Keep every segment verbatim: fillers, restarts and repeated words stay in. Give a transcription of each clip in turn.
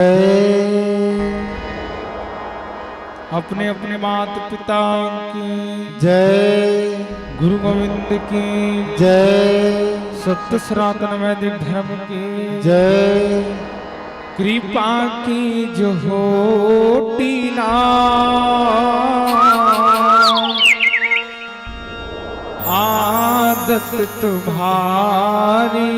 जय। अपने अपने माता पिता की जय। गुरु गोविंद की जय। सत्य सनातन वैदिक धर्म की जय। कृपा की जो होती ना आदत तुम्हारी,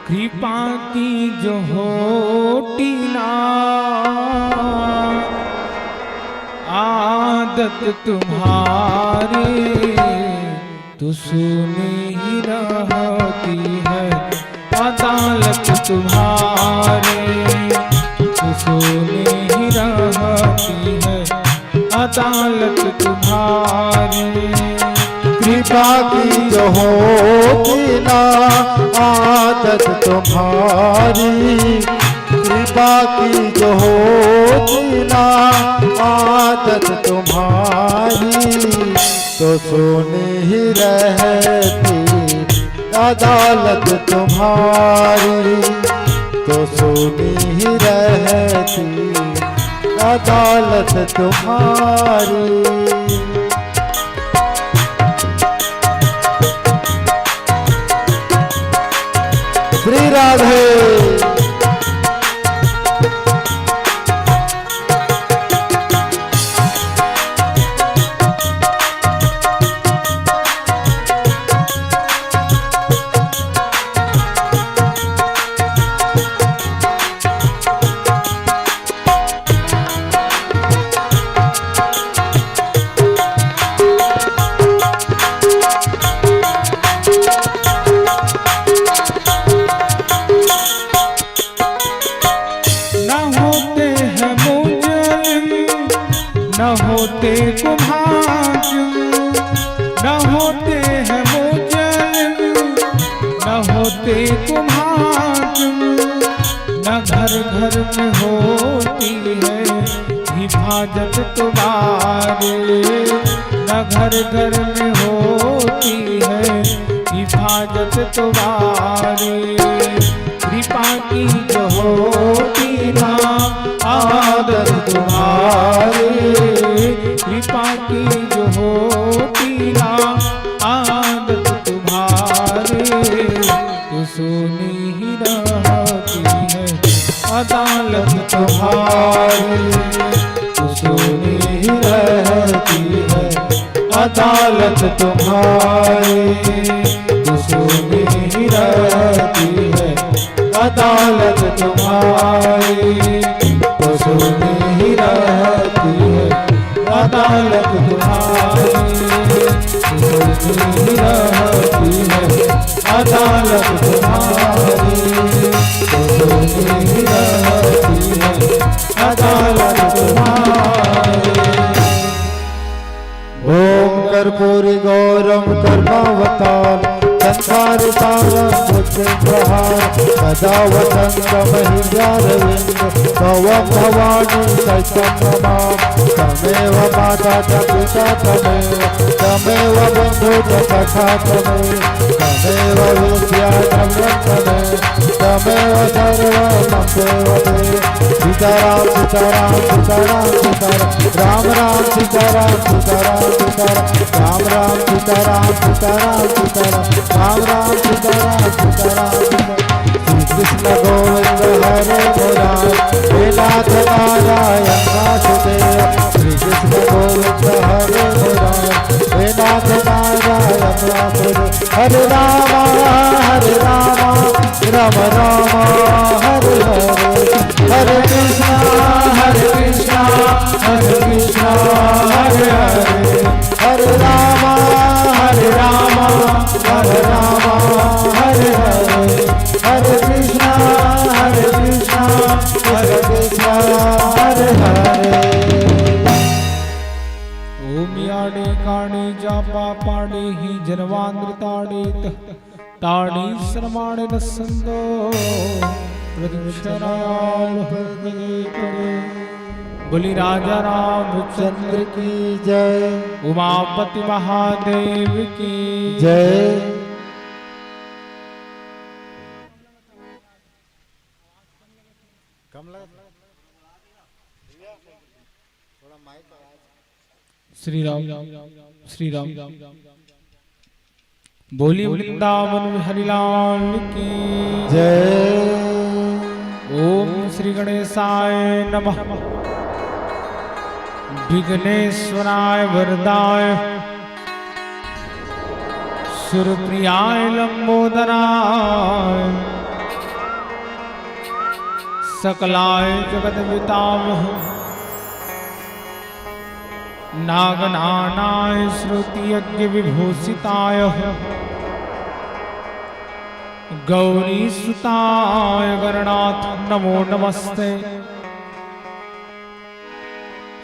कृपा की जो होती ना आदत तुम्हारी, तो सुनी ही रहती है अदालत तुम्हारी, तो सुनी ही रहती है अदालत तुम्हारी। कृपा की जो होती ना आदत तुम्हारी, कृपा की जो होती ना आदत तुम्हारी, तो सुनी ही रहती अदालत तुम्हारी, तो सुनी ही रहती अदालत तुम्हारी। श्री राधे। न होते हैं मुजरिम, न होते कुभागिम, न होते हैं मुजरिम, न होते कुभागिम, न घर घर में होती है हिफाजत तुम्हारी, न घर घर में होती है हिफाजत तुम्हारी। कृपा की जो होती ना आदत तुम्हारी, कृपा की जो होती ना आदत तुम्हारी, तो सुनी ही रहती है अदालत तुम्हारी, तो सुनी ही रहती है अदालत तुम्हारी, तो सुनी ही रहती है अदालत तुम्हारी, तो सुनी ही रहती है अदालत तुम्हारी, तो सुनी ही रहती है अदालत तुम्हारी, तो सुनी ही रहती है अदालत तुम्हारी। ॐ कर्पूरी गौरं कर्मावतारं संसारसारं बुद्धिं प्रहार सदा वसन्तं हृदयारविन्दे त्वं भवानी सहितं मम। त्वमेव माता च पिता त्वमेव, त्वमेव बन्धु च सखा त्वमेव, त्वमेव विद्या त्वमेव त्वमेव सर्वं मम देव देव। सीताराम सीताराम सीताराम सीताराम राम राम सीताराम सीताराम सीताराम राम राम सीताराम सीताराम सीताराम राम राम सीताराम सीताराम सीताराम। श्री कृष्ण गोविंद हरे मुरारी, हे नाथ नारायण वासुदेव। श्री कृष्ण गोविंद हरे मुरारी, हे नाथ नारायण वासुदेव। हरे राम हरे राम राम राम हरे हरे। हरे कृष्णा हरे कृष्णा हरे कृष्णा हरे हरे। हरे राम हरे राम राम राम हरे हरे। हरे कृष्णा हरे कृष्णा हरे कृष्णा हरे हरे। ॐ याणी काणी जापा पाणिः जन्मान्तराणि तानि श्रमाणि नश्यन्ति तद् क्षणाः। बोली राजा रामचंद्र की जय। उमापति महादेव की जय। श्री राम, श्री राम। बोली वृंदावन बिहारी लाल की जय। ओम श्री गणेशाय नमः। विघ्नेश्वराय वरदाय सुरप्रियाय लंबोदराय सकलाय जगत पितामह नागनानाय श्रुति यज्ञ विभूषिताय गौरी सुताय गणनाथ नमो नमस्ते।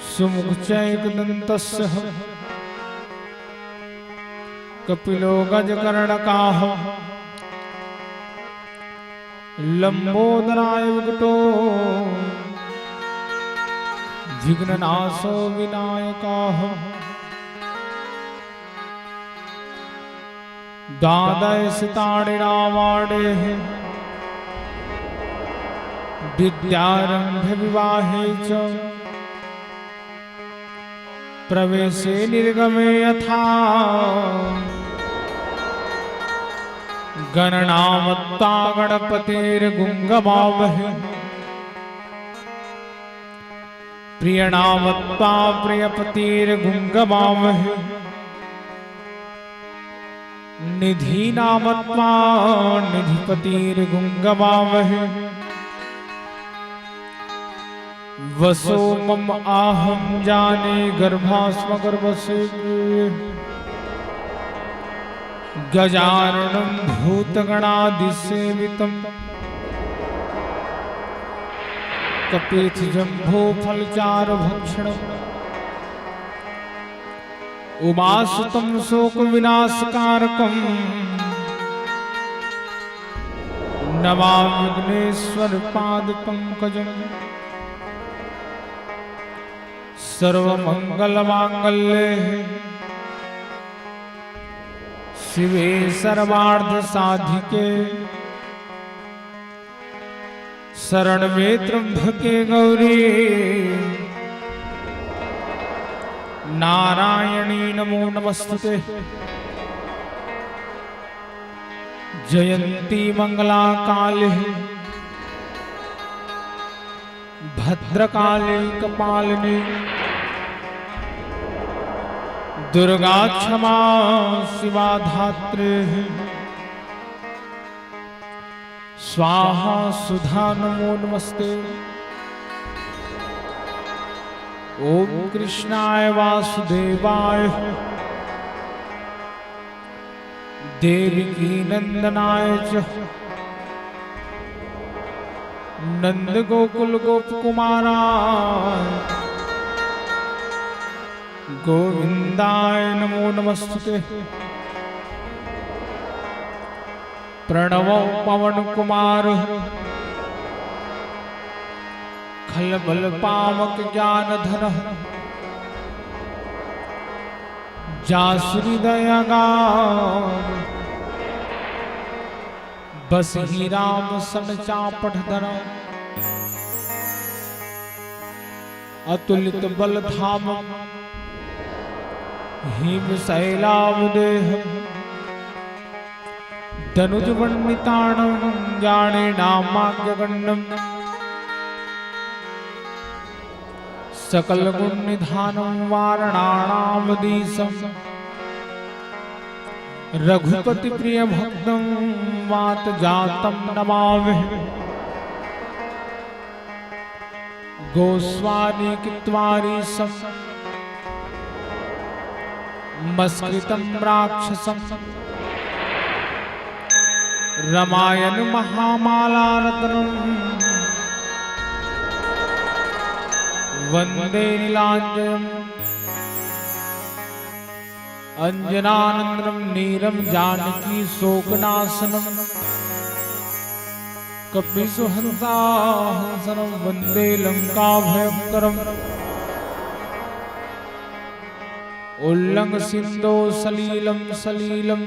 सुमुख च एकदंतस्य कपिलो गजकर्णकाः लंबोदराय विकटो विघ्ननाशो विनायकः। द्वादश ताड़िणावाड़े विद्यारंभ विवाहे च प्रवेशे निर्गमे यथा गणनामत्ता गणपतिर्गुंगमावहे। प्रियनामत्ता प्रियपतिर्गुंगमावहे। निधीनामत्वा निधिपतिर्गुंगमावहे। वसो मम आहं जाने गर्भास्म गर्भसे। गजाननं भूतगणादिसेवितं कपित्थजम्बूफलचारुभक्षणम्। उमासुतं शोकविनाशकारकं नमामि विघ्नेश्वरपादपङ्कजम्। सर्वमंगलमांगल्ये शिवे सर्वार्थ साधिके शरण में त्र्यंबके गौरी नारायणी नमो नमस्तुते। जयंती मंगला काली भद्रकाली कपालिनी दुर्गा क्षमा शिवा धात्री स्वाहा सुधा नमो नमस्ते। ओम कृष्णाय वासुदेवाय देवकी नंदनाय च नंद गोकुल गोप कुमारा गोविंदाय नमो नमस्तुते। प्रणव पवन कुमार खलबल पावक ज्ञान धन जासु हृदय गाम बसहि राम सन चापट धर। अतुलित बल धाम हिम सैलाव देह दनुज वंदिताणं जाने नामाग्यगण्यं। सकल गुण निधानं वारणाणामधीशं रघुपति प्रिय भक्तं वात जातं नमामि। गोस्वादि कित्वारीशं मस्कृतं राक्षसं रमायन महामालारत्नं वंदे नीलांजनम्। अंजनानंदनं नीरं जानकी शोकनाशनं कपीशहंसाहंसनं वंदे लंका भयंकरम्। उल्लंघ सिंधो सलीलं सलीलं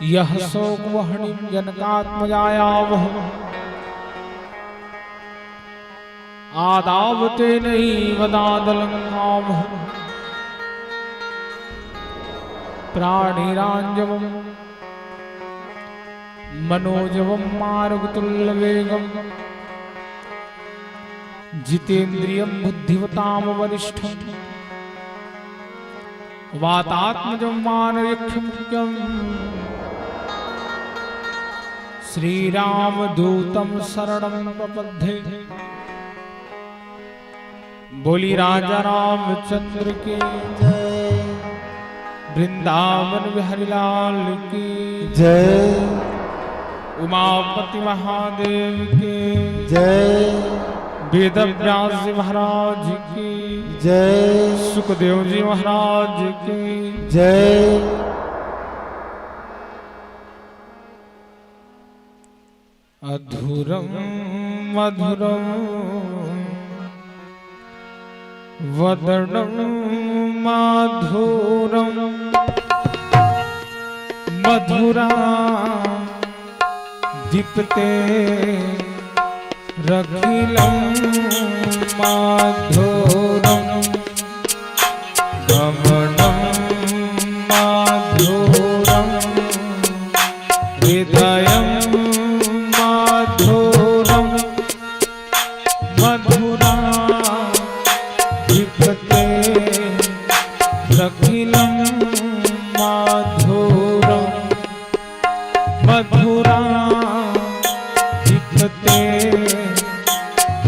यः शोकवह्निं जनकात्मजाया वः। आदावते नैव दादलङ्कामः। प्राणिराञ्जवं मनोजवं मारुततुल्यवेगं जितेन्द्रियं बुद्धिमतां वरिष्ठं वातात्मजं वानरयक्षमुख्यं श्रीरामदूतं शरणं प्रपद्ये। बोली राजा रामचंद्र की जय। वृंदावन बिहारी लाल की जय। उमापति महादेव की जय। वेद व्यास जी महाराज की जय। सुखदेव जी महाराज की जय। अधुरं मधुरं वदनं माधुरं मधुरा दीप्ते रखिलं माधुरं गमनं माधुरं हृदयं माधुरं मधुरा दीप्ते रखिलं माधुरं मधुरा दीप्ते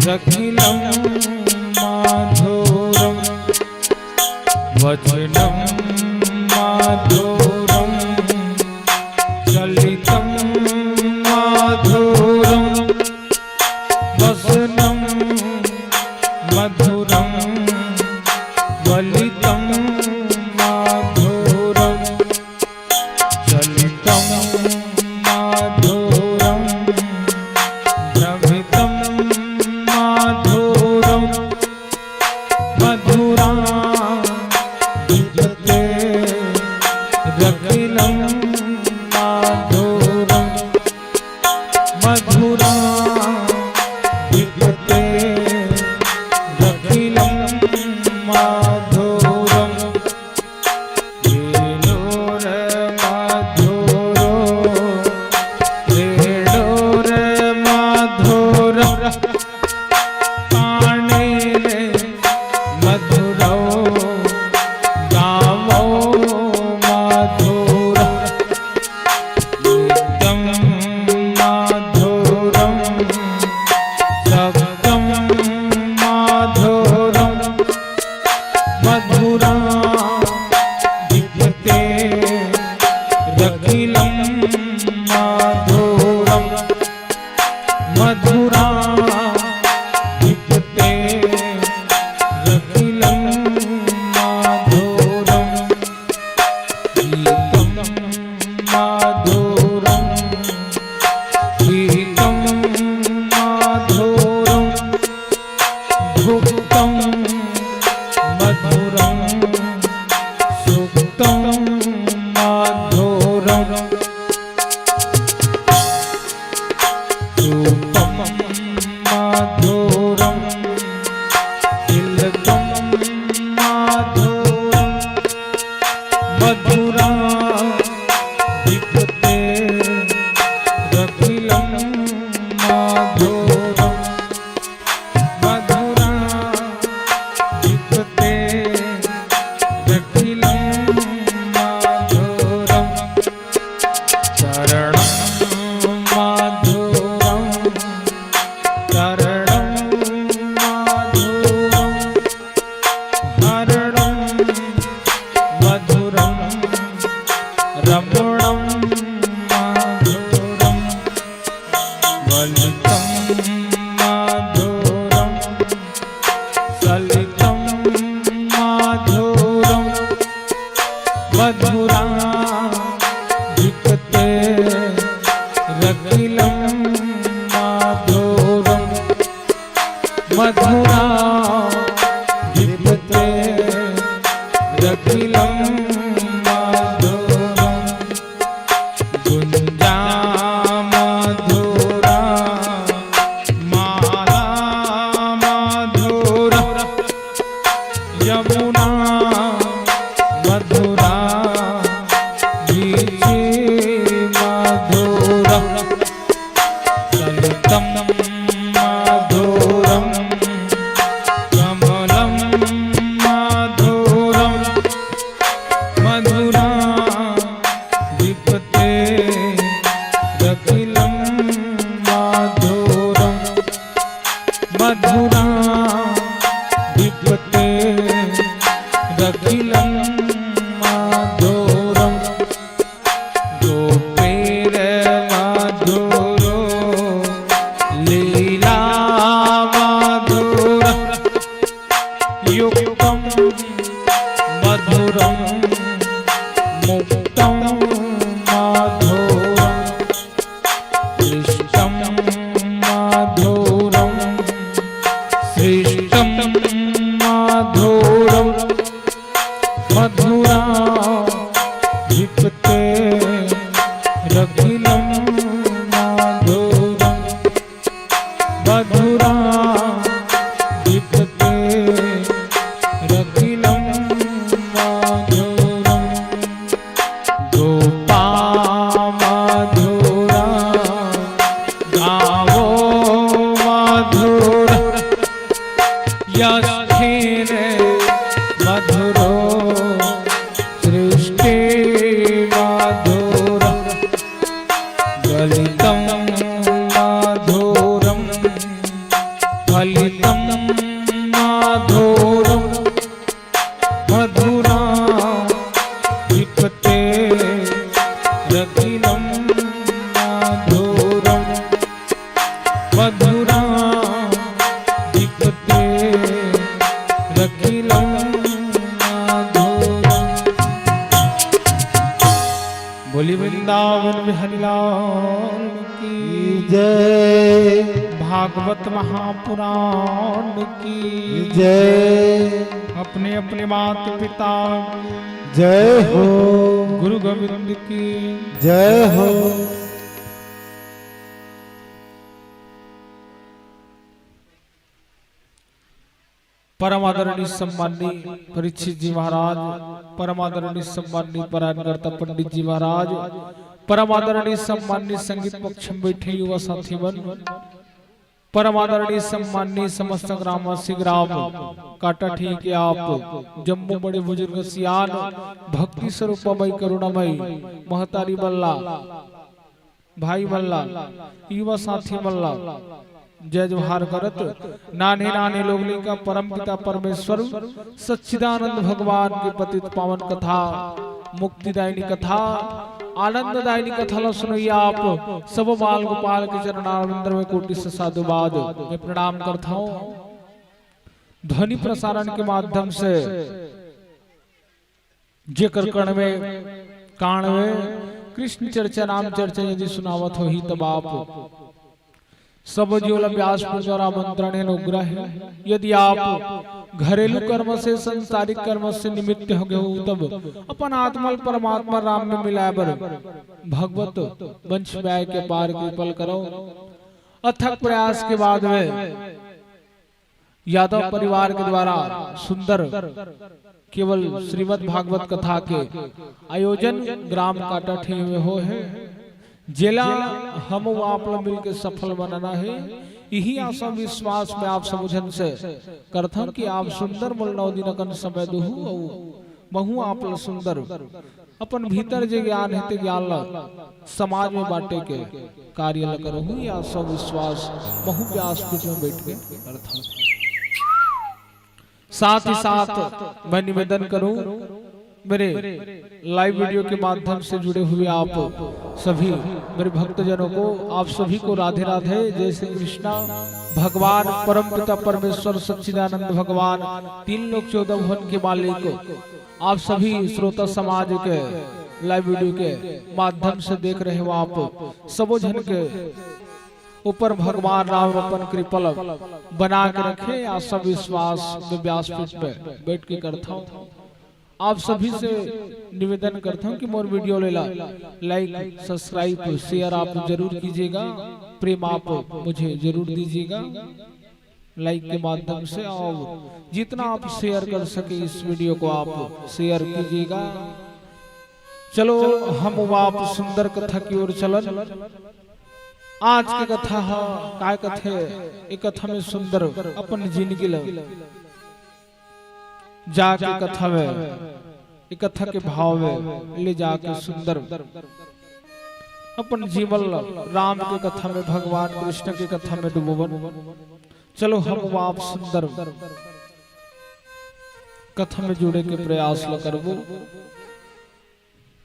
रखिलं माधुरं वचनं माधुरं चलितं माधुरं वसनं मधुरं वलितं माधुरं चलितं माधुरं भ्रमितं माधुरं मधुरा दीप्ते रखिलं माधुरं मधुरा दीप्ते रखिलं माधुरं वेणोर्मधुरो वेणोर्मधुरः पाणिर्मधुरो गावो मधुरः नृत्यं मधुरं शब्दं मधुरं मधुरा दीप्ते रखिलं मधुरं मधुरा दीप्ते रखिलं मधुरं गीतं मधुरं गीतं मधुरं भुक्तं मधुरं सुक्तं मधुरं रूपं मधुरं तिलकं मधुरं मधुरा दीप्ते रखिलं मधुरं मधुरा दीप्ते रखिलं मधुरं चरणं मधुरं चरणं मधुरं हरणं मधुरं रमणं मधुरं वलितं मधुरं सलितं मधुरं मधुरा दीप्ते रखिलं मधुरं मधुरा दीप्ते रखिलं मधुरं गुञ्जा मधुरा माला कलितं माधुरं कमलं माधुरं मधुराधिपतेरखिलं माधुरं मधुराधिपतेरखिलं माधुरं गोपेर्मधुरो लीलामधुरं युक्तं मधुरं मुक्तं मधुरं दृष्टं मधुरं सृष्टं मधुरं मधुराधिपतेरखिलं मधुरं मधुराधिपतेरखिलं मधुरं गोपा मधुरा गावो मधुर यस्थिर मधुरो सृष्टि मधुर गलितं मधुरं फलितं मधुरं मधुराधिपतेरखिलं मधुरं मधुराधिपतेरखिलं मधुरं। बोली वृंदावन बिहारी लाल की जय। भागवत महापुराण की जय। अपने अपने माता पिता जय हो। गुरु गोविंद की जय हो। परम आदरणीय सम्माननीय परीक्षित जी महाराज, परम आदरणीय सम्माननीय परायणकर्ता पंडित जी महाराज, परम आदरणीय सम्माननीय संगीत पक्ष में बैठे युवा साथी मन, परम आदरणीय सम्माननीय समस्त ग्रामवासी, ग्राम काटाठी के आप जम्मो बड़े बुजुर्ग सियान, भक्ति स्वरूपा मई करुणामयी महतारी बल्ला, भाई मन ला, युवा साथी मन ला जय जोहार करत, नान्हे नान्हे लोग लइका परम पिता परमेश्वर सच्चिदानंद भगवान के पतित पावन कथा, मुक्तिदायिनी कथा, आनंददायिनी कथा ला सुनइया आप सब बाल गोपाल के चरणारविंद में कोटि से साधुवाद में प्रणाम करथौं। ध्वनि प्रसारण के माध्यम से जेकर कण में काण में कृष्ण चर्चा नाम चर्चा यदि सुनावत होही, तब आप सब जीव ला व्यासपीठ द्वारा आमंत्रण हे, अनुग्रह हे। यदि आप घरेलू कर्म से, सांसारिक कर्म से निमित्त हो गए हो, तब अपन आत्मा ल परमात्मा राम में मिलाए बर भगवत मंच में आए के अपार कृपा ल करो। अथक प्रयास के बाद में यादव परिवार के द्वारा सुंदर केवल श्रीमद् भागवत कथा के आयोजन ग्राम काटाठी में होए हे, जेला हम अउ आप ला मिलके सफल बनाना हे। इही आशा विश्वास में आप सब झन से करथन कि आप सुंदर मोला नौ दिन अकन समय दुहू अउ महू आप ला सुंदर अपन भीतर जे ज्ञान हे, ते ज्ञान ला समाज में बांटे के कार्य ला करहूँ, या सब विश्वास महू व्यासपीठ में बैठ के करथन। साथ ही साथ मैं निवेदन करूं, मेरे लाइव वीडियो के माध्यम से जुड़े हुए आप सभी मेरे भक्तजनों को, आप सभी को राधे राधे, जय श्री कृष्णा। भगवान परमपिता परमेश्वर सच्चिदानंद भगवान, तीन लोक चौदह भुवन के मालिक, आप सभी श्रोता समाज के लाइव वीडियो के माध्यम से देख रहे हो आप सबो झन के ऊपर भगवान राम अपन कृपा ल बना के रखे। आशा विश्वास में व्यासपीठ पे बैठ के करथौं। आप सभी से निवेदन करथौं कि मोर वीडियो ला लाइक, सब्सक्राइब, शेयर आप जरूर कीजिएगा। प्रेम आप मुझे जरूर दीजिएगा। लाइक के माध्यम से, और जितना आप शेयर कर सके इस वीडियो को आप शेयर कीजिएगा। चलो हम वापस सुंदर कथा की ओर चलन। आज के कथा ह काय कथे, ए कथा में सुंदर अपन जिंदगी ल जाके कथा में, ए कथा के भाव में ले जाके सुंदर अपन जीवन ल राम के कथा में, भगवान कृष्ण के कथा में डुबोवन। चलो हम आप सुंदर कथा में जुड़े के प्रयास ल करबो।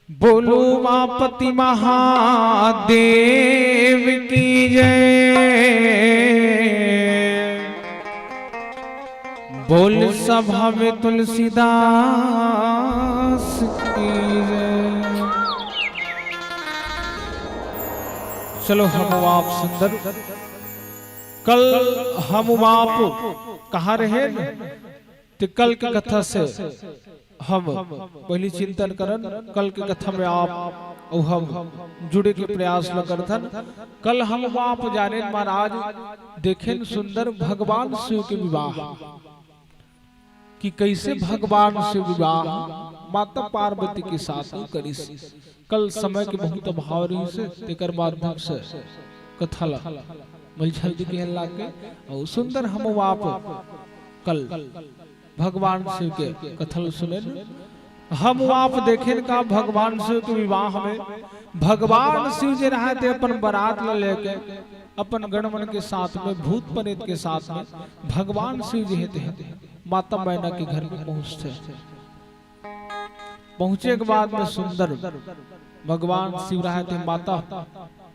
बोलो उमापति महादेव की जय, बोल सभा में तुलसीदास की जय। चलो हम आप सुंदर, कल हम आप कहाँ रहे न? ते कल के कथा से हम पहिली चिंतन करन, कल के कथा में आप अउ हम जुड़े के प्रयास ल करथन। कल हम आप जानेन महाराज, देखेन सुंदर भगवान शिव के विवाह, कि कइसे भगवान शिव विवाह माता पार्वती के साथ करिस। कल समय के बहुत अभाव रहिस हे, तेकर माध्यम से कथा ल मल जल्दी कहे लागे अउ सुंदर हम आप कल भगवान शिव के कथा ल सुनेन। हम आप देखेन का भगवान शिव के विवाह में भगवान शिव जे रहे ते अपन बरात ल लेके अपन गण मन के साथ में, भूत प्रेत के साथ में भगवान शिव जे हे ते माता मैना के घर में पहुंचथे। पहुंचे के बाद में सुंदर भगवान शिव रहे ते माता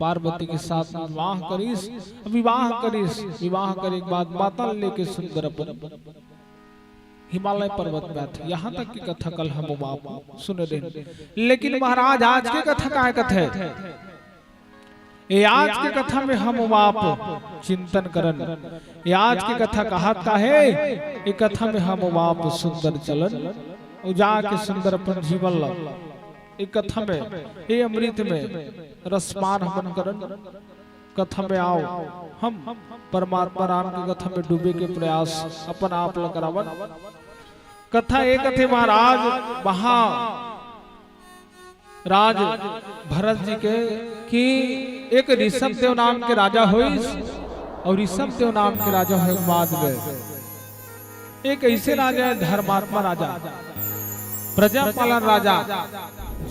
पार्वती के साथ विवाह करिस, विवाह करिस, विवाह करे के बाद माता ल लेके सुंदर अपन हिमालय पर्वत में आथे। यहाँ तक की कथा कल हम आप सुने रहेन, लेकिन महाराज आज के कथा काय कथे? ए आज के कथा में हम आप चिंतन करन। ए आज के कथा कहत का हे? ए कथा में हम आप सुंदर चलन अउ जाके सुंदर अपन जीवन ल ए कथा में, ए अमृत में रसपान हमन करन। कथा में आओ, हम परमात्मा राम के कथा में डूबे के प्रयास अपन आप ल करावन। कथा ए कथे महाराज, वहाँ राज भरत जी के कि एक ऋषभ देव नाम के राजा होइस, अउ ऋषभ देव नाम के राजा होए के बाद में एक ऐसे राजा हे, धर्मात्मा राजा, प्रजा पालन राजा,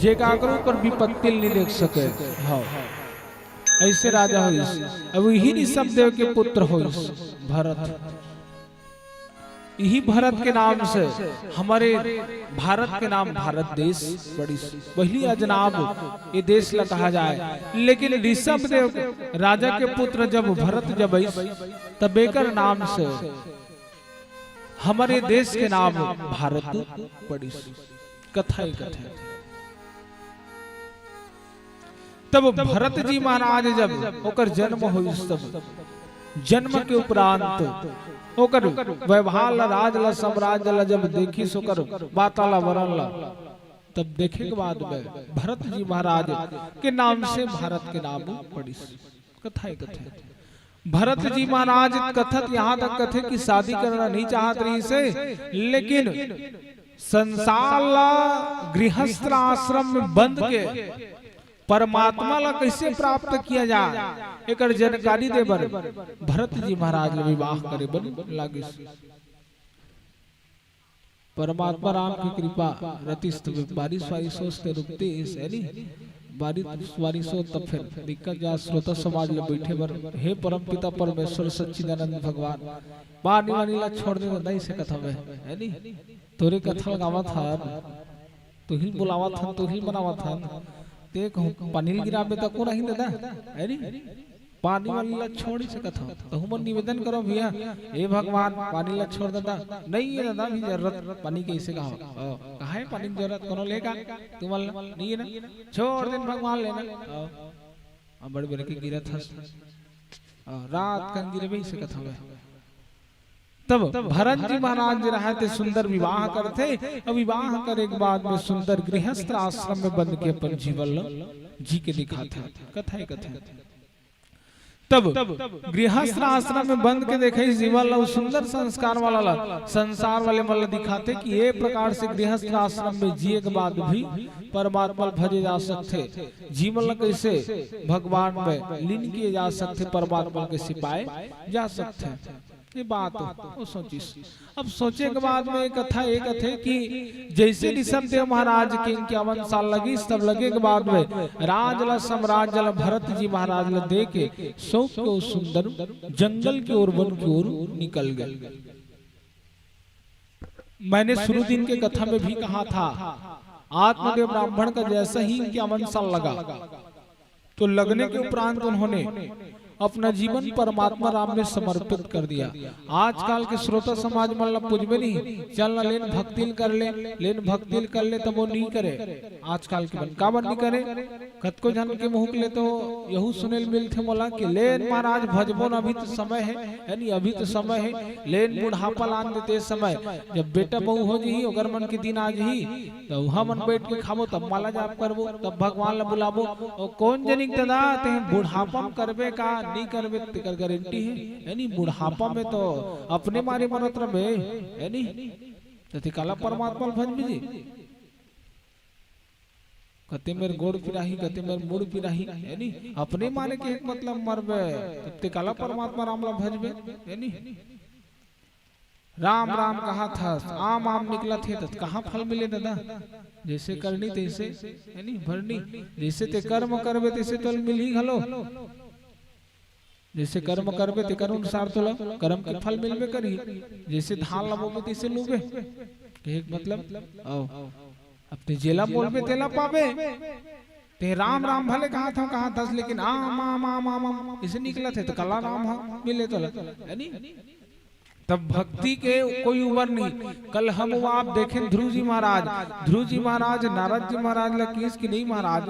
जे काकरो ऊपर विपत्ति ल नहीं देख सके। हाँ, ऐसे राजा होइस। अब इही ऋषभ देव के पुत्र होइस भरत। इही भरत के नाम से हमरे भारत के नाम भारत देश पड़िस। पहिली अजनाब ए देश ल कहा जाए, लेकिन ऋषभ देव राजा के पुत्र जब भरत जब अइस, तब एकर नाम से हमरे देश के नाम भारत पड़िस। कथा ए कथे। तब भरत जी महाराज जब ओकर जन्म होइस, तब जन्म के उपरांत ओकर व्यवहार ला, राज ला, साम्राज्य ला जब देखिस, ओकर वातावरण ला, तब देखे के बाद में भरत जी महाराज के नाम से भारत के नाम पड़िस। कथा ए कथे। भरत जी महाराज कथत यहाँ तक कथे कि शादी करना नहीं चाहत रहिस हे, लेकिन संसार ला, गृहस्थ आश्रम में बंद के परमात्मा ला कैसे प्राप्त किया जाए, एकर जानकारी दे बर भरत जी महाराज ला विवाह करे बर लागिस। परमात्मा राम के कृपा रतिस त बारिश वारिश होस ते रुकतिस, है नी? बारिश वारिश हो तब फिर दिक्कत जा, श्रोता समाज ले बैठे बर। हे परम पिता परमेश्वर सच्चिदानंद भगवान, पानी वानी ला छोड़ दे, नहीं से कथा में, है नी? तोरे कथा लगावत हन, तुहिल बुलावत हन, तुहिल मनावत हन, ते कहूँ पानी ल गिराबे त को नहीं दादा, है नी? पानी वाली ला छोड़ ही सकत हव। त हमन निवेदन करो भैया, हे भगवान, पानी ला छोड़ दादा। नहीं हे दादा, अभी जरूरत पानी के, इसे कहा, कहा हे पानी की जरूरत, कोनो लेगा तुमन ला? नहीं हे ना, छोड़ देन भगवान लेना। अब बड़े बड़े के गिरत हस, रात कन गिरबे, इसे कथा हवे। तब भरत जी महाराज जे रहे ते सुंदर विवाह करथे, अउ विवाह करे के बाद में सुंदर गृहस्थ आश्रम में बंद के अपन जीवन ल जी के दिखाथे। कथा ए कथे। तब गृहस्थ आश्रम में बंद के देखे जीवन ला, सुंदर संस्कार वाला ला, संसार वाले मन ला दिखाथे कि ये प्रकार से गृहस्थ आश्रम में जिए के बाद भी परमात्मा ला भजे जा सकथे। जीवन ला कैसे भगवान में लीन किए जा सकथे, परमात्मा के सिपाए जा सकथे। ये बात वो सोचिस। अब सोचे के बाद में कथा ये कथे कि जैसे ऋषभ देव महाराज के इक्यावन साल लगिस, तब लगे के बाद में राज ला, साम्राज्य ला भरत जी महाराज ला दे के सौंप के वो सुंदर जंगल के ओर, वन की ओर निकल गए। मैंने शुरू दिन के कथा में भी कहा था, आत्मदेव ब्राह्मण का जैसा ही इक्यावन साल लगा, तो लगने के उपरांत उन्होंने अपना जीवन परमात्मा राम में समर्पित कर दिया। आजकल के श्रोता समाज मन ला पूछबे नहीं, चल ना लेन भक्ति ल कर ले, लेन भक्ति ल कर ले, तब वो नहीं करे। आजकल के मन काबर नहीं करे? कतको झन के मुंह ले तो यहू सुने ल मिलथे मोला कि लेन महाराज भजबो न, अभी तो समय है, यानी अभी तो समय है, लेन बुढ़ापा लान देते समय, जब बेटा बहू हो जही, ओकर मन के दिन आ जही, त उहाँ मन बैठ के खाबो, तब माला जाप करबो, तब भगवान ला बुलाबो। अउ कोन जनिक दादा, तें बुढ़ापा म करबे का, नी करबे, तेकर गारंटी हे? यानी बुढ़ापा में तो अपने मारे मरत रहिबे, यानी त तें काला परमात्मा ल भजबे जी? कते मेर गोड़ पिराही, कते मेर मुड़ पिराही, यानी अपने मारे के एक मतलब मरबे, तब तें काला परमात्मा राम ला भजबे, यानी राम राम कहाथस, आम आम निकलत हे, त कहाँ फल मिले दादा? जैसे करनी तैसे, यानी भरनी। जैसे तें कर्म करबे, तैसे तोला मिलही घलो। जैसे कर्म करबे, तेकर अनुसार तोला कर्म के फल मिलबे करही। जैसे धान ल बोबे, तैसे लूबे। कहे के मतलब, आओ। अब तें जेला बोलबे, तेला पाबे। तें राम राम भले कहाथस, कहाथस, लेकिन आम, आम, आम, आम, आम, इसे निकलत हे, त काला राम ह मिले तोला, यानी तब भक्ति के कोई उम्र नहीं। कल हम वो आप देखेन ध्रुव जी महाराज, ध्रुव जी महाराज नारद जी महाराज ला किहिस कि नहीं महाराज,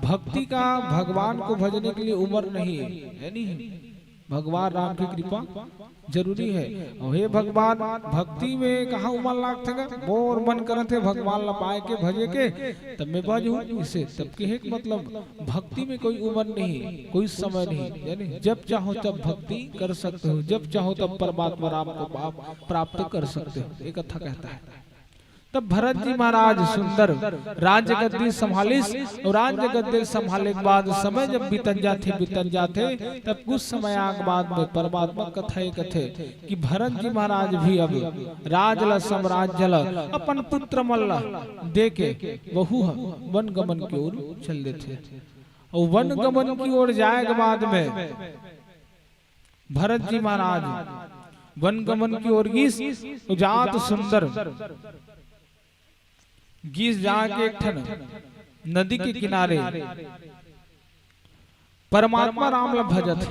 भक्ति का, भगवान को भजने के लिए उम्र नहीं है, है नहीं? भगवान राम की कृपा जरूरी है। अउ हे भगवान, भक्ति में कहाँ उम्र लागथे गा? मोर मन करत हे भगवान ला पाए के, भजे के, तब मैं भजहूँ इसे। तब कहे के मतलब भक्ति में कोई उम्र नहीं, कोई समय नहीं, यानी जब चाहो तब भक्ति कर सकते हो, जब चाहो तब परमात्मा राम को पा-, प्राप्त कर सकते हो, ये कथा कहता है। तब भरत जी महाराज सुंदर राज्य गद्दी संभालिस, अउ राज्य गद्दी संभाले के बाद समय जब बीतन जाथे, बीतन जाथे, तब कुछ समय आग बाद में परमात्मा कथा ये कथे कि भरत जी महाराज भी अब राज ला, साम्राज्य ला, अपन पुत्र मन ला दे के वहू ह वन गमन की ओर चल देथे। अउ वन गमन की ओर जाए के बाद में भरत जी महाराज वन गमन की ओर गिस, तो जात सुंदर गिस जाके एक ठन नदी के किनारे परमात्मा राम ला भजत,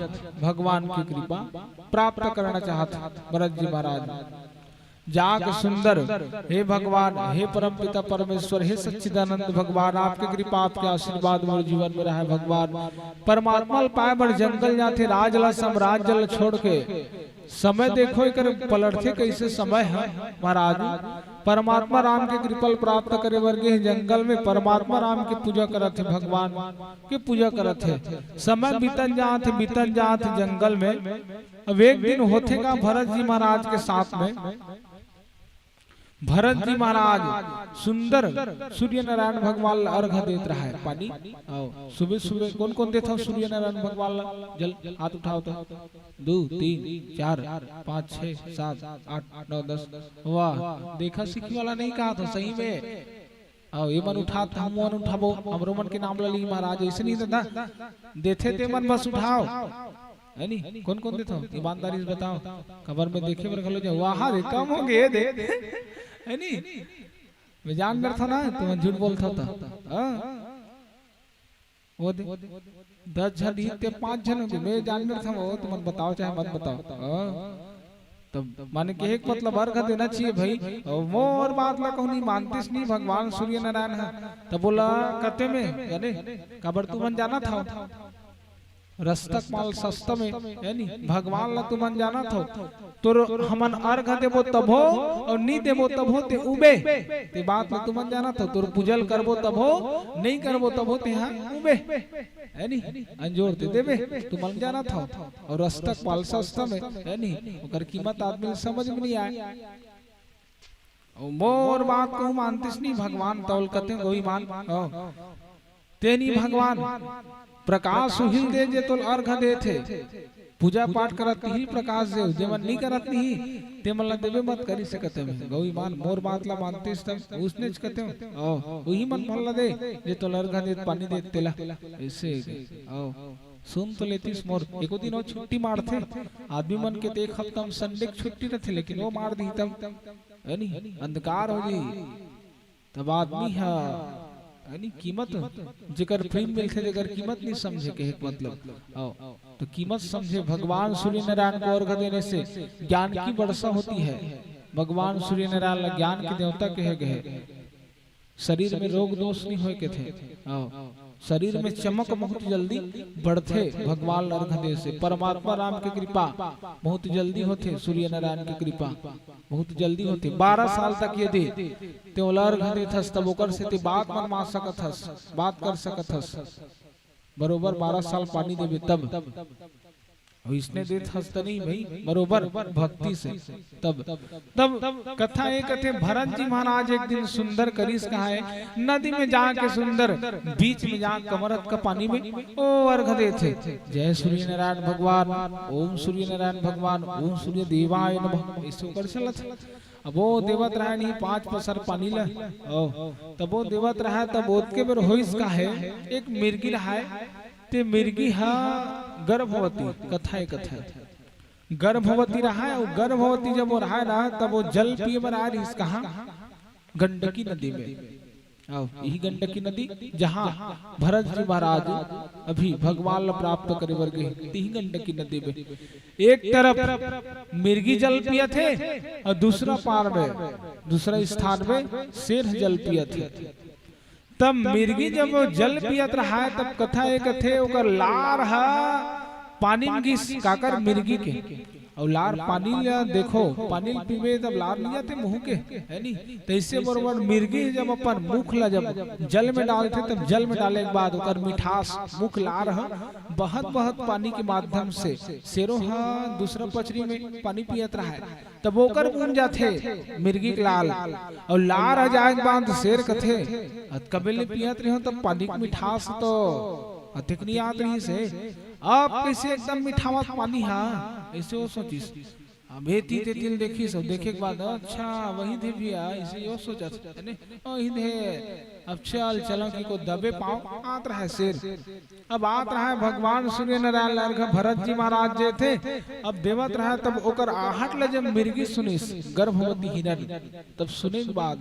भगवान की कृपा प्राप्त करना चाहत भरत जी महाराज। जाके सुंदर, हे भगवान, हे परमपिता परमेश्वर, हे सच्चिदानंद भगवान, आपके कृपा, आपके आशीर्वाद मोर जीवन में रहे भगवान। परमात्मा ल पाए बर जंगल जाथे, राज ला, साम्राज्य ला छोड़ के। समय देखो, एकर पलटथे कैसे समय ह महाराज। परमात्मा राम के कृपा ल प्राप्त करे बर गे हे जंगल में, परमात्मा राम के पूजा करत हे, भगवान के पूजा करत हे। समय बीतन जात हे, बीतन जात हे जंगल में। अब एक दिन होथे का भरत जी महाराज के साथ में, भरत जी महाराज सुंदर सूर्य नारायण भगवान ला अर्घ देत रहे, पानी। आओ, सुबह सुबह कोन कोन देथव सूर्य नारायण भगवान ला जल? हाथ उठाओ तो। दो, तीन, चार, पाँच, छः, सात, आठ, नौ, दस। वाह, देखा, सीखी वाला नहीं कहा था सही में। आओ, ये मन उठात, हम मन उठाबो, हमरो मन के नाम ला ली महाराज, ऐसे नहीं दादा। देथे ते मन बस उठाओ, है नी? कोन कोन देथव? ईमानदारी से बताओ। कबर में देखे बर घलो जाओ, वाह रे, कम हो गए दे, है नी? मैं जान डरथव ना, तुमन झूठ बोलथव त। हाँ? वो दे, दस झन ही ते पाँच झन हो गए, मैं जान डरथव, वो तुमन बताओ चाहे मत बताओ। हाँ? तब माने कहे के मतलब अर्घ देना चाहिए भाई। अउ मोर बात ला कहूँ नहीं मानतिस नहीं भगवान सूर्य नारायण ह, तब बोला कते में, यानी काबर तुमन जानत हव, रस्तक माल सस्ता में, यानी भगवान ला तुमन जानत हव, तोर हमन अर्घ देबो तभो अउ नी देबो तभो ते उबे, ते बात ला तुमन जानत हव, तोर पूजल करबो तभो, नहीं करबो तभो तेहा उबे। है नी? अंजोर दे देबे, तुमन जानत हव। अउ रस्ता के पालसा उस्ता में, है नी? ओकर कीमत आदमी ल समझ में नहीं आय। अउ मोर बात कहूँ मानतिस नहीं भगवान, तौल कते गौई मान। हव। तेनी भगवान प्रकाश उहिल दे जे तोल अर्घ देथे। पूजा पाठ करत तिही प्रकाश देव, जेमन नी करत नहीं, ते मन ला देबे मत करी सकत हवे। गौई मान मोर बात ला मानतिस तब उसनेच कते हव। अउ उही मन भर ला दे, जे तोल अर्घ देत पानी देत तेला। ऐसे के। अउ सुन तो लेतिस मोर, एको दिन वो छुट्टी मारथे। आदमी मन के तो एक हफ्ता में संडे के छुट्टी रथे, लेकिन वो मार दिही तब, है नी? अंधकार हो जाही। तब आदमी ह, है नी, कीमत, जेकर प्रेम मिलथे, जेकर कीमत नहीं समझे, कहे के मतलब। अउ तो कीमत समझे। भगवान सूर्य नारायण को अर्घ देने से ज्ञान की वर्षा होती है। भगवान सूर्य नारायण ला ज्ञान के देवता कहे गए। शरीर में रोग दोष नहीं होय कथे। अउ शरीर में चमक बहुत जल्दी बढ़थे भगवान ला अर्घ दे से। परमात्मा राम के कृपा बहुत जल्दी होथे, सूर्य नारायण के कृपा बहुत जल्दी होथे। बारह साल तक यदि ते ओला अर्घ देथस, तब ओकर से ते बात मनवा सकत हस, बात कर सकत हस। बरोबर बारह साल पानी देबे तब। अउ इसने देत हस त नहीं भाई, बरोबर भक्ति से। तब, तब कथा ये कथे, भरत जी महाराज एक दिन सुंदर करिस कहाए, नदी में जाके सुंदर बीच में जाके कमरत का पानी में ओ अर्घ देथे, जय सूर्य नारायण भगवान, ओम सूर्य नारायण भगवान, ओम सूर्य देवाय नमः, ऐसे ओकर चलत हे। अब वो देवत रहे नहीं पाँच पसर पानी ला। ओ, तब वो देवत रहे, तब ओतके बेर होइस का हे, एक मिर्गी रहे, ते मिर्गी हा गर्भवती, कथा हे, कथा हे। गर्भवती रहे, अउ गर्भवती जब वो रहे ना, तब वो जल पिए बर आय रहिस कहाँ? गंडकी नदी में। अउ इही गंडकी नदी, जहाँ भरत जी महाराज अभी भगवान ला प्राप्त करे बर गे, तिही गंडकी नदी में। एक तरफ मिर्गी जल पियत हे अउ दूसरा पार में, दूसरा स्थान में शेर जल पियत हे। तब मिर्गी जब वो जल पियत रहा हे, तब कथा ये कथे, ओकर लार हा पानी में गिस, काकर? मिर्गी के। अउ लार पानी ला देखो, पानी ल पीबे तब लार नहीं जाथे मुँह के, है नी? तैसे बरोबर मिर्गी जब अपन मुख ला जब जल में डालथे, तब जल में डाले के बाद ओकर मिठास मुख लार ह बहत बहत पानी के माध्यम से शेरो ह दूसरा पचरी में पानी पियत रहा हे, तब ओकर मुँह जाथे मिर्गी के लार, अउ लार ह जाए के बाद शेर कथे, "अतका बेर ले पियत रहे हो, तब पानी के मिठास तो अतेक नहीं आत रहिस हे, अब कैसे एकदम मिठावत पानी हा?" ऐसे वो सोचिस। अब एती तेती ल देखिस, अउ देखे के बाद, "अच्छा, वही दे भैया," ऐसे वो सोचत हे, "ओ, वही दे, अब चल, चलो कि को दबे पाँव आत रहा हे शेर।" अब आत रहा हे भगवान सूर्य नारायण ला अर्घ, भरत जी महाराज जे थे, अब देवत रहा हे, तब ओकर आहट ला जब मिर्गी सुनिस, गर्भवती हिरन, तब सुने के बाद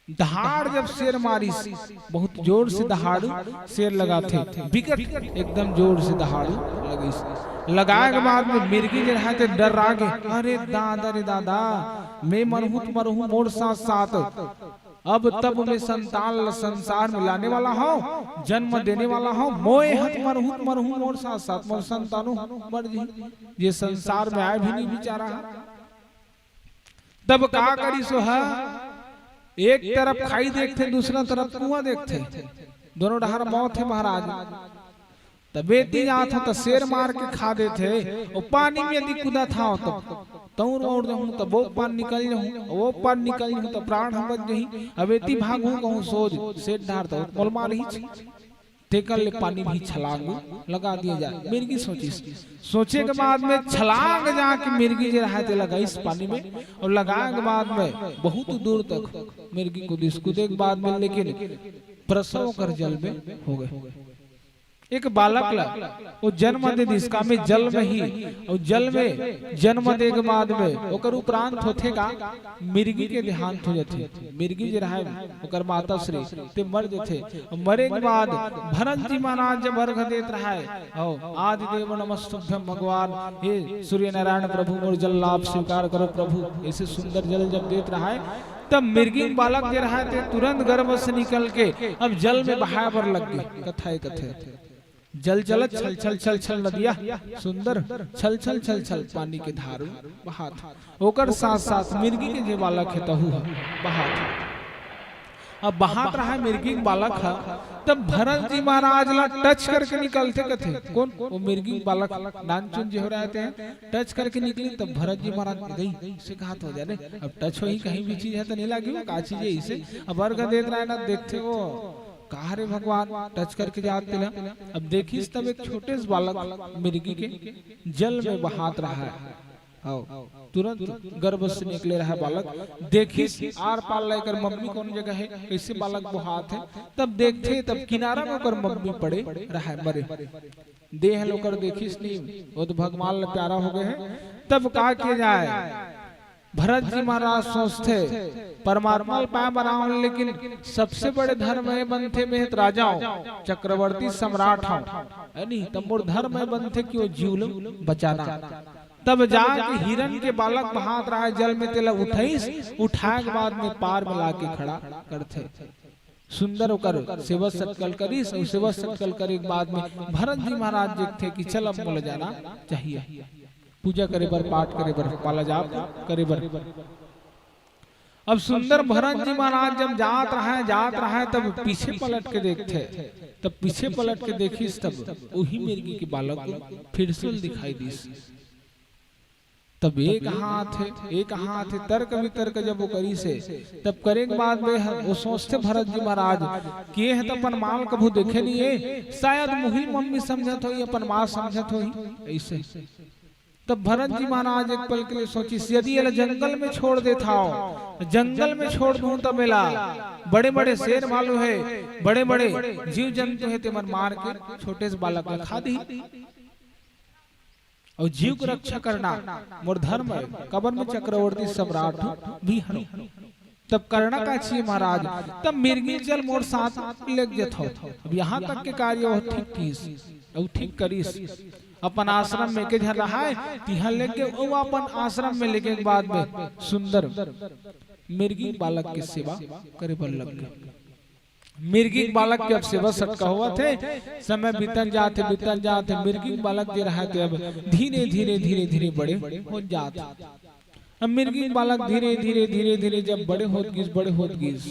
दहाड़ जब शेर मारिस, बहुत जोर से दहाड़ शेर लगाथे, बिकट एकदम जोर से दहाड़ लगिस। लगाए के बाद में मिर्गी जे रहा ते डर्रा गे, "अरे दादा रे दादा, मैं मरहूँ त मरहूँ मोर साथ साथ, अब तब मैं संतान ल संसार में लाने वाला हूँ, जन्म देने वाला हूँ, मोए ह त मरहूँ त मरहूँ मोर साथ साथ, मोर संतानो मर जही, ये संसार में आए भी नहीं बेचारा।" तब का करिस ओह? एक तरफ खाई देखथे, दूसरा तरफ कुआं देखथे, दोनों डहार मौत हे महाराज। तब एती जात हो त शेर मार के खा देथे, अउ पानी में यदि कूदत हव त तौर ओढ़ जहूँ, त वो पार निकल जहूँ, अउ वो पार निकल जहूँ त प्राण ह बच जही। अब एती भागहूँ कहूँ सोझ शेर डहार त मोला मारही। तेकर ले पानी भी छलांग लगा दिया जाए, मिर्गी सोचिस। सोचे के बाद में छलांग जाके मिर्गी जे रहा ते लगाइस पानी में, अउ लगाए के बाद में बहुत दूर तक मिर्गी कूदिस। कूदे के बाद में लेकिन प्रसव ओकर जल में हो गे। एक बालक ला वो जन्म दे दिस, कामे जल में ही, अउ जल में जन्म दे के बाद में ओकर उपरांत होथे का, मिर्गी के देहांत हो जाथे। मिर्गी जे रहा हे ओकर माता श्री ते मर जथे। मरे के बाद भरत जी महाराज जब अर्घ देत रहा हे, "हव, आदि देव नमस्तुभ्यम भगवान, हे सूर्य नारायण प्रभु, मोर जल ला आप स्वीकार करो प्रभु," ऐसे सुंदर जल जब देत रहा हे, तब मिर्गी बालक जे रहा हे ते तुरंत गर्भ से निकल के अब जल में बहाए बर लग गे। कथा हे, कथा हे। जल चलत छल छल छल छल नदिया, सुंदर छल छल छल छल पानी के धार बहात। ओकर साथ साथ मिर्गी के जे बालक हे तहू ह बहात। अब बहात रहा हे मिर्गी के बालक ह, तब भरत जी महाराज ला टच करके निकलथे कथे। कोन? वो मिर्गी के बालक, नानचुन जे हो रहा हे, टच करके निकली। तब भरत जी महाराज गई से कहा तो जाने, अब टच होही, कहीं भी चीज हे तो नहीं लागी, वो का चीज हे इसे। अब अर्घ देत रहा हे ना, देखथे वो, कहा रे भगवान, टच करके जात तेला। अब देखिस तब एक छोटे से बालक मिर्गी के जल में बहात रहा हे। हव, तुरंत गर्भ से निकले रहा बालक। देखिस आर पार ला, एकर मम्मी कौन जगह हे, कैसे बालक बहात हे। तब देखथे, तब किनारा में ओकर मम्मी पड़े रहा हे, मरे। देह ल ओकर देखिस नहीं, वो तो भगवान ला प्यारा हो गए हे। तब का किया जाए? भरत जी महाराज सोचथे, परमात्मा ल पाए बर आवन, लेकिन सबसे बड़े धर्म हे बनथे, मैं तो राजा हूँ, चक्रवर्ती सम्राट हूँ, है नहीं? तब मोर धर्म हे बनथे कि वो जीव ल बचाना। तब जाके हिरन के बालक बहात रहा हे जल में, तेला उठाइस, उठाए के बाद में पार में लाके खड़ा करथे। सुंदर ओकर सेवा सत्कार करिस, अउ सेवा सत्कार करे के बाद में भरत जी महाराज देखथे कि चल, अब मोला जाना चाहिए, पूजा करे बर, पाठ करे बर, माला जाप करे बर। अब सुंदर भरत जी महाराज जब जात रहा हे, जात रहा हे, तब पीछे पलट के देखथे। तब पीछे पलट के देखिस, तब वही मिर्गी के बालक फिर से दिखाई दिस। तब ये कहाँ आथे, ये कहाँ आथे, तर्क वितर्क जब वो करिस हे, तब करे के बाद में ह-, वो सोचथे भरत जी महाराज कि ये ह तो अपन माँ ल कभू देखे नहीं हे, शायद मुहिल मम्मी समझत होही, अपन माँ समझत होही, ऐसे। तब भरत जी महाराज एक पल के लिए सोचिस, यदि एला जंगल में छोड़ देथव, जंगल में छोड़ दूं, तब एला बड़े-बड़े शेर भालू हे, बड़े-बड़े जीव जंतु हे, तेमन मार के छोटे से बालक ला खा दिही। अउ जीव के रक्षा करना मोर धर्म हे, काबर मैं चक्रवर्ती सम्राट हूँ, भी हूँ। तब करना का चाहिए महाराज? तब मिर्गी ल चल मोर साथ लेग जथव। अब यहाँ तक के कार्य वो ठीक किस, अउ ठीक करिस। अपन आश्रम में के झन रहा हे, तिहाँ लेग गे, वो अपन आश्रम में लेगे के बाद में सुंदर मिर्गी बालक के सेवा करे बर लग गे। मिर्गी के बालक के अब सेवा सटका होवत हे, समय बीतन जात हे, बीतन जात हे, मिर्गी के बालक जे रहा हे, ते अब धीरे, धीरे, धीरे, धीरे बड़े होत जात हे। अब मिर्गी के बालक धीरे, धीरे, धीरे, धीरे जब बड़े होत गिस, बड़े होत गिस,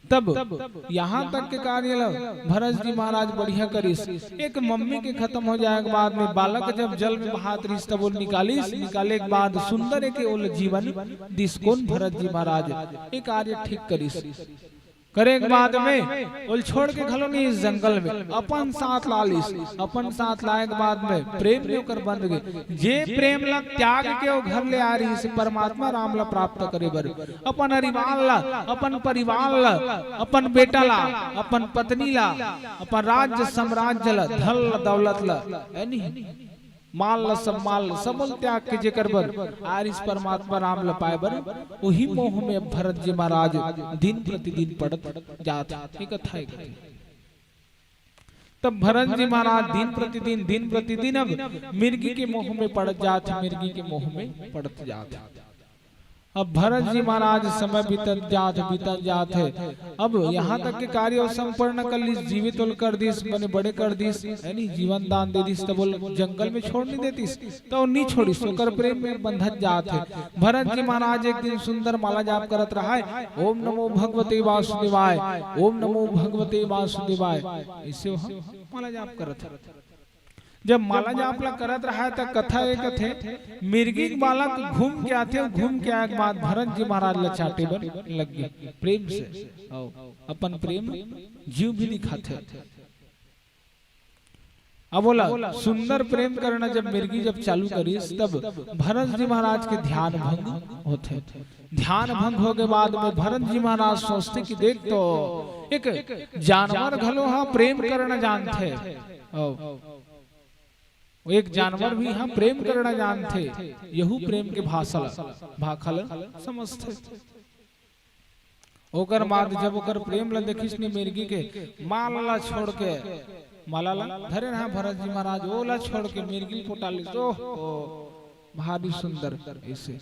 तब यहाँ तक के कार्य ल भरत जी महाराज बढ़िया करिस। एक मम्मी के खत्म हो जाए के बाद में बालक जब जल में बहात रहिस, तब वो निकालिस, निकाले के बाद सुंदर एक ओला जीवन दिस। कोन? भरत जी महाराज। ये कार्य ठीक करिस। करे के बाद में ओल छोड़ के घलो नहीं इस जंगल में, अपन साथ ला लिस। अपन साथ लाए के बाद में प्रेम में ओकर बंध गे। जे प्रेम ला त्याग के वो घर ले आ रहिस परमात्मा राम ला प्राप्त करे बर, अपन अरिवार ला, अपन परिवार ला, अपन बेटा ला, अपन पत्नी ला, अपन राज्य साम्राज्य ला, धन ला, दौलत ला, है नहीं? माल ला, सब माल ला, सब ल त्याग के जेकर बर आ रहिस परमात्मा राम ला पाए बर, वही मोह में अब भरत जी महाराज दिन प्रतिदिन पड़त जात हे। ये कथा हे। तब भरत जी महाराज दिन प्रतिदिन, दिन प्रतिदिन अब मिर्गी के मोह में पड़त जात हे, मिर्गी के मोह में पड़त जात हे। अब भरत जी महाराज समय बीतत जात हे, बीतत जात हे। अब यहाँ तक के कार्य वो संपन्न कर लिस, जीवित ओल कर दिस, बने बड़े कर दिस, है नी, जीवन दान दे दिस, तब ओल जंगल में छोड़ नहीं देतिस, तो नहीं छोड़िस, ओकर प्रेम में बंधत जात हे। भरत जी महाराज एक दिन सुंदर माला जाप करत रहा हे, "ओम नमो भगवते वासुदेवाय, ओम नमो भगवते वासुदेवाय", ऐसे वो माला जाप करत हे। जब माला जाप ला करत रहा हे, त कथा ये कथे, मिर्गी के बालक घूम के आथे, घूम के आए के बाद भरत जी महाराज ला चाटे बर लग गे प्रेम से। अउ अपन प्रेम जीव भी दिखाथे। अब बोला, सुंदर प्रेम करना जब मिर्गी जब चालू करिस, तब भरत जी महाराज के ध्यान भंग होथे। ध्यान भंग हो के बाद में भरत जी महाराज सोचथे कि देख तो, एक जानवर घलो हा प्रेम करना जानथे। अउ एक जानवर भी हा प्रेम करना जानथे, यहू प्रेम के भाषा ला, भाखा ला समझथे। ओकर बाद जब ओकर प्रेम ला देखिस ने मिर्गी के, माला ला छोड़ के, माला ला धरे रहा भरत जी महाराज, ओला छोड़ के मिर्गी ल पोटा लिस। ओह, ओह, भारी सुंदर ऐसे।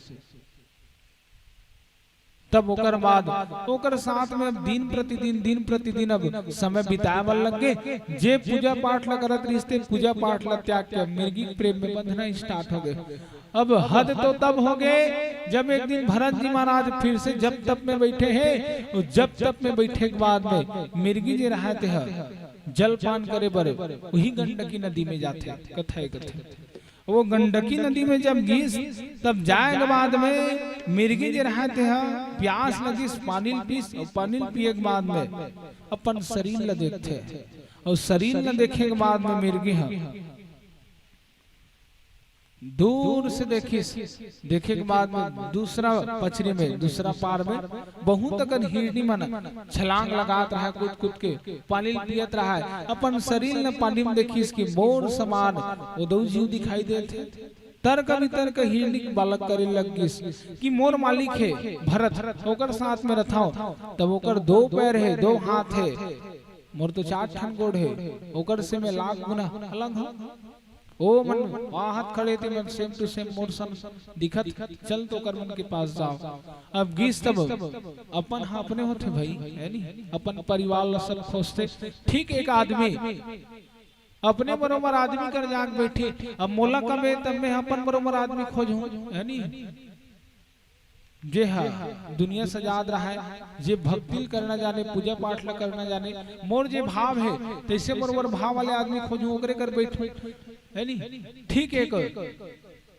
तब ओकर बाद ओकर साथ में अब दिन प्रतिदिन, दिन प्रतिदिन अब समय बिताए बर लग गे। जे पूजा पाठ ला करत रहिस, ते पूजा पाठ ला त्याग के अब मिर्गी के प्रेम में बंधना start हो गे। अब हद तो तब हो गे, जब एक दिन भरत जी महाराज फिर से जप तप में बैठे हे, अउ जप तप में बैठे के बाद में मिर्गी जे रहय, ते ह जलपान करे बर उही गंडकी नदी में जाथे, कथा हे, कथा। वो गंडकी नदी में जब गिस, तब जाए के बाद में मिर्गी जे रहय, ते ह प्यास लगिस, पानी ल पीस, अउ पानी ल पिए के बाद में अपन शरीर ल देखथे, अउ शरीर ल देखे के बाद में मिर्गी ह दूर से देखिस, देखे के बाद में दूसरा पचरी में, दूसरा पार में बहुत अकन हिरनी मन छलांग लगात रहय, कूद कूद के पानी ल पियत रहय। अपन शरीर ल पानी में देखिस कि मोर समान ओदऊ जीव दिखाई देत हे। तर्क वितर्क हिरनी के बालक करे लग गिस कि मोर मालिक हे भरत, ओकर साथ में रथंव, तब ओकर दो पैर हे, दो हाथ हे, मोर तो चार ठन गोड़ हे, ओकर से मैं लाख गुना अलग हंव। ओ मन आहत खड़े ते मन same to same मोर सन दिखत, चल तो ओकर मन के पास जांव। अब गिस तब अपन ह अपने होथे भाई, हे नी? अपन परिवार ला सब खोजथे। ठीक एक आदमी अपने बरोबर आदमी कर जाके बैठे, अब मोला कबे तब मैं अपन बरोबर आदमी खोजहूं, हे नी? जे ह दुनिया सजात रहय, जे भक्ति ल करना जाने, पूजा पाठ ल करना जाने, मोर जे भाव हे, तइसे मोर बर भाव वाले आदमी खोजहूं, ओकरे कर बैठहूं, हे नी? ठीक एक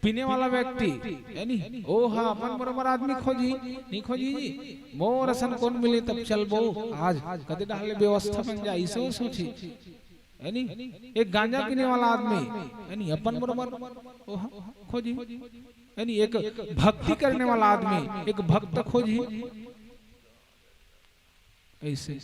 पीने वाला व्यक्ति, हे नी? ओ ह अपन बरोबर आदमी खोजही, नी खोजही जी? मोर असन कोन मिले तब चलबो, आज कते डहर ले व्यवस्था बन जाय, अइसे सोचही। हे नी? एक गांजा पीने वाला आदमी, हे नी, अपन बरोबर ओह खोजही। हे नी? एक भक्ति करने वाला आदमी, एक भक्त खोजही। अइसे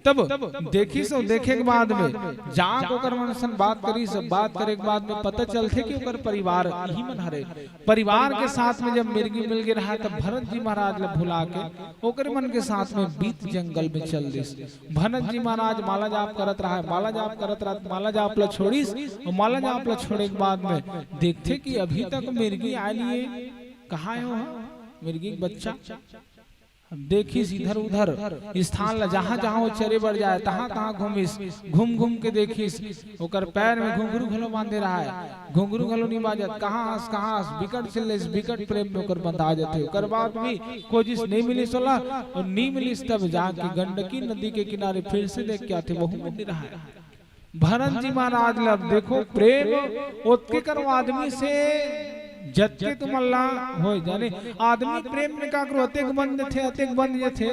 तब देखिस, अउ देखे के बाद में जाके ओकर मन सन बात करिस। बात करे के बाद में पता चलथे कि ओकर परिवार इही मन हरे। परिवार के साथ में जब मिर्गी मिल गे रहय, तब भरत जी महाराज ल भुला के ओकरे मन के साथ में बीत जंगल में चल दिस। भरत जी महाराज माला जाप करत रहय, माला जाप करत रहय, माला जाप ल छोड़िस, अउ माला जाप ल छोड़े के बाद में देखथे कि अभी तक मिर्गी आय नइ हे, कहाँ हे ओह मिर्गी के बच्चा? देखिस इधर उधर स्थान ल, जहाँ जहाँ वो चरे बर जाय, तहाँ तहाँ घूमिस, घूम घूम के देखिस, ओकर पैर में घुंघरू घलो बांधे रहय, घुंघरू घलो नइ बाजत, कहाँ हस, कहाँ हस, बिकट चिल्लाइस, बिकट प्रेम में ओकर बंधा जाथे। ओकर बाद भी खोजिस, नइ मिलिस ओला, अउ नइ मिलिस तब जाके गंडकी नदी के किनारे फिर से देख के आथे, वहू में नइ रहय। भरत जी महाराज ला अब देखो, प्रेम ओतके करो आदमी से जतके तुमन ला होय। जाने आदमी प्रेम में का करो, अतेक बंध जथे, अतेक बंध जथे,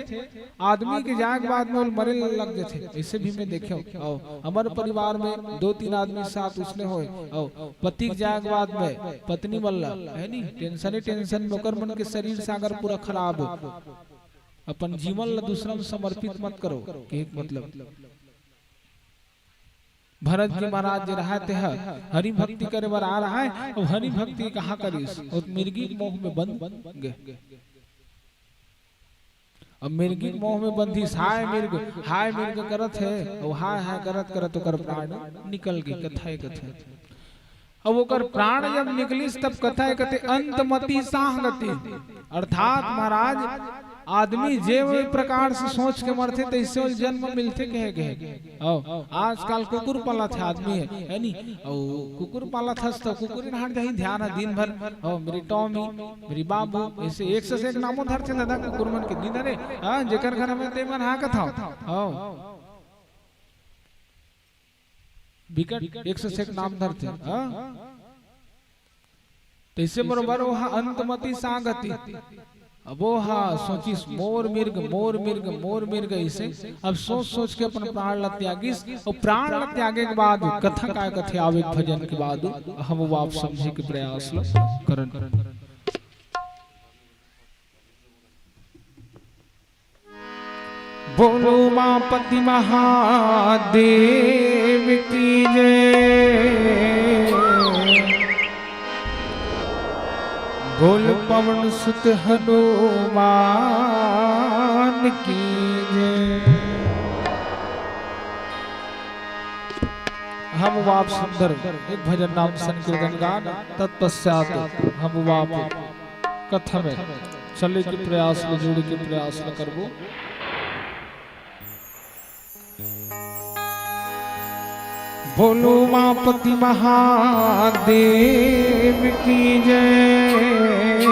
आदमी के जाए के बाद में ओला मरे लग जथे। अइसे भी मैं देखेंव, अउ हमर परिवार में दो तीन आदमी साथ उसने होय, अउ पति के जाए के बाद में पत्नी मन ला, हे नी, tension ही tension में ओकर मन के शरीर सागर पूरा खराब हो। अपन जीवन ला दूसरा में समर्पित मत करो, कहे के मतलब। भरत जी महाराज जे रहय, ते ह हरि भक्ति करे बर आय रहय, अउ हरि भक्ति कहाँ करिस? ओ मिर्गी के मोह में बंध गे। अब मिर्गी के मोह में बंधिस, हाय मिर्ग, हाय मिर्ग करत हे, अउ हाय हाय करत करत ओकर प्राण निकल गे। कथा हे, कथा हे। अब ओकर प्राण जब निकलिस, तब कथा हे, कथे, "अंत मति साह गति।" अर्थात महाराज, आदमी जे ओही प्रकार से सोच के मरथे, तइसे ओला जन्म मिलथे, कहे गे। अउ आजकल कुकुर पालत हे आदमी ह, हे नी? अउ कुकुर पालत हस त कुकुर डाहर जाही ध्यान ह दिन भर। अउ मेरी टॉमी, मेरी बाबू, अइसे एक से एक नामो धरथे दादा कुकुर मन के, नइ धरे? हाँ, जेकर घर में ते मन हाँकत हव। हाँ। बिकट एक से एक नाम धरथे। हाँ? तइसे बरोबर ओह अंत मति साह गति। अब ओह सोचिस, "मोर मिर्ग, मोर मिर्ग, मोर मिर्ग," अइसे। अब सोच सोच के अपन प्राण ला त्यागिस, अउ प्राण ला त्यागे के बाद कथा काय कथे, आवे भजन के बाद हम वो आप समझे के प्रयास ला करन। बोल उमापति महादेव की जय, बोल पवन सुत हनुमान की जय। हम वाप सुंदर एक भजन नाम संकीर्तन गान, तत्पश्चात हम वाप कथा में चले के प्रयास ल, जोड़े के प्रयास ल करबो। बोलो उमापति महादेव की जय,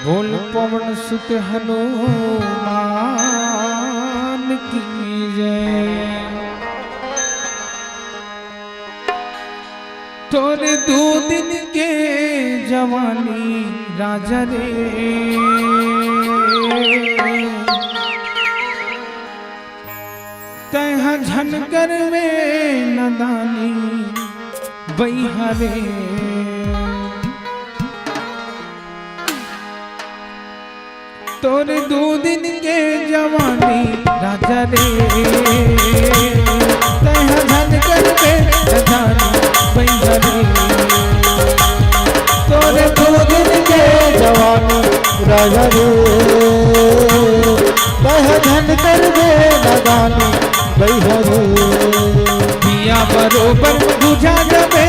बोल पवन सुत हनुमान की जय। तोर दू दिन के जवानी राजा रे, तैं ह झन करबे नदानी बइहा रे। तोर दू दिन के जवानी राजा रे, तैं ह झन करबे नदानी बइहा रे। तोर दू दिन के जवानी राजा रे, तैं ह झन करबे नदानी बइहा रे। दिया बरोबर बुझा जबे,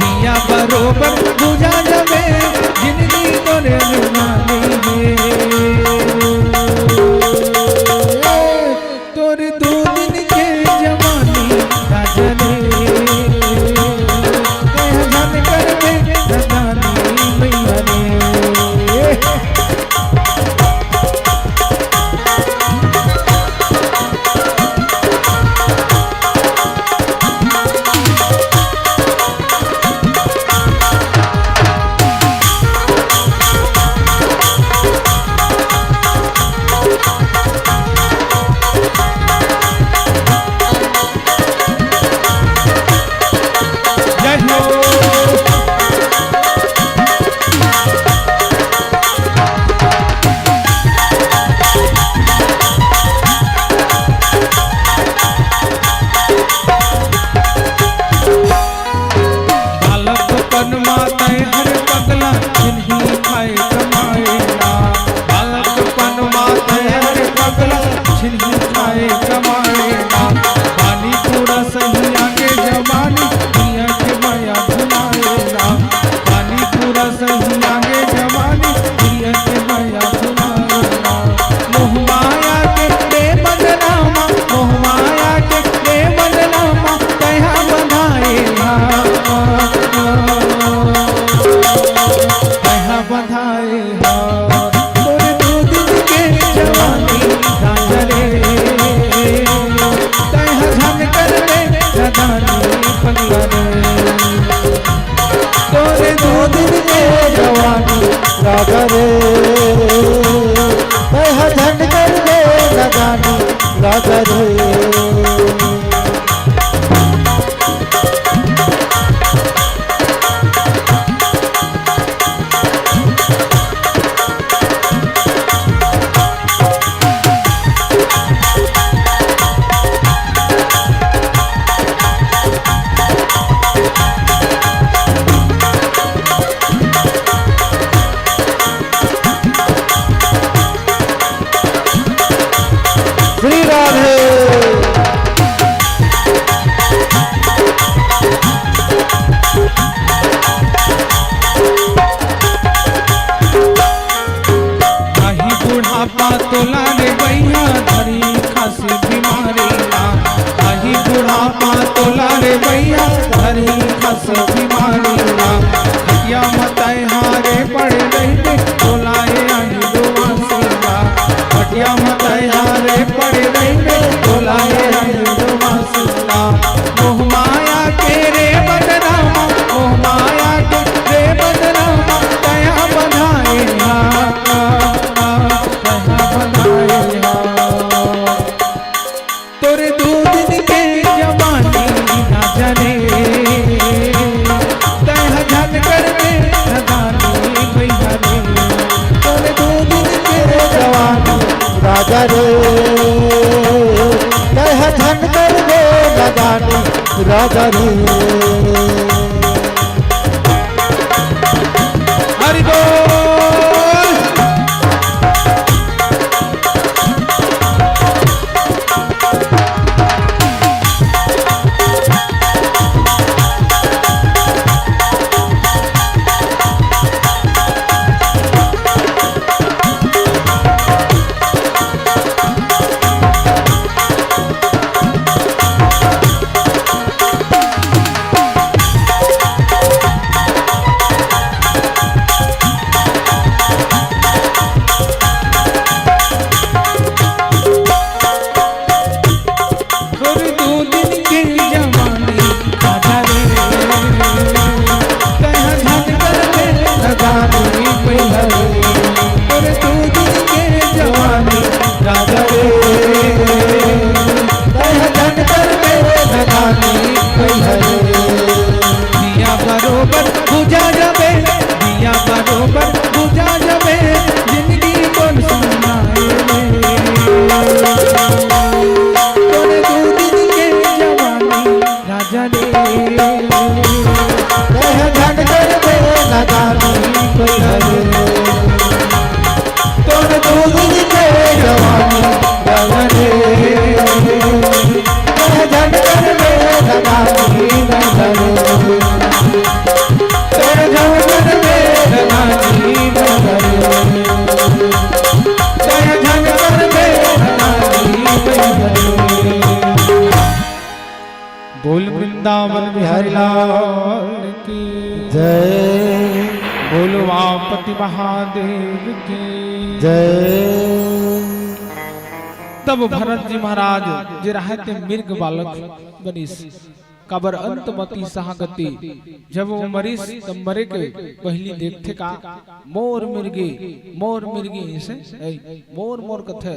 दिया बरोबर बुझा जबे, जिनगी तोरे अनुमानी हे। तोर दू दिन के जवानी राजा रे, कह झन करबे नदानी बइहा रे। जय हो। बालकपन मा तैं हर पगला, छिनही खाए कमाए ना। बालकपन मा तैं हर पगला, छिनही खाए कमाए ना। पानी पूरा सही आगे जवानी, दुनिया के माया भुलाए ना। पानी पूरा सही आगे जवानी, दुनिया के माया भुलाए ना। मोह माया के रे बदनामा, मोह माया के रे बदनामा, तैं ह बंधाए हा, तैं ह बंधाए हा। तोर दू दिन के जवानी राजा रे, तैं ह झन करबे नदानी पगला रे। तोर दू दिन के जवानी राजा रे, तैं ह झन करबे नदानी राजा रे। श्री राधे। आही बुढ़ापा तोला रे बइहा, धरही खांसी बीमारी ना। आही बुढ़ापा तोला रे बइहा, धरही खांसी बीमारी ना। खटिया म तैं हारे पड़े रहिबे, तोला ए आही दुआसी ना। खटिया म तैं हारे पड़े रहिबे, तोला ए आही दुआसी ना। मोह माया के रे बदनामा, मोह माया के रे बदनामा, तैं ह बंधाए हा, तैं ह बंधाए हा। तोर दू दिन के जवानी राजा रे, तैं ह झन करबे नदानी बइहा रे। तोर दू दिन के जवानी राजा रे, तैं ह झन करबे नदानी राजा रे। हरि बोल। कह झट कर दे लगानी कोई हरे। तोड़ दूध के जवानी बगले। कह झट कर दे लगानी बगले। कह झट कर दे लगानी बगले। कह झट कर दे लगानी बगले। बोल वृंदावन बिहारी लाल की जय। बोल उमापति महादेव की जय। तब भरत जी महाराज जे रहे ते मृग बालक बनिस, काबर अंत मति सहागति। जब वो मरिस, तब मरे के पहिली देखथे का, मोर मृगी, मोर मृगी, इसे, ए, मोर, मोर कथे,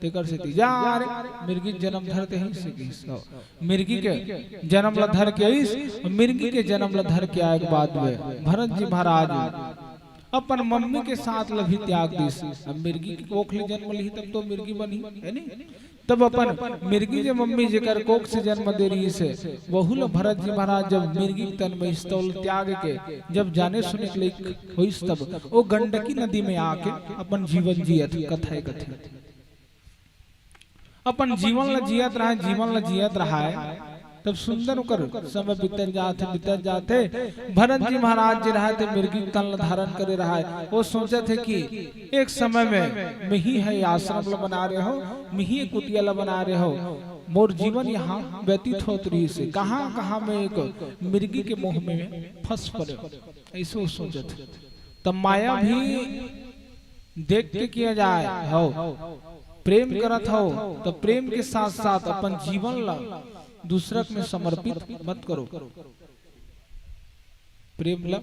तेकर सेती जा रे, मृगी जन्म धरते ही से कहिस। मिर्गी के जन्म ला धर के आइस, मिर्गी के जन्म ला धर के आए के बाद में भरत जी महाराज अपन मम्मी के साथ ला भी त्याग दिस। अब मिर्गी के कोख ले जन्म लिही तब तो मिर्गी बनही, है नी? तब अपन मिर्गी जे मम्मी जेकर कोख से जन्म दे रहिस हे, वहू ला भरत जी महाराज जब मिर्गी के तन में इस तौल त्याग के जब जाने सुने के लायक होइस तब वो गंडकी नदी में आके अपन जीवन जियत कथा कथे। अपन जीवन ला जियत रहाय, जीवन ला जियत रहाय, तब सुंदर ओकर समय बीतत जात हे, बीतत जात हे। भरत जी महाराज जे रहाय ते मिर्गी तन ला धारण करे रहाय। वो सोचत हे कि एक समय में मिही ह ये आश्रम ला बना रहे हो, मिही ये कुटिया ला बना रहे हो, मोर जीवन यहाँ व्यतीत होत रहिस हे, कहाँ कहाँ मैं एक मिर्गी के मोह में फंस पड़े हो, ऐसे वो सोचत हे। तब माया भी देख के किया जाए हो, प्रेम करत हो तो प्रेम के साथ साथ अपन जीवन ला दूसरक में समर्पित मत करो। प्रेम ला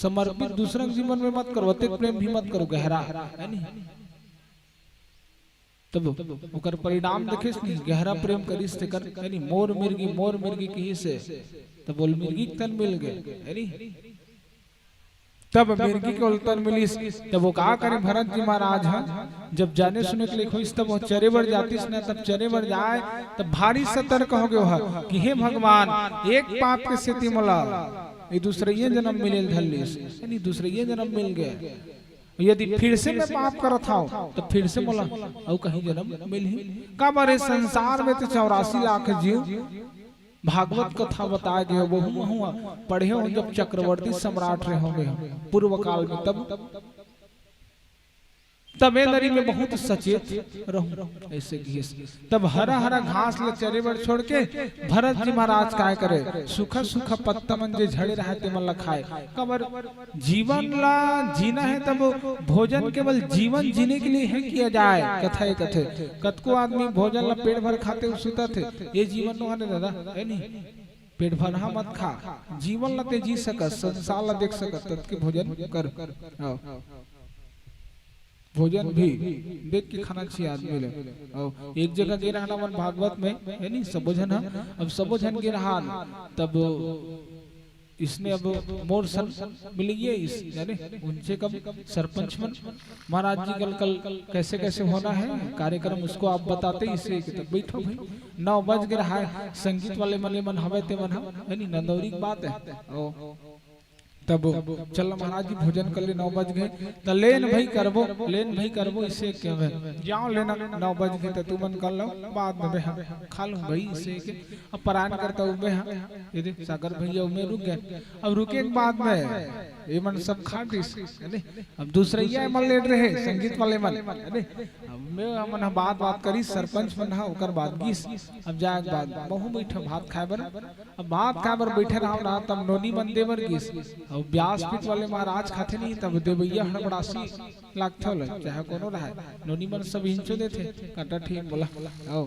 समर्पित दूसरक जीवन में मत करो, अतेक प्रेम भी मत करो गहरा, है नी? तब ओकर परिणाम देखे से नहीं, गहरा प्रेम करिस तेकर, है नी? मोर मिर्गी, मोर मिर्गी कहिस हे, तब बोल मिर्गी के तन मिल गए, है नी? तब मिर्गी के ओला तन मिलिस, तब वो का करे भरत जी महाराज ह, जब जाने सुने के लायक होइस, तब वो चरे बर जातिस न, तब चरे बर जाए, तब भारी सतर्क हो गयो ह कि हे भगवान, एक पाप के सेती मोला ये दूसरइया जन्म मिले ल धर लिस, यानी दूसरइया जन्म मिल गए। यदि फिर से मैं पाप करत हव, तो फिर से मोला अउ कहीं जन्म मिलही। काबर ए संसार में तो चौरासी लाख जीव भागवत कथा बताए गए, वहू महू पढ़े हो जब चक्रवर्ती सम्राट रहे होंगे हम पूर्व काल में, तब तब ए दरी में बहुत सचेत रहूं, ऐसे कहिस। तब हरा हरा घास ल चरे बर छोड़ के भरत जी महाराज काय करे, सूखा सूखा पत्ता मन जे झड़े रहे ते मन ल खाए। काबर जीवन ला जीना है तब भोजन केवल जीवन जीने के लिए है किया जाए। कथा ही कथे, कतको आदमी भोजन ला पेट भर खाते हुए सुतत हे, ये जीवन नो हने दादा, है नी? पेट भर हा मत खा, जीवन ला ते जी सकत, संसार ला देख सकत, ततके भोजन कर। आओ। भोजन भी देख के खाना चाहिए आदमी ले। आओ, एक जगह गे रहन हमन भागवत में, है नी, सबो झन ह, अब सबो झन गे रहन, तब इसने अब मोर सन मिलिए इस, जाने उनसे कम सरपंच मन, महाराज जी कल, कल कैसे कैसे होना है कार्यक्रम, उसको आप बताते इसे कि तब बैठो भाई, नौ बज गए रहा है, संगीत वाले मने मन हवे ते मन ह, है नी, नंदौरी की बात है। ओ, तब चल महाराज जी भोजन कर ले, नौ बज गए, त लेन भाई करबो, लेन भाई करबो, इसे कहवे, जाओ लेना, नौ बज गए त तुमन कर लो, बाद में मैं खा लूं भाई, इसे के अब परान करता हूँ मैं, हाँ, ये देख, सागर भैया, मैं रुक गए। अब रुके के बाद में ये मन सब खा दिस, है नी? अब दूसरे ये मन लेट रहे, संगीत वाले मन, है नी? अब मैं, हमन ह बात, बात करी, सरपंच मन ह, ओकर बाद गिस। अब जाए के बाद महू बैठे भात खाए बर। अब भात खाए बर बैठे रहो ना, तब नोनी मन दे बर गिस। अब व्यासपीठ वाले महाराज खाथे नहीं, तब देवैया हड़बड़ासी लागथे ओला, चाहे कोनो रहय, नोनी मन सब हिंचो देथे, कांटा ठीक बोला। आओ,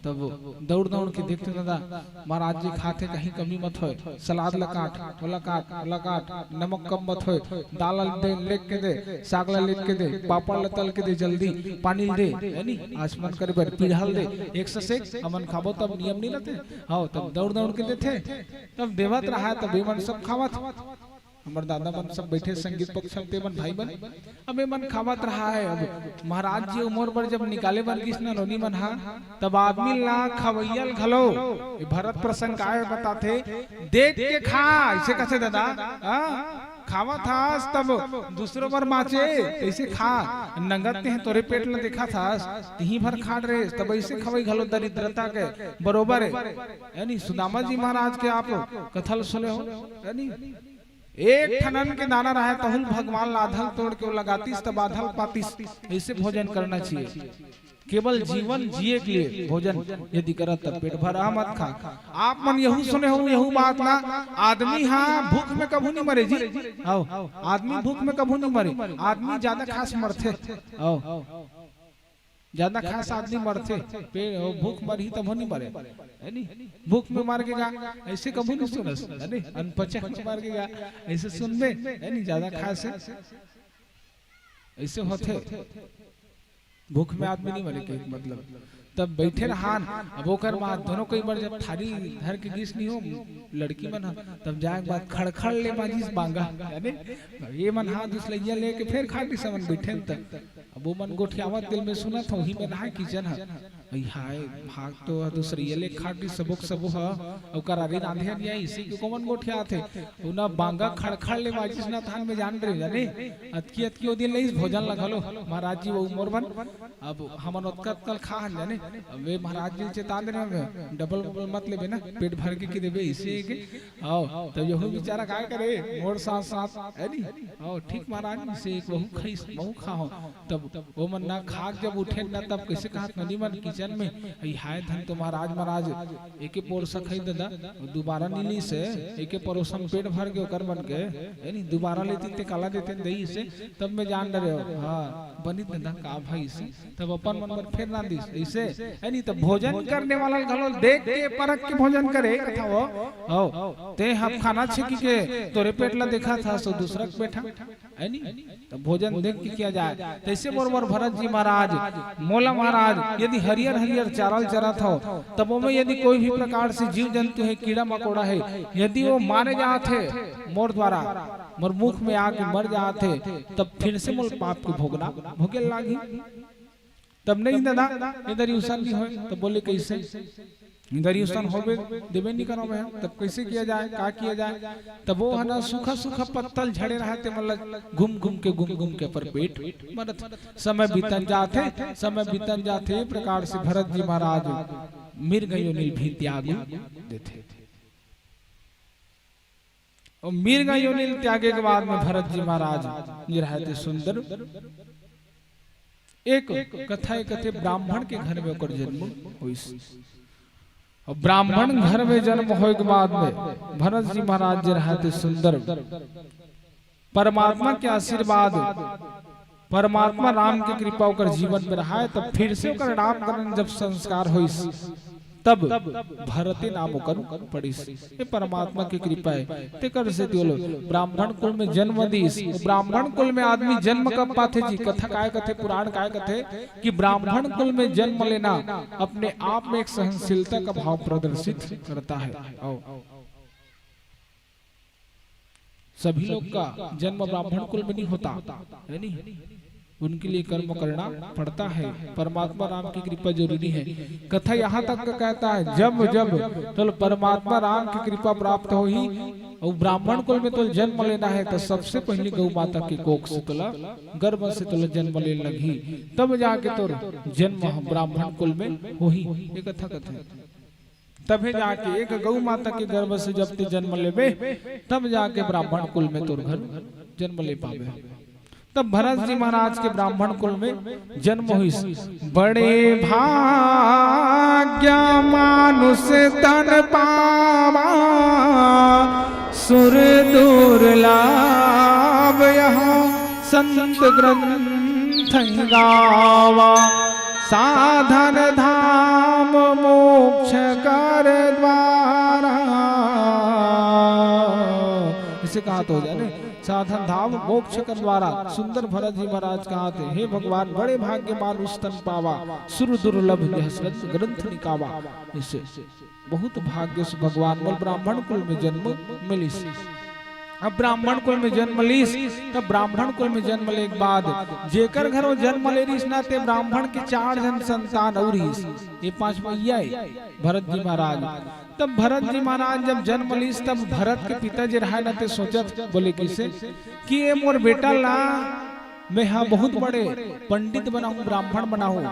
तब दौड़ दौड़ के देखते दादा, महाराज जी खाथे, कहीं कमी मत होय, सलाद ला काट, ओला काट, ओला काट, नमक कम मत होय, दाल ला दे, लेट के दे, साग ला लेट के दे, पापड़ ला तल के दे, जल्दी पानी दे, है नी? आचमन करे बर पीढ़ा ल दे, एक से एक हमन खाबो तब नियम नहीं रहते। हाँ, तब दौड़ दौड़ के देथे, तब देवत रहा, तब ये मन सब खावत। हमर दादा मन सब बैठे संगीत पक्ष म, ते मन भाई मन, अब ए मन खावत रहा है। अब महाराज जी उमर बर जब निकाले बर गिस ना नोनी मन हा, तब आदमी ला खवैया ल घलो, ए भरत प्रसंग काय बताथे, देख के खा, ऐसे कथे दादा, हाँ? खावत हस तब दूसरो बर बाँचे, तैसे खा, नंगत तेह तोरे पेट ल देखत हस, तिही भर खात रहे, तब ऐसे खवई घलो दरिद्रता के बरोबर है। यानी सुदामा जी महाराज के आप कथा ल सुने हो, यानी एक ठन अन्न के दाना रहे, तहू ल भगवान ला आधा ल तोड़ के वो लगातिस, तब आधा ल पातिस। ऐसे भोजन करना चाहिए। केवल जीवन जिए के लिए भोजन यदि करत, तब पेट भर, आ मत खा। आप मन यहू सुने हो, यहू बात ना, आदमी हा भूख में कभू नहीं मरे जी। आओ, आदमी भूख में कभू नहीं मरे, आदमी ज्यादा खास मरथे। आओ, ज्यादा खास आदमी मरथे, पे-, वो भूख मरही तभो नहीं मरे, है नी? भूख में मर के गा, ऐसे कभू नहीं सुनस, है नी? अनपचक में मर के गा, ऐसे सुनबे, है नी? ज्यादा खास है, ऐसे होथे। भूख में आदमी नहीं मरे के मतलब। तब बैठे रहान, अब ओकर बाद दोनों कई बार जब थारी धर के गिस नहीं हो लड़की मन ह, तब जाए के बाद खड़खड़ ले माजिस बांगा, है नी? ये मन हाथ दुसलैया लेके फेर खाटी समन बैठे न तब। अब वो मन गोठियावत दिल में सुनत हो, ही में नहा किचन ह। अई हाय, भाग तो ह दूसरी ये ले खाटी सबुक सबो ह, अउ करारी रांधे हन या इसी के कोमन गोठियात हे। उना बांगा खड़खड़ ले माजिस ना थान में जान रहे, जाने? अतकी, अतकी ओ दिन लईस भोजन ल घलो। महाराज जी वो मोर बन, अब हमन ओतका, ओतका ल खा हन, जाने? अब वे महाराज जी चेता दे रहे हमें, डबल, डबल मत लेबे ना, पेट भर के की देबे, इसे के। आओ, तब यहू बेचारा काय करे, मोर साथ, साथ, है नी? आओ, ठीक महाराज, इसे एक वहू खाईस, वहू खाओ। तब वो मन ना खा के जब उठे ना, तब कैसे कहत ननी मन किचन में, "अई हाय धन तो महाराज, महाराज, एके परोसा खाई दादा, दोबारा नी लीस हे, एके परोसा म पेट भर के ओकर बन के, है नी, दोबारा लेतिन ते काला देतेन दई इसे, तब मैं जान डरे हो।" हाँ, बनित दादा, का भाई इसे, तब अपन मन बर फेर रांधिस, इसे, है नी, तब भोजन करने वाला घलो देख के परख के भोजन करे, कथा हो, हो, ते हम खाना छेकी के तोरे पेट ला देखा था, सो दूसरा के बैठा। है नी? तो भोजन देख के किया जाए। तैसे बरोबर भरत जी महाराज, मोला महाराज, यदि हरियर हरियर चारा ल चरत हो, तब ओमे यदि कोई भी प्रकार से जीव जंतु है, कीड़ा मकोड़ा है, यदि वो मारे जात है मोर द्वारा, मोर मुख में आके मर जात है, तब फिर से मोल पाप के भोगना, भोगे लागही। तब नहीं दादा, इधर ही उसन नहीं होए, तब बोले कैसे? इधर ही उसन होबे, देबे नहीं करो मैं, तब कैसे किया जाए, का किया जाए? तब वो है ना, सूखा सूखा पत्तल झड़े रहा ते, मतलब घूम घूम के, घूम घूम के पर पेट मरत। समय बीतन जाथे, समय बीतन जाथे, प्रकार से भरत जी महाराज मिर्ग योनि भी त्याग देथे। और मिर्ग योनि ल त्यागे के बाद में भरत जी महाराज जी रहते सुंदर। एक कथा, एक कथे ब्राह्मण के घर में ओकर जन्म होइस। और ब्राह्मण घर में जन्म होए के बाद में भरत जी महाराज जी रहते सुंदर, परमात्मा के आशीर्वाद, परमात्मा राम के कृपा ओकर जीवन में रहा है, तब फिर से ओकर नामकरण जब संस्कार होइस, तब भरते नाम ओकर पड़िस। ये परमात्मा के कृपा है। तेकर से बोलो, ब्राह्मण कुल में जन्म दिस। ब्राह्मण कुल में आदमी जन्म कब पाथे जी? कथा काय कथे, पुराण काय कथे कि ब्राह्मण कुल में जन्म लेना अपने आप में एक सहनशीलता का भाव प्रदर्शित करता है। आओ। सभी लोग का जन्म ब्राह्मण कुल में नहीं होता, है नहीं? उनके लिए कर्म करना पड़ता है। परमात्मा राम की कृपा जरूरी है। कथा यहाँ तक का कहता है, जब, जब तो परमात्मा राम की कृपा प्राप्त होही और ब्राह्मण कुल में तो जन्म लेना है, तो सबसे पहले गौ माता के कोख से तोला, गर्भ से तोला जन्म लेने लगही, तब जाके तोर जन्म ब्राह्मण कुल में होही। ये कथा कथा है। तभे जाके एक गौ माता के गर्भ से जब ते जन्म लेबे, तब जाके ब्राह्मण कुल में तोर घर जन्म ले पाबे। तब भरत जी महाराज के ब्राह्मण कुल में जन्म होइस। बड़े भाग्य मानुष तन पावा, सुर दुर्लभ यह संत ग्रंथ गावा। साधन धाम मोक्ष कर द्वारा। इसे कहा तो जाने, साधन धाम मोक्ष कर द्वारा। सुंदर भरत जी महाराज कहा थे, हे भगवान, बड़े भाग्य मानुष तन पावा, सुर दुर्लभ यह संत ग्रंथ निकावा। इसे बहुत भाग्य से भगवान मोल ब्राह्मण कुल में जन्म मिलिस। अब ब्राह्मण कुल में जन्म लीस, तब ब्राह्मण कुल में जन्म ले के बाद जेकर घर वो जन्म ले रहिस ना, ते ब्राह्मण के चार झन संतान अउ रहिस। ये पांच भैया हे भरत जी महाराज। तब भरत जी महाराज जब जन्म लीस, तब भरत के पिता जे रहाय ना, ते सोचत बोले किसे कि ये मोर बेटा ला मैं हा बहुत बड़े पंडित बनाहूँ, ब्राह्मण बनाहूँ।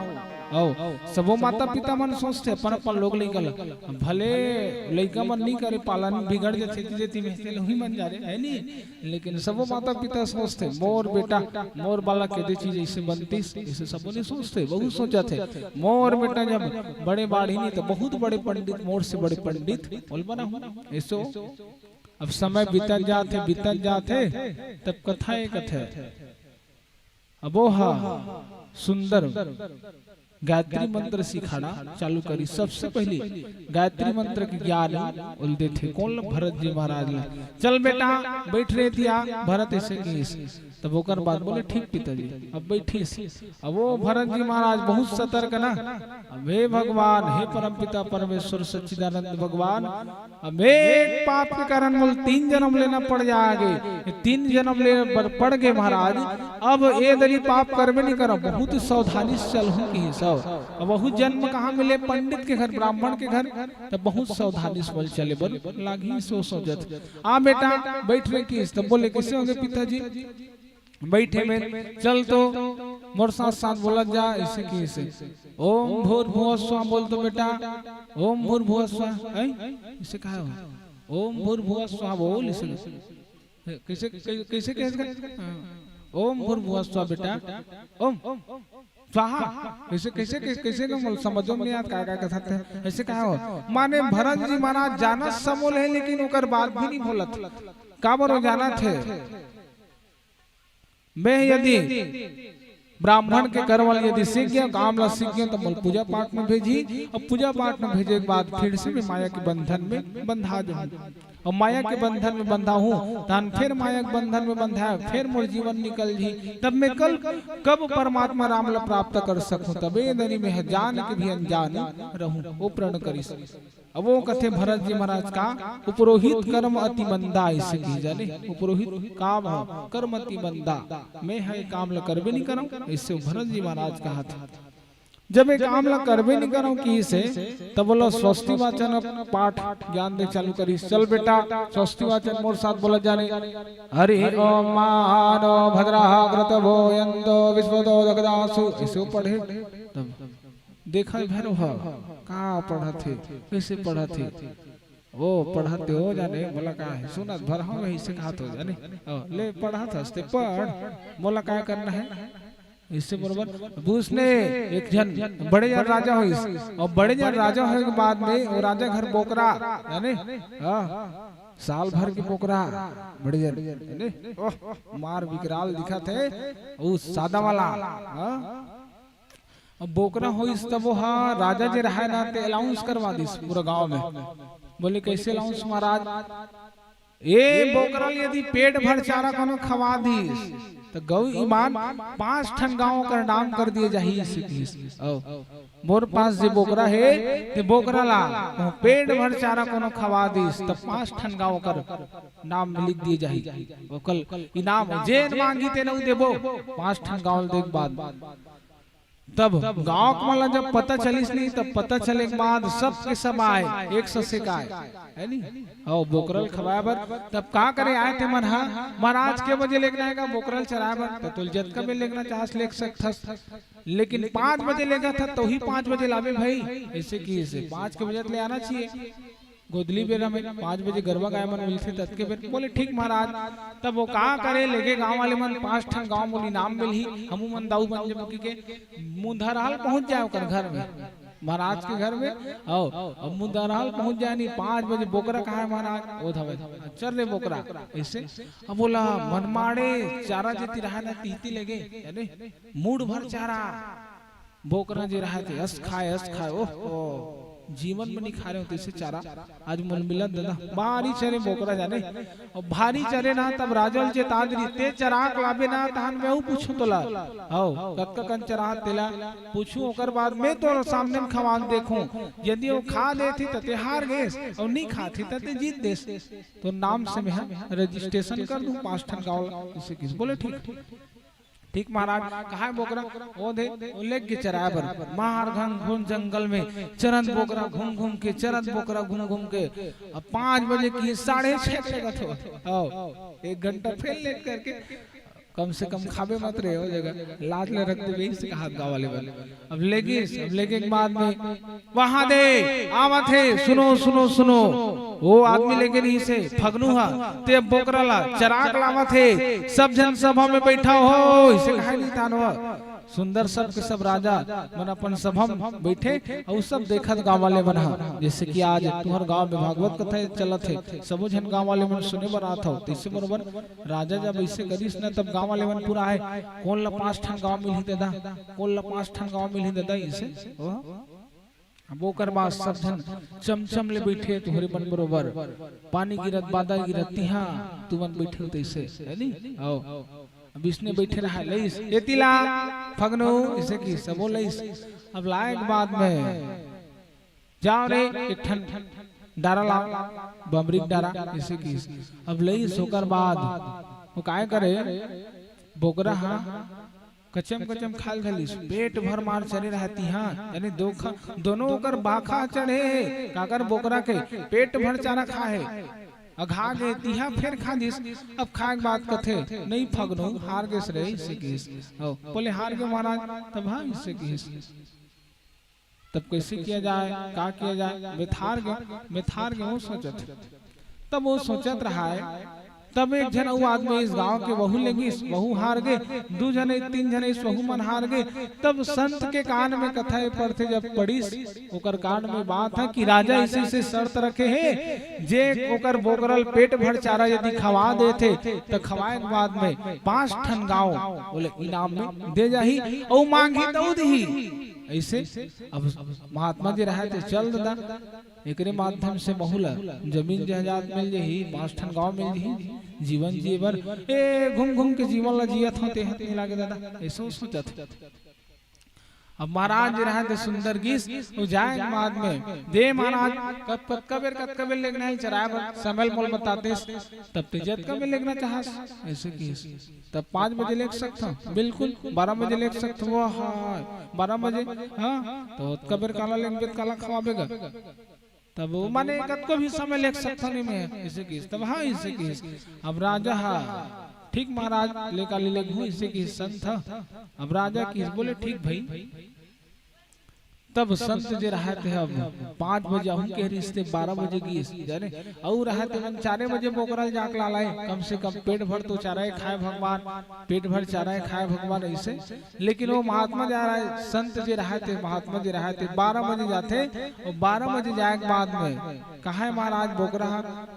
अउ सबो माता पिता मन सोचथे अपन अपन लोग लइका ल, भले लइका मन नहीं करे पालन, बिगड़ जथे, जेती में से लोही मन जा रे, है नी? लेकिन सबो माता पिता सोचथे, मोर बेटा, मोर बालक के दे चीज ऐसे बनतीस, ऐसे सबो नहीं सोचथे, बहुत सोचथे। मोर बेटा जब बड़े बाढ़ही नहीं तो बहुत बड़े पंडित, मोर से बड़े पंडित बोल बनाहूँ। ऐसो अब समय बीतत जाथे, बीतत जाथे, तब कथा ये कथे, अब वो हा सुंदर गायत्री मंत्र सिखाना चालू करी। सबसे पहले गायत्री मंत्र के ज्ञान ओल देथे। कौन ल? भरत जी महाराज ल। चल बेटा, बैठ रे दिया, भरत ऐसे किहिस। तब ओकर बाद बोले, "ठीक पिताजी।" अब बैठिस। अब वो भरत जी महाराज बहुत सतर्क ना। अब हे भगवान, हे परमपिता परमेश्वर सच्चिदानंद भगवान, अब एक पाप के कारण मोल तीन जन्म लेना पड़ जागे। ये तीन जन्म ले बर पड़ गे महाराज। अब ए दरी पाप करबे नहीं करब, बहुत सावधानी से चलहूँ किहिस। अब बहुत जन्म कहाँ मिले, पंडित के घर, ब्राह्मण के घर, तब बहुत सावधानी से मोल चले बर लागही। सो सोचत, "आ बेटा, बैठ रे" किहिस। तब बोले, "कैसे होगे पिताजी?" बैठे में, "चल तो मोर साथ साथ बोलत जा, ऐसे किहिस।" "ओम भूर्भुवः स्वः" बोल तो बेटा, "ओम भूर्भुवः स्वः", हैं? इसे कहा हो? "ओम भूर्भुवः स्वः" बोल इसे। कैसे, कै-, कैसे कहे इसका? हाँ। "ओम भूर्भुवः स्वः" बेटा, "ओम स्वाहा"। कैसे, कैसे, कैसे, कैसे का बोल, समझो में नहीं आता, का, का, का था, ऐसे कहा हो? माने भरत जी महाराज जानत समूल है, लेकिन ओकर बाद भी नहीं बोलत। काबर वो जानत हे? मैं यदि ब्राह्मण के कर्म ल यदि सीख गेंव, काम ला सीख गेंव, त मोला पूजा पाठ में भेजही। अब पूजा पाठ में भेजे के बाद फिर से मैं माया के बंधन में बंधा जाहूँ। अब माया के बंधन में बंधा हूँ, तहन फिर माया के बंधन में बंधा, फिर मोर जीवन निकल जही। तब मैं कल कब परमात्मा राम ला प्राप्त कर सकहूँ? तबे दरी में जान के भी अनजान रहूँ, वो प्रण करिस। अब वो कथे भरत जी महाराज का, "उपरोहित कर्म अति मंदा", इसे की जाने, उपरोहित काम हो, कर्म अति मंदा, मैं ह ये काम ला करबे नहीं करंव, इसे भरत जी महाराज कहा था। जब ये काम ला करबे नहीं करंव किहिसे, तब बोला स्वस्ति वाचन पाठ ज्ञान दे चालू करिस। चल बेटा, स्वस्ति वाचन मोर साथ बोला जाने। "हरि ओम मानो भद्राः कृतवो यन्तो विश्वतो दग्धासु", इसे पढ़े। तब देखा भैरव ह, का पढ़त हे, कैसे पढ़त हे? ओ पढ़त हे, ओ जाने, मोला का हे, सुनत भर हंव, वही से कहत हो जाने। ओ, ले पढ़त हस ते पढ़, मोला का करना हे? इससे बरोबर, अब उसने एक झन बड़े जन राजा होइस, अउ बड़े जन राजा होए के बाद में वो राजा घर बोकरा, जाने? हाँ, साल भर के बोकरा, बड़े जन, जाने? ओह, मार विकराल दिखत हे, वो सादा वाला, हाँ? अब बोकरा होइस, तब वो हा राजा जे रहाय ना, ते अनाउंस करवा दिस पूरा गांव में। बोले, "कैसे अनाउंस महाराज?" "ए बोकरा ल यदि पेट भर चारा कोनो खवा दिस, त गौ ईमान पांच ठन गांव कर नाम कर दिए जाही।" अइसे किहिस। अउ मोर पास जे बोकरा हे, ते बोकरा ला कहूं पेट भर चारा कोनो खवा दिस, त पांच ठन गांव कर नाम में लिख दिए जाही। ओकर इनाम जेन मांगी तेन देबो, पांच ठन गांव ल दे के बाद। तब गांव के मन ला जब पता चलिस नहीं, तब पता चले के बाद सब के सब आए, एक ससे का आए, है नी? अउ बोकरा ल खवाए बर, तब का करे आए ते मन हा, "महाराज के बजे लेगना हे का बोकरा ल चराए बर?" त तोल जतका बेर लेगना चाहस, लेग सकथस, लेकिन पांच बजे लेगत हस, त ही पांच बजे लाबे भाई, अइसे किहिसे पांच के बजे ले आना चाहिए। गोदली बेरा में पांच बजे गरवा गाय मन मिलथे, ततके बेर बोले, "ठीक महाराज।" तब वो का करे, लेगे गांव वाले मन, "पांच ठन गांव मोला इनाम मिलही, हमू मन दाऊ बन जबो," कहिके मुंधारहाल पहुंच जाए ओकर घर में, महाराज के घर में। अउ अब मुंधारहाल पहुंच जाए नहीं, पांच बजे बोकरा कहां हे महाराज, ओ धवे, "चल रे बोकरा," अइसे। अब बोला, मनमाड़े चारा जेती रहाय ना, तिहती लेगे, जाने, मुड़ भर चारा बोकरा जे रहाय ते अस खाए, अस खाए, ओह, ओह। जीवन में नइ खाए हों तइसे चारा, आज मोला मिलत दादा। भारी चरे बोकरा जाने, अउ भारी चरे ना, तब राजा ल चेता दिस, "ते चरा के लाबे ना, तहन मैं अउ पूछूं तोला।" हव, कतका कन चरा तेला पूछूं, ओकर बाद मैं तोर सामने में खवा के देखूं। यदि वो खा देथे त ते हार गेस, अउ नइ खाथे त ते जीत देस। तो नाम से मैं ह रजिस्ट्रेशन कर दूं पांच ठन गांव ला, अइसे किस बोले, "ठीक।" ठीक महाराज, कहां हे बोकरा? ओ दे, ओ लेग गे चराए बर। मार घंघोन जंगल में चरत बोकरा घूम घूम के, चरत बोकरा घूम घूम के, अब पांच बजे के साढ़े छह के लगत हो। आओ, एक घंटा फेर लेट करके, कम से कम खाबे मत रे, हो जाएगा, लाज ले रख देबे, इसे कहा गांव वाले मन। अब लेगिस, अब लेगे के बाद में, "वहां दे, आवत हे, सुनो, सुनो, सुनो।" वो आदमी लेगे नहीं से, फगनू हा, "ते बोकरा ला चरा के लावत हे, सब झन सभा में बैठा हो," इसे कहा नहीं तान हुआ। सुंदर सब के सब राजा मन अपन सभा में बैठे, अउ सब देखत गांव वाले मन हा, जैसे कि आज तुहर गांव में भागवत कथा चलत हे, सबो झन गांव वाले मन सुने बर आत हो, तैसे बरोबर राजा जब ऐसे करिस न, तब गांव वाले मन पूरा आए, "कोन ला पांच ठन गांव मिलही दादा, कोन ला पांच ठन गांव मिलही दादा?" इसे ओ अब ओकर बाद सब झन चमचम ले बैठे, तुहरे मन बरोबर पानी गिरत, बादल गिरत, तिहा तुमन बैठे हो तैसे, है नी? आओ, अब इसने बैठे रहा, लइस, "एती ला, फगनू," इसे किस, सबो लइस। अब लाए के बाद में, "जाओ रे, एक ठन डारा लाओ, बमरी के डारा," इसे किस। अब लइस, ओकर बाद वो काय करे, बोकरा हा कचम कचम खाल घलिस, पेट भर मार चरे रहती, हाँ, यानी दो खा, दोनों ओकर बाखा चढ़े हे, काकर बोकरा के पेट भर चारा खाए हे, अघा गे तिहा फेर खा दिस। अब खाए के बाद कथे, "नहीं फगनू, हार गेस रे," इसे किस। ओ, बोले, "हार गे महाराज," तब हाँ, इसे किस। तब कैसे किया जाए, का किया जाए? मैं थार गे, मैं थार गे, वो सोचत। तब वो सोचत रहा है, तब एक झन अउ आदमी इस गांव के वहू लेगिस, वहू हार गे, दू झन, तीन झन इस वहू मन हार गे। तब संत के कान में कथा ये पड़थे, जब पढ़िस, ओकर कान में बात है कि राजा इसे से शर्त रखे हे, जे ओकर बोकरा ल पेट भर चारा यदि खवा देथे, त खवाए के बाद में पांच ठन गांव बोले इनाम में दे जाही, अउ मांगही त उ दिही। ऐसे अब महात्मा जी रहे थे, "चल दादा, एकरे माध्यम से महू ला जमीन जायदाद मिल जाही, पांच ठन गांव मिल जाही, जीवन जिए बर, ए, घूम घूम के जीवन ला जियत हो, ते हत नहीं लागे दादा," ऐसे सोचत। अब महाराज जी रहे थे सुंदर गिस, वो जाए के बाद में, "दे महाराज, कब, कतका बेर, कतका बेर लेगना हे चराए बर, समय ल मोल बतातेस, तब ते जतका बेर लेगना चाहस," ऐसे किस। "तब पाँच बजे लेग सकथव?" "बिल्कुल।" "बारह बजे लेग सकथव?" "वो हाँ।" "बारह बजे?" "हाँ।" "तो कबेर काला लेगबे, काला खवाबे गा?" तब वो माने, "कतको भी समय लेग सकथव नहीं मैं," ऐसे किस। तब हाँ, ऐसे किस। अब राजा हा, "ठीक महाराज, ले काली लेगहूँ," ऐसे किस संत हा। अब राजा किस बोले, "ठीक भाई।" तब संत जे रहे थे, अब पाँच बजे आहूँ कहे रिहिस ते, बारह बजे गिस, जाने, अउ रहे ते मन चारे बजे बोकरा ल जाके लालाए, कम से कम पेट भर तो चारा हे खाए भगवान, पेट भर चारा हे खाए भगवान, ऐसे। लेकिन वो महात्मा जा रहा है, संत जे रहे थे, महात्मा जे रहे थे, बारह बजे जाथे, और बारह बजे जाए के बाद में कहा है महाराज बोकरा,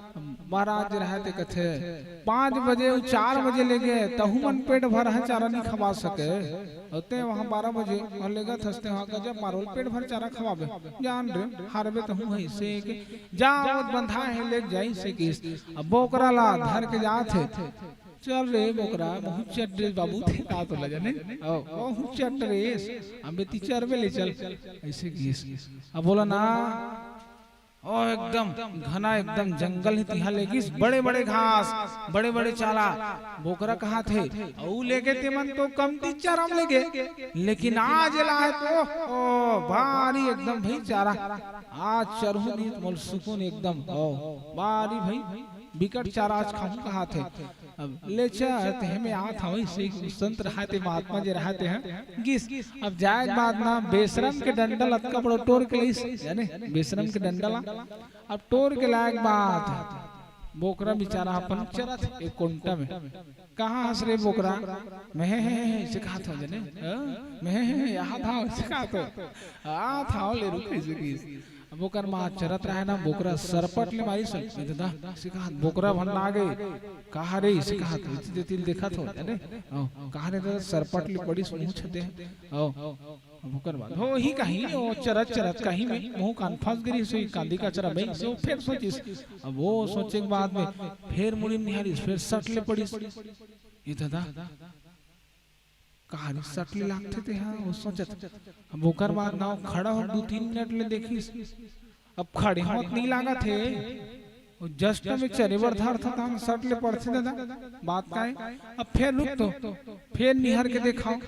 महाराज जे रहे थे कथे, "पाँच बजे अउ चार बजे लेगे, तहू मन पेट भर है, चारा नहीं खवा सके।" अउ ते वहाँ बारह बजे अउ लेगत हस ते वहाँ गजब मारोल पेट भर चारा खवाबे। जान रे, हारबे तहूँ हइसे के। जा, वो बंधा हे, लेग जाइसे किस। अब बोकरा ला धर के जात हे। "चल रे बोकरा, बहुत चट रे बाबू, ते का तोला जाने? ओ, बहुत चट रे। अबे ती चरबे ले चल।" ऐसे किस। अब बोला ना, ओ एकदम घना, एकदम जंगल हे, तिहा लेगिस बड़े-बड़े घास, बड़े-बड़े चारा। बोकरा कहाथे, "अउ लेगे ते मन तो कमती चारा म लेगे, लेकिन आज एला हे तो, ओ, भारी एकदम भाई चारा। आज चरहूँ नहीं, मोल सुकून एकदम, ओ, भारी भाई, बिकट चारा आज खाहूँ," कहाथे। अब ले चल, ते में आत हवं, इसे संत रहे थे, महात्मा जी रहे थे, हैं? गिस। अब जाए के बाद ना, बेशरम के डंडा ल अतका बड़ो टोर के लइस, जाने, बेशरम के डंडा ला। अब टोर के लाए के बाद बोकरा बेचारा अपन चरत एक कोंटा में। "कहाँ हस रे बोकरा?" "मैं हे, हे, हे," इसे कहाथे, जाने, हाँ? "मैं हे, हे, हे, यहाँ था," इसे कहाथे। "हाँ, था, ले रुक," इसे किस। अब ओकर माँ चरत रहे ना, बोकरा सरपट ले मारिस। ए ददा, अइसे कहत, बोकरा भन ना गे, कहा रे, अइसे कहत, इति तेती ल देखत हो, जाने? हव, कहा रे ददा, सरपट ले पड़िस, मुँह छते हे। हव, अब ओकर बाद, हो, ही कहीं, ओ चरत, चरत कहीं में, मुँह कान फंस गे रिहिस, कांदी कचरा में, अइसे फेर सोचिस। अब ओ सोचे के बाद में, फेर मुड़ी निहारिस, फेर सट ले पड़िस। ए ददा, कहानी सट ले लागथे तेहा, ओ सोचत। अब ओकर बाद ना ओ खड़ा हो दू तीन मिनट ले देखिस। अब खड़े होत नइ लागत हे। ओ just में चरे बर धरथे तहन सट ले पड़थे ददा। बात का हे? अब फेर रुक तो, फेर निहार के देखव,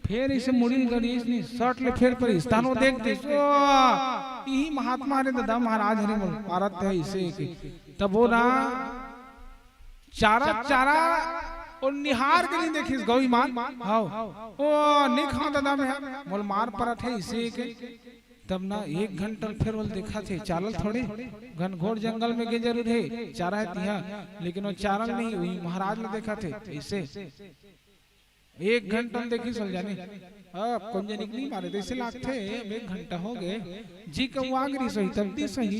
फेर अइसे मुड़ी ल करिस नहीं, सट ले फेर पड़िस, तहन ओ देख दिस, ओ, इही महात्मा हरे ददा, महाराज हरे मोला मारत हे अइसे के। तब ओ ना चारा, चारा, ओ निहार के नइ देखिस गौ माँ। हव, ओ नइ खाँव ददा मैं, मोला मार परत हे अइसे के। तब ना एक घंटा फेर ओला देखत हे, चारा ल थोड़े, घनघोर जंगल में गे जरूर हे, चारा हे तिहा, लेकिन ओ चारा ल नहीं, उही महाराज ल देखत हे अइसे। एक घंटा ल देखिस होही जाने। अब कोन जनी के नइ मारे, तइसे लागथे, अब एक घंटा हो गे। जी कहूँ आग रही सही, तब दी सही।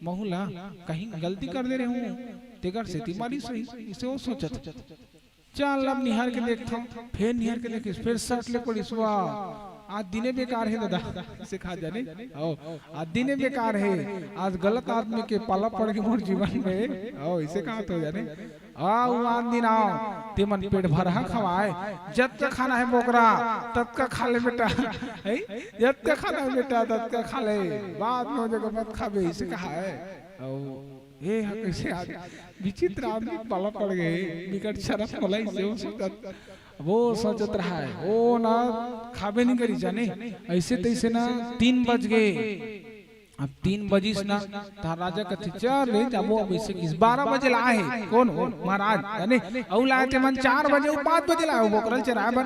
महू ला कहीं गलती कर दे रहे हूँ, तेकर सेती मारी सही, अइसे ओ सोचत। चल अब निहार के देखथव, फेर निहार के देखिस, फेर सट ले पड़िस, वाह, आज दिने बेकार हे ददा, अइसे कहा जाने। हव, आज दिने बेकार हे, आज गलत आदमी के पाला पड़ गे मोर जीवन में। हव, अइसे कहत हो जाने। आ, ओ आन दिन आव, तेमन पेट भरहा खवाय, जतका खाना हे बोकरा, ततका खा ले बेटा। हैं? जतका खाना हे बेटा, ततका खा ले, बाद में ओ जगह मत खाबे, अइसे कहाय। अउ ए ह कइसे आदमी, विचित्र आदमी पाला पड़ गे, बिकट शरम वाला, अइसे ओ सोचत, अब ओ सोचत रहा हे, ओ ना खाबे नइ करिस जाने, अइसे तइसे ना तीन बज गे। अब तीन बजिस ना, त राजा कथे, "चल रे, जाबो अब," अइसे किहिस। बारह बजे लाए हे, कोन ओ? महाराज, जाने, अउ लाए तेमन चार बजे, अउ पाँच बजे लाए, ओ बोकरा ल चराए बर।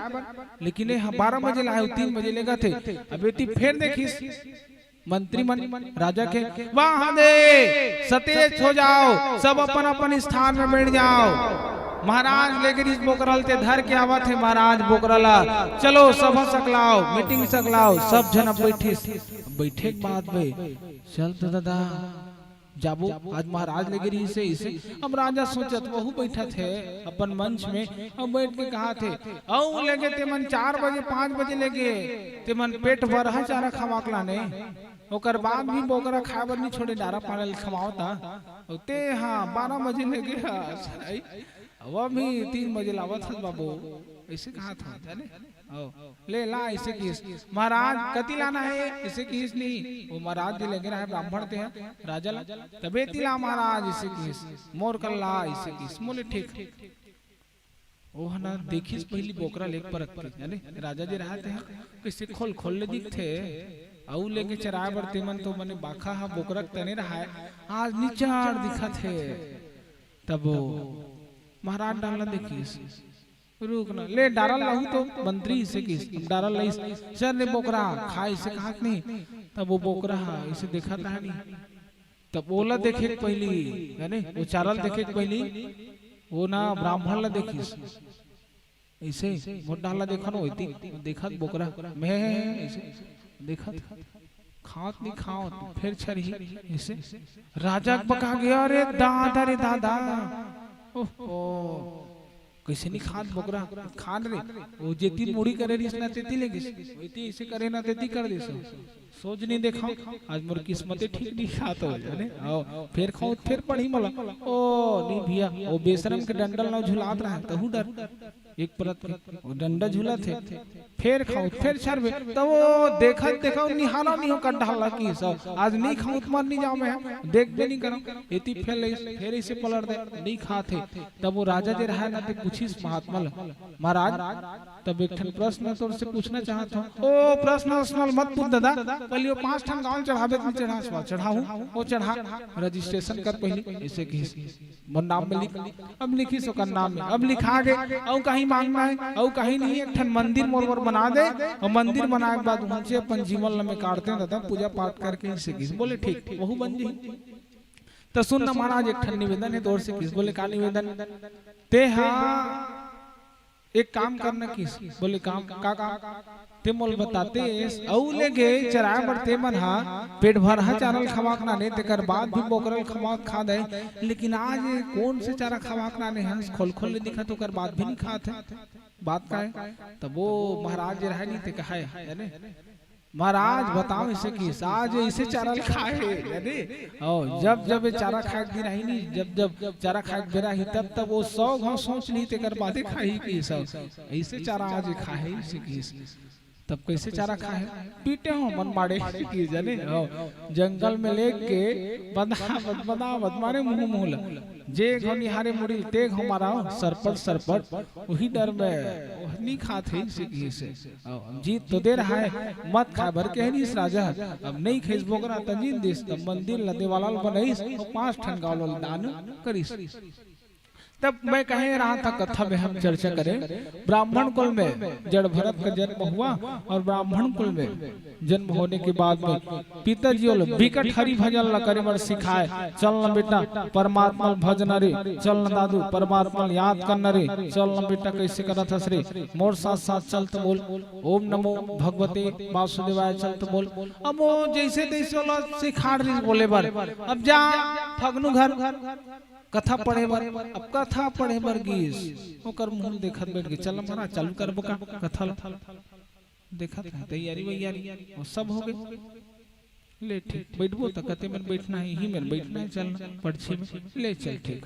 लेकिन ए ह बारह बजे लाए, ओ तीन बजे लेगथे। अब एती फेर देखिस, मंत्री मन राजा के, "वाह दे, सतेज हो जाओ, सब अपन अपन स्थान में बैठ जाओ।" महाराज लेगे रिहिस बोकरा ल, ते धर के आवत हे महाराज बोकरा ला, "चलो सभा सकलाओ, मीटिंग सकलाओ।" सब झन अब बैठिस। अब बैठे के बाद में, चल तो ददा, जाबो, आज महाराज लेगे रिहिस हे अइसे। अब राजा सोचत, वहू बैठत हे अपन मंच में, अब बैठ के कहत हे, "अउ लेगे तेमन चार बजे, पाँच बजे लेगे, तेमन पेट भरहा चारा खवा के लाने, ओकर बाद भी बोकरा खाए बर नइ छोड़े, डारा पाना ल खवावत हे, अउ ते ह बारह बजे लेगे हस, अउ अभी तीन बजे लावत हस बाबू," अइसे कहत हे, जाने? हव। ले ला, अइसे किहिस। "महाराज, कति लाना हे?" अइसे किहिस नहीं। ओ महाराज जी लेगे रहे ब्राह्मण ते ह, राजा ला। "तबे ती ला महाराज," अइसे किहिस। "मोर कर ला," अइसे किहिस। बोले, "ठीक।" ओ ह ना देखिस पहिली बोकरा ल एक परत के, जाने? राजा जी रहे ते ह, कइसे खोल खोल ले दिखथे। अउ लेगे चराए बर तेमन तो मने बाखा ह बोकरा के तने रहाय, आज निचार दिखत हे। तब ओ महाराज डार ल देखिस। "रुक ना, ले डारा ल लाहूँ तो मंत्री," अइसे किहिस। डारा ल लाइस, "चल रे बोकरा, खा," अइसे कहत नहीं। तब ओ बोकरा ह अइसे देखत रहा नहीं। तब ओला देखे के पहिली, जाने, ओ चारा ल देखे के पहिली, ओ ना ब्राह्मण ला देखिस। अइसे, मोर डार ल देखव न, ओती देखत बोकरा, मैं अइसे देखत, खावत नहीं खावत, फेर छरही, अइसे। राजा के बका गे, "अरे दादा रे दादा, ओहो, कइसे नहीं खात बोकरा, खान रे।" ओ जेती मुड़ी करे रिहिस ना, तेती ले गिस, ओती अइसे करे ना, तेती कर दिस। सोच नहीं देखव, आज मोर किस्मते ठीक नहीं खात हो, जाने? हव, फेर खाहूँ, फेर पड़ही मोला। ओ, नहीं भइया, ओ बेसरम के डंडा ल ना झुलात रहा, तहू डर। एक परत के, ओ डंडा झुलत हे। फेर खाहूँ, फेर छरबे। तब ओ देखत, देखव, निहारव नहीं ओकर डार ल किहिस, आज नहीं खाहूँ त मर नहीं जावँ मैं, देखबे नहीं करव। एती फेर लइस, फेर अइसे पलट दे, नहीं खात हे। तब ओ राजा जे रहा ना, ते पूछिस महात्मा ल, "महाराज, तब एक ठन प्रश्न तोर से पूछना चाहत हँव।" "ओ, प्रश्न उश्न ल मत पूछ ददा, पहिली ओ पाँच ठन गाँव चढ़ाबे त चढ़ा, चढ़ाहूँ, ओ चढ़ा, registration कर पहिली," अइसे किहिस। "मोर नाम में लिख।" अब लिखिस ओकर नाम में, अब लिखा गे, "अउ कहीं मांगना हे?" "अउ कहीं नहीं, एक ठन मंदिर मोर बर बना दे, अउ मंदिर बनाए के बाद उहें अपन जीवन ल मैं काटतेंव ददा, पूजा पाठ करके," अइसे किहिस। बोले, "ठीक, वहू बन जाही।" "त सुन ना महाराज, एक ठन निवेदन हे तोर से," किहिस। बोले, "का निवेदन?" "ते हा एक काम करना किस, बोले, "काम, का काम?" "ते मोल बताते, अऊ ले गे चराए बर ते मन हा पेट भरहा चारा ल खवाक नाने, तेकर बाद भी बोकरा ल खवाक खा दे, लेकिन आज कोन से चारा खवाक नाने हस, खोल खोल ले दिखा, तेकर बाद भी नहीं खात है, बात का है?" तब वो महाराज जे रहे नहीं, ते कहा है, जाने, "महाराज, बताओ इसे किस, आज इसे चारा ल खाए हे, जाने?" और जब जब ये चारा खाए के दिन आही नी, जब जब चारा खाए के बेरा ही, तब तब वो सौ घाव सोच ली, तेकर बादे खाही किस, ऐसे चारा आज खाए हे, इसे किस। तब कैसे चारा खाए? "पीटे हो मन मारे की, जाने हो, जंगल में लेके बंधा बद-, बंधा बद मारे मुंह मुंह ला। जे घाव निहारे मुड़ी, ते घाव मारा हो, सरपट सरपट।" वही डर में वह नहीं खात है, इसे किसे। "जीत तो दे रहा है, मत खा बर कहे रिस राजा, अब नहीं खेस बोकरा त जीन दिस।" तब मंदिर ला देवाला ल बनइस और पांच ठन गांव ल दान करिस। तब मैं कहे रहा था, कथा में हम चर्चा करें, ब्राह्मण कुल में जड़ भरत का जन्म हुआ और ब्राह्मण कुल में जन्म होने के बाद में पिताजी ओला बिकट हरि भजन ला करे बर सिखाए। "चल न बेटा, परमात्मा ल भज न रे, चल न दादू, परमात्मा ल याद कर न रे, चल न बेटा, कैसे करत हस रे, मोर साथ साथ चल त बोल, ओम नमो भगवते वासुदेवाय चल त बोल।" अब वो जैसे तैसे ओला सिखाड़ रही बोले बर, "अब जा फगनू घर कथा पढ़े बर।" अब कथा पढ़े बर गिस, ओकर मुंह ल देखत बैठ के, "चल महाराज, चालू करबो का कथा ल?" देखत है तैयारी वैयारी, वो सब हो गए। "ले ठीक, बैठबो त कते मन बैठना है, ही मन बैठना है, चलना पड़छी में, ले चल ठीक।"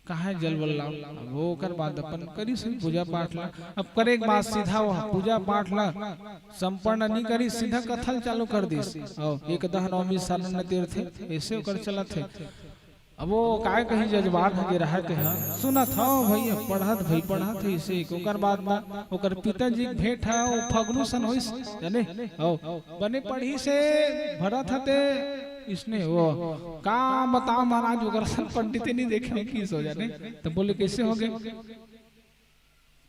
कहाँ जल बल्ला, अब वो ओकर बाद अपन करिस पूजा पाठ ला। अब करे के बाद सीधा वो पूजा पाठ ला संपन्न नहीं करिस, सीधा कथा ल चालू कर दिस। और एक दह नवमी सरना तीर्थ है, ऐसे ओकर चलत है। अब वो काय कही जजमान ह जे रहे ते ह, सुनत हव भैया, पढ़त भई पढ़त हे इसे। ओकर बाद म ओकर पिताजी के भेंट ह, वो फगनू सन होइस, जाने? हव, बने पढ़िस हे, भरत ह ते, इसने वो, का बताओ महाराज, ओकर सन पंडिते नहीं देखे हो किस हो, जाने? त बोले, "कैसे हो गए?"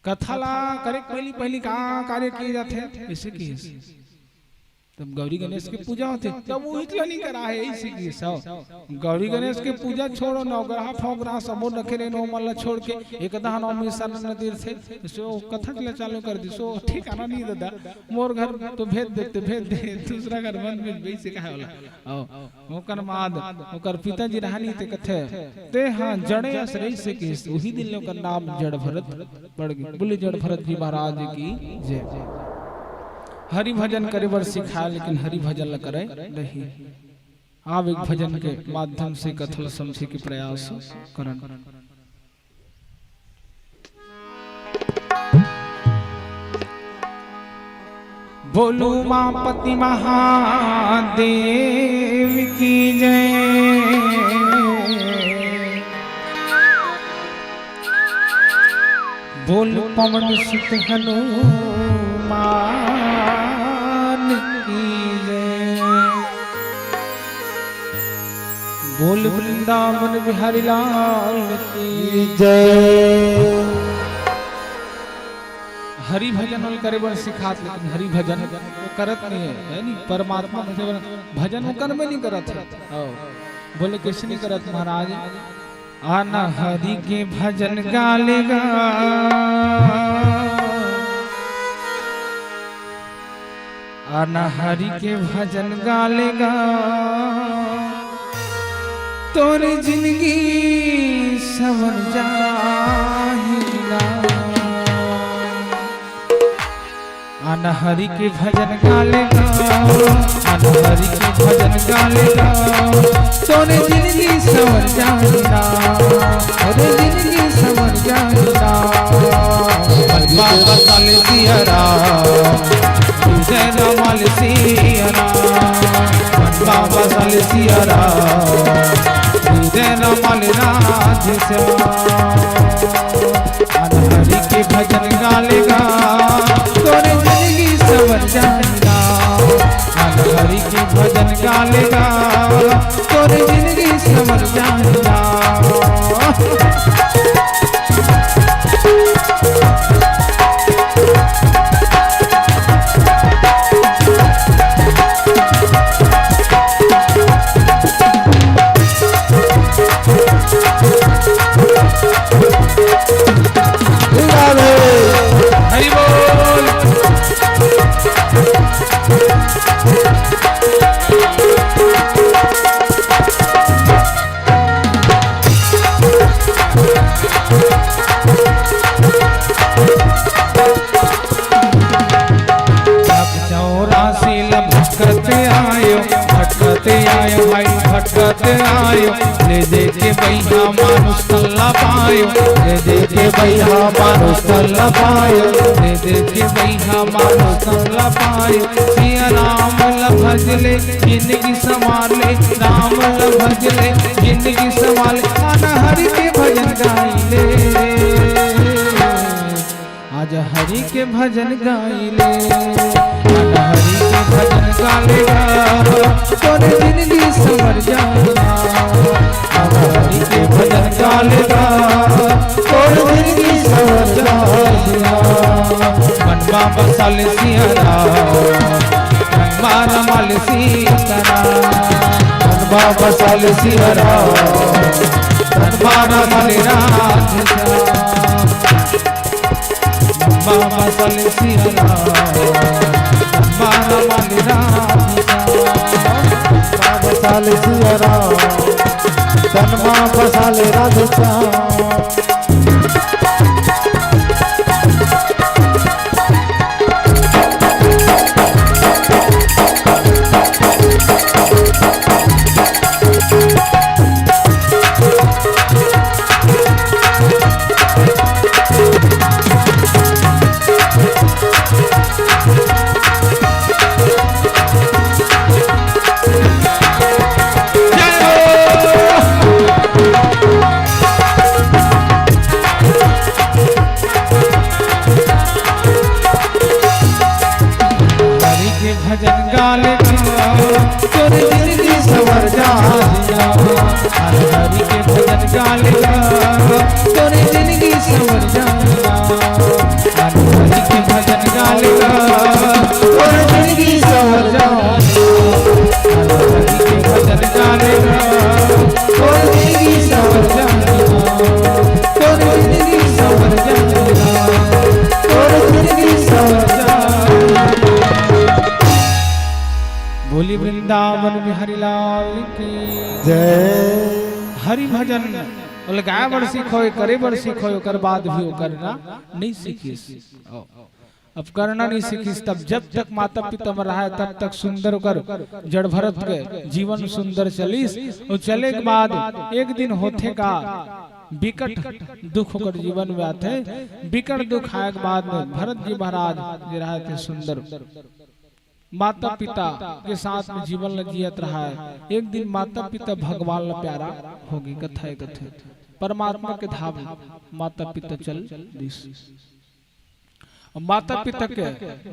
कथा ला करे के पहली, पहली का कार्य किए जाथे? ऐसे किए। तब गौरी गणेश के पूजा होथे, तब उहिच ला नहीं करा है, ऐसे किए सब। गौरी गणेश के पूजा छोड़ो, नवग्रह फोग्रह सबो रखे रहे, नौ मन ला छोड़ के, एक दह नवमी सरना तीर्थ हे, सो कथा ला चालू कर दी, सो ठिकाना नहीं दादा, मोर घर तो भेज देते, भेज दे, दूसरा घर मन में वैसे कहे वाला। आओ, ओकर बाद ओकर पिताजी रहनी ते कथे, "ते हा जड़े अस रहिसे किस।" उही दिन ले ओकर नाम जड़ भरत पड़ गई। बोले जड़ भरत जी महाराज की जय। हरि भजन करे बर सिखाए, लेकिन हरि भजन ल करे नहीं। आव एक भजन के माध्यम से कथा ल समझे के प्रयास करन। बोलू उमापति महादेव की जय। बोल पवन सुत हनुमान की जय। बोल वृंदावन बिहारी लाल की जय। हरि भजन ओला करे बर सिखात, लेकिन हरि भजन वो करत नहीं है, है नहीं? परमात्मा भजन, भजन वो कर में नहीं करत है। आओ, बोले कैसे नहीं करत महाराज? आना हरि के भजन गा ले गा, आना हरि के भजन गा ले गा, तोर जिंदगी संवर जाही ना। आना हरि के भजन गा ले गा, आना हरि के भजन गा ले गा, तोर जिंदगी संवर जाही ना, तोर जिंदगी संवर जाही ना। मन बाबा साले सिया राम, जय रामाल सिया राम, मन बाबा साले सिया राम, जय रामाल राधे श्याम। आना हरि के भजन गा ले गा, तोर जिंदगी संवर जाही ना। आना हरि के भजन गा ले गा, तोर जिंदगी संवर जाही ना। ला पायो, दे दे के बइहा मानुष तन ला पायो, दे दे के बइहा मानुष तन ला पायो। सिया राम ला भज ले, जिंदगी संवार ले, राम ला भज ले, जिंदगी संवार ले। आज हरि के भजन गाई ले, आज हरि के भजन गाई ले, आज हरि के भजन गा ले गा, तोर जिंदगी संवर जाही। आज हरि के भजन गा ले गा, तोर जिंदगी संवर जाही। मन मा बसा ले सिया राम, मन मा रमा ले सीता राम, मन मा बसा ले सिया राम, मन मा रमा ले राधे श्याम। मन मा बसा ले सिया राम, मन मा रमा ले राधे श्याम। मन मा बसा ले सिया राम, मन मा बसा ले राधे श्याम। हरि के भजन गा ले गा, तोर जिंदगी संवर जाही। हरि के भजन गा ले गा, तोर जिंदगी संवर जाही। हरि के भजन गा ले गा, तोर जिंदगी संवर जाही। हरि के भजन गा ले गा, तोर जिंदगी संवर जाही। तोर जिंदगी संवर जाही। तोर जिंदगी संवर जाही। बोली वृंदावन बिहारी लाल की जय। हरि भजन ओला गाय बर सिखोय, करे बर सिखोय, ओकर बाद भी ओ करना नहीं सीखिस। अब करना नहीं सीखिस, तब जब तक माता पिता म रहाय, तब तक सुंदर ओकर जड़ भरत के जीवन सुंदर चलिस। अउ चले के बाद एक दिन होथे का, बिकट दुख ओकर जीवन में आथे। बिकट दुख आए के बाद में भरत जी महाराज जे रहाय थे सुंदर माता पिता के साथ में जीवन ल जियत रहाय। एक दिन माता पिता भगवान ल प्यारा होगे, कथे कथे परमात्मा के धाम माता पिता चल दिस। अब माता पिता के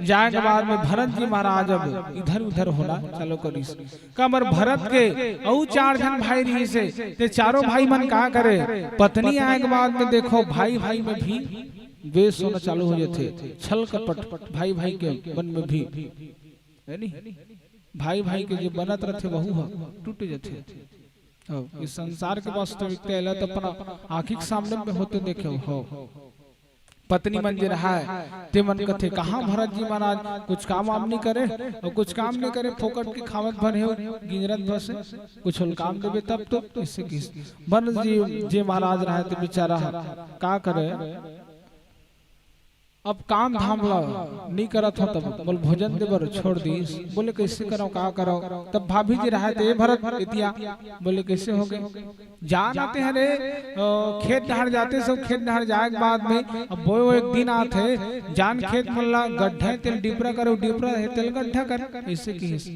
जाए के बाद में भरत जी महाराज अब इधर उधर होना चालू करिस। काबर भरत के अउ चार झन भाई रहिस हे, ते चारों भाई मन का करे, पत्नी आए के बाद में देखो भाई भाई में भी द्वेष होना चालू हो जाथे, छल कपट भाई भाई के मन में भी, है नी? भाई भाई के जो बनत रथे वहू ह टूट जाथे। हो, इस संसार के वास्तविकता एला तो अपना आँखी के सामने में होते देखे हो। पत्नी मन जे रहाय, ते मन कथे, "कहाँ भरत जी महाराज कुछ काम वाम नहीं करे, अउ कुछ काम नहीं करे, फोकट के खावत भर हे, गिंजरत बस हे, कुछ ओला काम देबे तब तो।" इससे किस भरत जी जे महाराज रहाय, ते बेचारा ह का करे, अब काम धाम ला नहीं करत हो, तब बोल भोजन दे बर छोड़ दीस। बोले, "कैसे करो, का करो?" तब भाभी जी रहाय, ते भरत इतिया बोले, "कैसे हो गए?" जान आते हैं रे, अ, खेत डहर जाते सब, खेत डहर जाए के बाद में अब बोए, वो एक दिन आते, जान खेत मन ला गड्ढा है, तेल डिपरा करो, डिपरा है, तेल गड्ढा कर, ऐसे किहिस।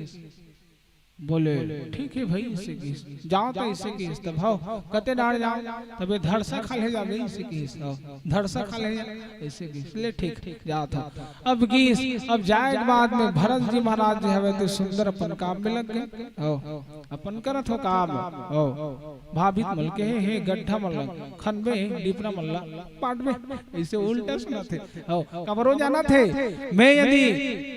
बोले, "ठीक है भाई, ऐसे किहिस, जाओ तो ऐसे किहिस।" तब हो, कते डार जाओ, तब ये धरसा खा ले जावे, ऐसे किहिस, हो, धरसा खा ले जा, ऐसे किहिस, ले ठीक, जाओ था। अब किहिस, अब जाए के बाद में भरत जी महाराज जो हवे तो सुंदर अपन काम में लग गए, हो, अपन करत हो काम, हो। भाभी मन ल कहे, "हे गड्ढा मन ल खनबे, डिपरा मन ल पाटबे।" ऐसे उल्टा सुनाथे। हो, कबरो जाना थे, मैं यदि